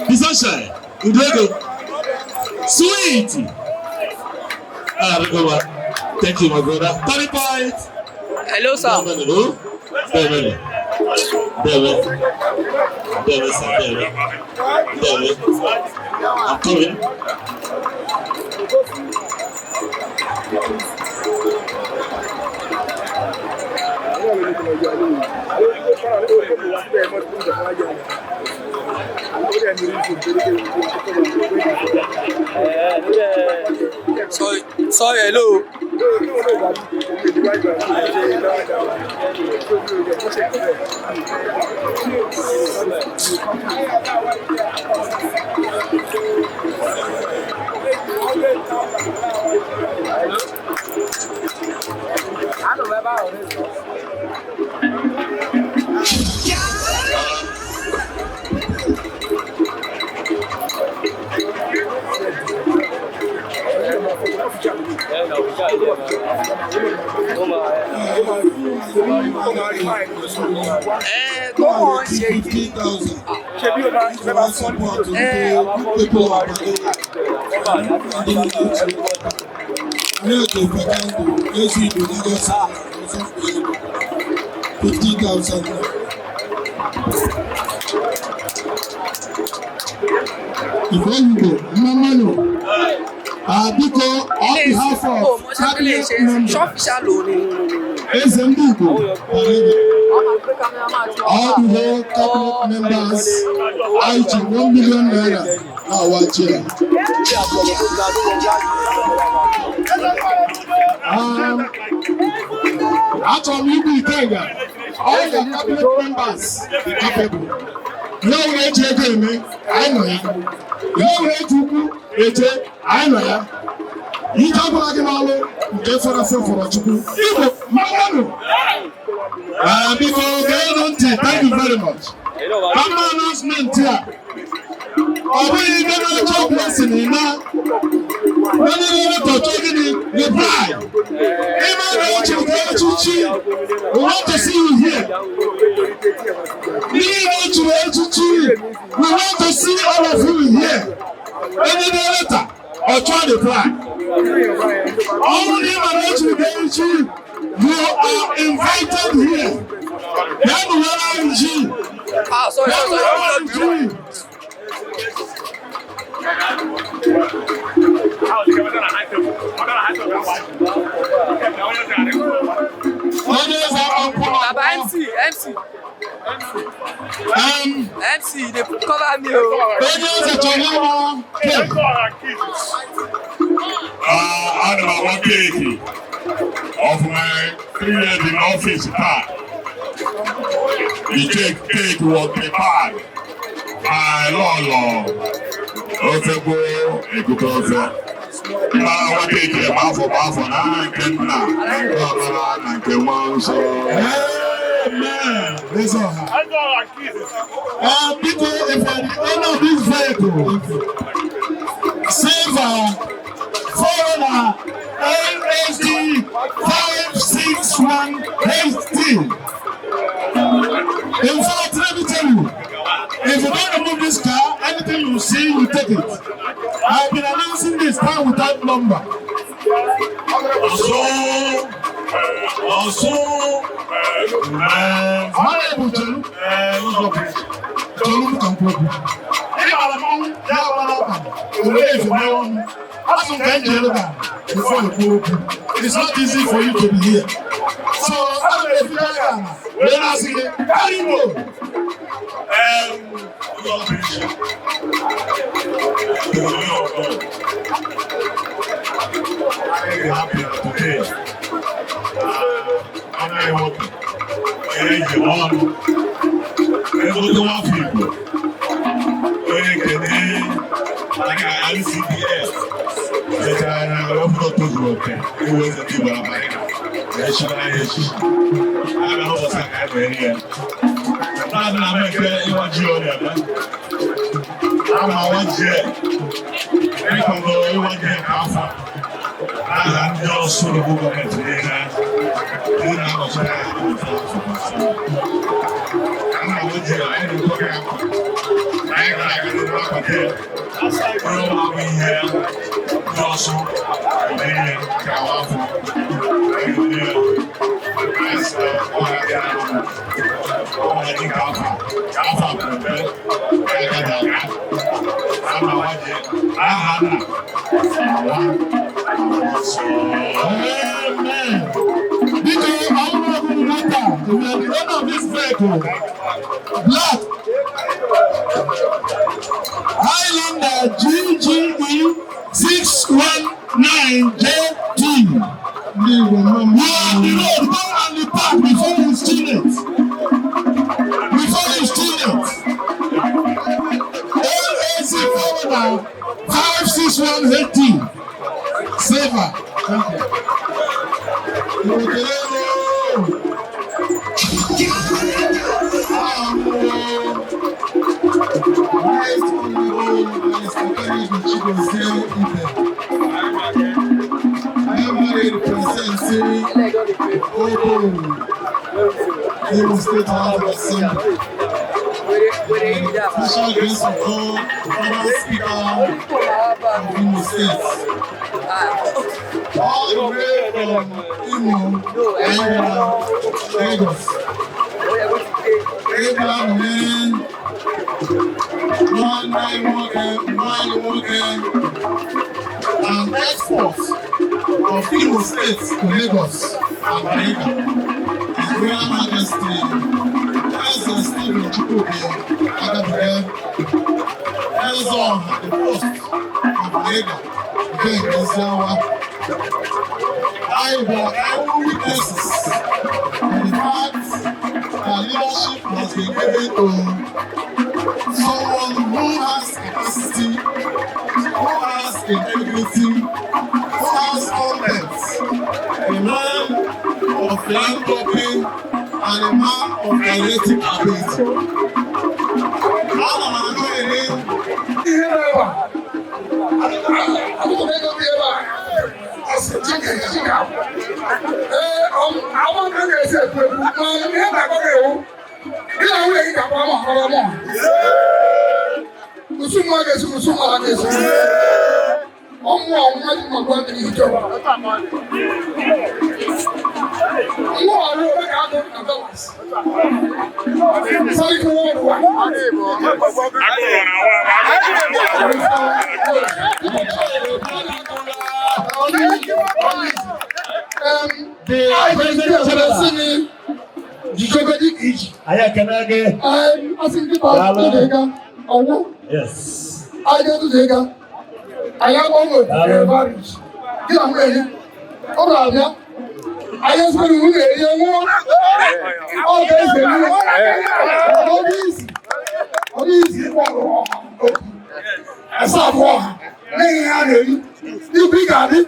The sunshine. Udo ego. Sweet. Ah, mma. Thank you, my brother. Turning point. Hello, sir. Deme. Deme. Deme, sir. Deme. Deme. I'm coming. Sorry, sorry, hello. Tó kàn ń ṣe kí. Ní ètò Fẹ́kándò, Ezi Igbo Lagos 50,000. Igbo Igbo, mma Biko, on behalf of cabinet members, Ṣọ́fíṣà lò ní. Eze ndị Igbo, all the whole cabinet members, IG 1 million naira na our chair. Achọrọ m igbu Ikenga, all the cabinet members dị capable. Ihe ọbụla eji ego eme, anyị nọ ya. Ihe ọbụla eji ukwu eje, anyị nọ ya. Ike ọbụla gị n'ọlụ nke fọrọ afọ fọrọ Chukwu. Igbo, mmanụ! Biko, geenụ ntị, thank you very much. Ama announcement a, ọ bụghị ibe na-achọ blessing na onye na-emetọchọ gịnị reply. Ime na-eche nke echichi, we want to see you here. Ndị na-echiri echichi, we want to see all of you here. Onye na-eleta, ọ chọọ reply. Ọ bụrụ na ị ma na echiri gị echichi, you are invited here. Bịanụ were anyị ji. Ah, sorry, Bịanụ sorry, were sorry. anyị ji. Onye eze ọkwụ Baba MC, MC. MC, dey cover me o. Onye eze chọrọ ịwa cake. Ana m awa keeki of my 3 years in office taa. The cake was prepared by Lolo Ofegbo Ekupe Ofe. Ma awa keeki ma afọ ma afọ na nke nna nke ọbara na nke nwa nsọ. Amen. Eze ọha. Biko, if you are the owner of this vehicle, silver Forerunner LSD 561HT. In fact, let me tell you, if you don't remove this car, anything you see, you take it. I've been announcing this car without number. Also, Honorable Chelu, Chelu m ka m kwuo okwu. Ị gbara mmanwụ, ya agbara abalị, were efe mee ọnụ. Asụ nke m ji elu ga before you kwuo okwu. It is not easy for you to be here. So, ana m efiga gị ala wee na-asị gị, karị Igbo. To the will of God. I'm happy today. Anaghị nwoke onye ji ọnụ ezigbote nwafọ Igbo onye nke ndị RCDS mechara na wepụta tozuru oke iwe eze ndị Igbo na Barika echiri anyị echichi a ga n'ụbọchị a ka anyị were ya naanị na nke ịwa ji ọ na-eme. Ama ji ịkwado ịwa ji nke afọ aha ndị ọsụ local gọọmenti niile ndị na-anọchi anya ama ji anyị na-ekwe ya nkwa na anyị gara aga n'ihu akwado ya onye ọbụla bụ ihe ndị ọsụ ihe ka awa afọ anyị ga-eme ya. Anyị sị na ọ ga-adị anyị mma. Ọ ga-adị ka afọ ka afọ a pere mpe ya ga aga ama wa ji aha nna awa ọsọ. Amen. Biko, ọ bụrụ ọbụrụ nwata, if you are the owner of this vehicle, black Highlander GGE 619JT. Ndị Igbo nọ m. You are on the road, go and the park before you steal it. Before you steal it. LAC forwarder 561HT. Saver. Thank you. Igbo kelele. Aha m bụ Right Honorable Barrister Kennedy Chigozie Ibe. I am representing Obo Imo State House of Assembly. Special grace of God, the former Speaker of Imo State. All the way from Imo, Anambra, Lagos. Ebe ahụ nyere nwanne anyị nwoke, nwaanyị nwoke, and export of Imo State to Lagos and Bariga. His Royal Majesty Eze Stephen Chukwuka Agabire, Eze Ọha the First of Bariga, nke Eziawa. I were eyewitnesses to the fact that leadership has been given to someone who has capacity, who has integrity, who has content, a man of philanthropy and a man of directive ability. Ana m achọ ere Ihe na-ebe a, atụtụ m ego bi ebe a, asị Chineke Chineke ahụ. Ee, àwọn kan ga-esi ekwu ekwu, ma ihe na-agba gị ewu, gị na nwunye gị ga-agba ma ọrụ mụ. Usu mma ga-esi, usu mma ga-esi. Ọmụ ọmụma dị mma gwa ndị ike. Nwa ọrụ ebe ka agụ na dollars. Sariki wọọdụ wa. Agụrụ na awa agụrụ. The president general jikọgodi ka iji. Anyị ekene gị. Asị ndị ba tụtụ ịga ọwụ. Yes. Anyị ga-etụtụ ịga. Anyị agbanwe marriage. Gị na nwunye gị. Ọ bụrụ abịa. Anyị ezigbo nwunye eri nwụọ. Ọ ga-ese eri. Ọ dị izi. Ọ dị izi ịkpọ ọrụ ọha okwu. Esa abụọ ọha. N'ihi ha na-eri. Ibu ị ga-adị.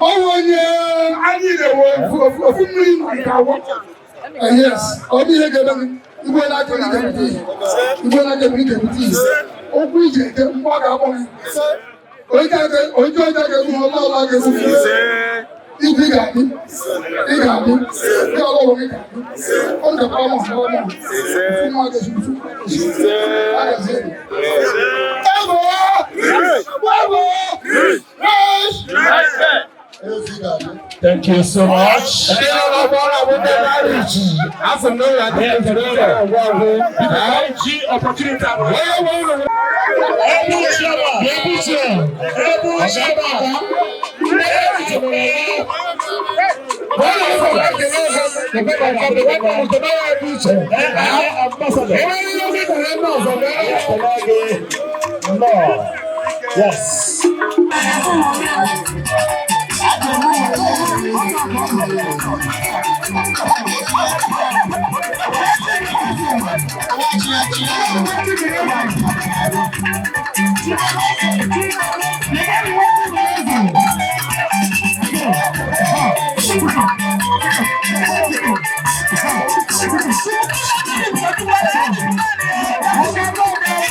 Ọnwụ onye anyị na-ewe ofu mmiri na nke agwọ. Yes, ọ bụ ihe ga-eme gị. Igwe na-aka ị ga-ebute ihe. Igwe na-aka ị ga-ebute ihe. Okwu iji eke mgbe ọ ga-akpọ gị. Onye onye ga-egbu ha ọla ọla ga-egbu gị. Igwe ị ga-adị. Ị ga-adị. Ndị ọrụ ọrụ gị ga-adị. Ọ ga-akpọ ọmụ ha ọmụ. Ofu nwa ga-esi ofu nwa ga-esi. A ga-esi. Ego! Ego! Thank you so much. Ji opportunity ahụ. Ebu Chama. Ebu Chama. Ebu Chama. No. Yes. Thank you.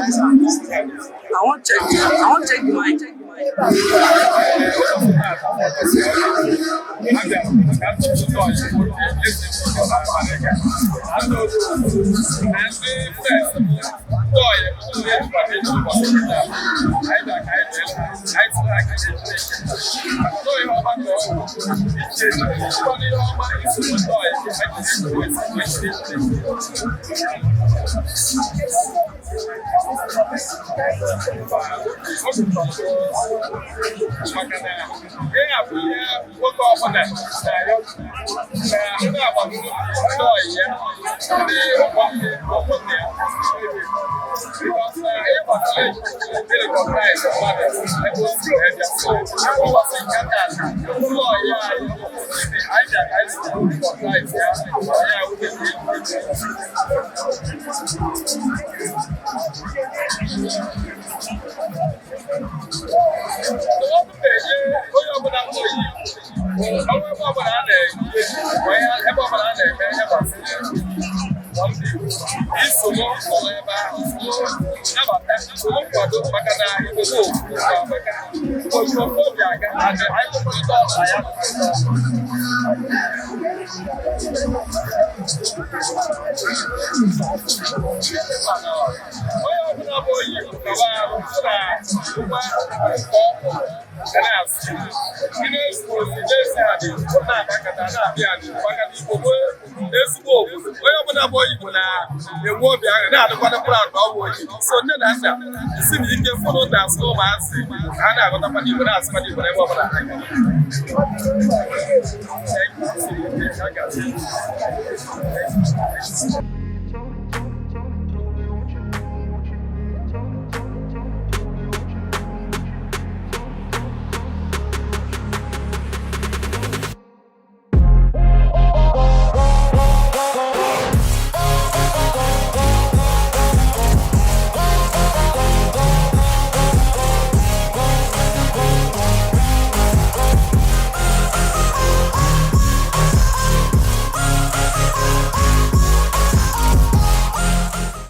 I want check. I want check the mic. Maka na ihe a bụ ihe nwoke ọbụla na-arịọ na ndị agbata ndị ọyị ya ndị ọgbọ ọgbọ ya because na ihe gbasara ịrekọgnaịz mmadụ ebe o si wee bịa. So ụbọchị nke taa, ụlọ ọyị anyị anyị bịa ka anyị si rekọgnaịz ya ya wute. Ndụmọdụ na-enye onye ọbụla bụ oyi ọnwa ebe ọbụla a na-eme ebe ọbụla a na-eme ihe gbasara ndị Igbo isoro nọrọ ebe ahụ soro nabata soro nkwado maka na Igbo bụ ofu maka otu ofu obi aga adị anyị kwekọrịta ọla ya. Onye ọbụla bụ oyi gawa arụ hụ na ngwa nke ọkụ ga na-asụ ndị na-esi ozi na-esi ha dị na-abakọta na-abịa adị maka na Igbo bụ ezigbo obodo. Onye ọbụla bụ Igbo na-enwe obi aṅụrị na-adịkwana proud na ọ bụ onye Igbo. So nne na nna si na ike fụrụ na asụ ụmụazị ka a na-aghọtakwa n'Igbo na-asụkwa n'Igbo n'ebe ọbụla ha gara. Thank you.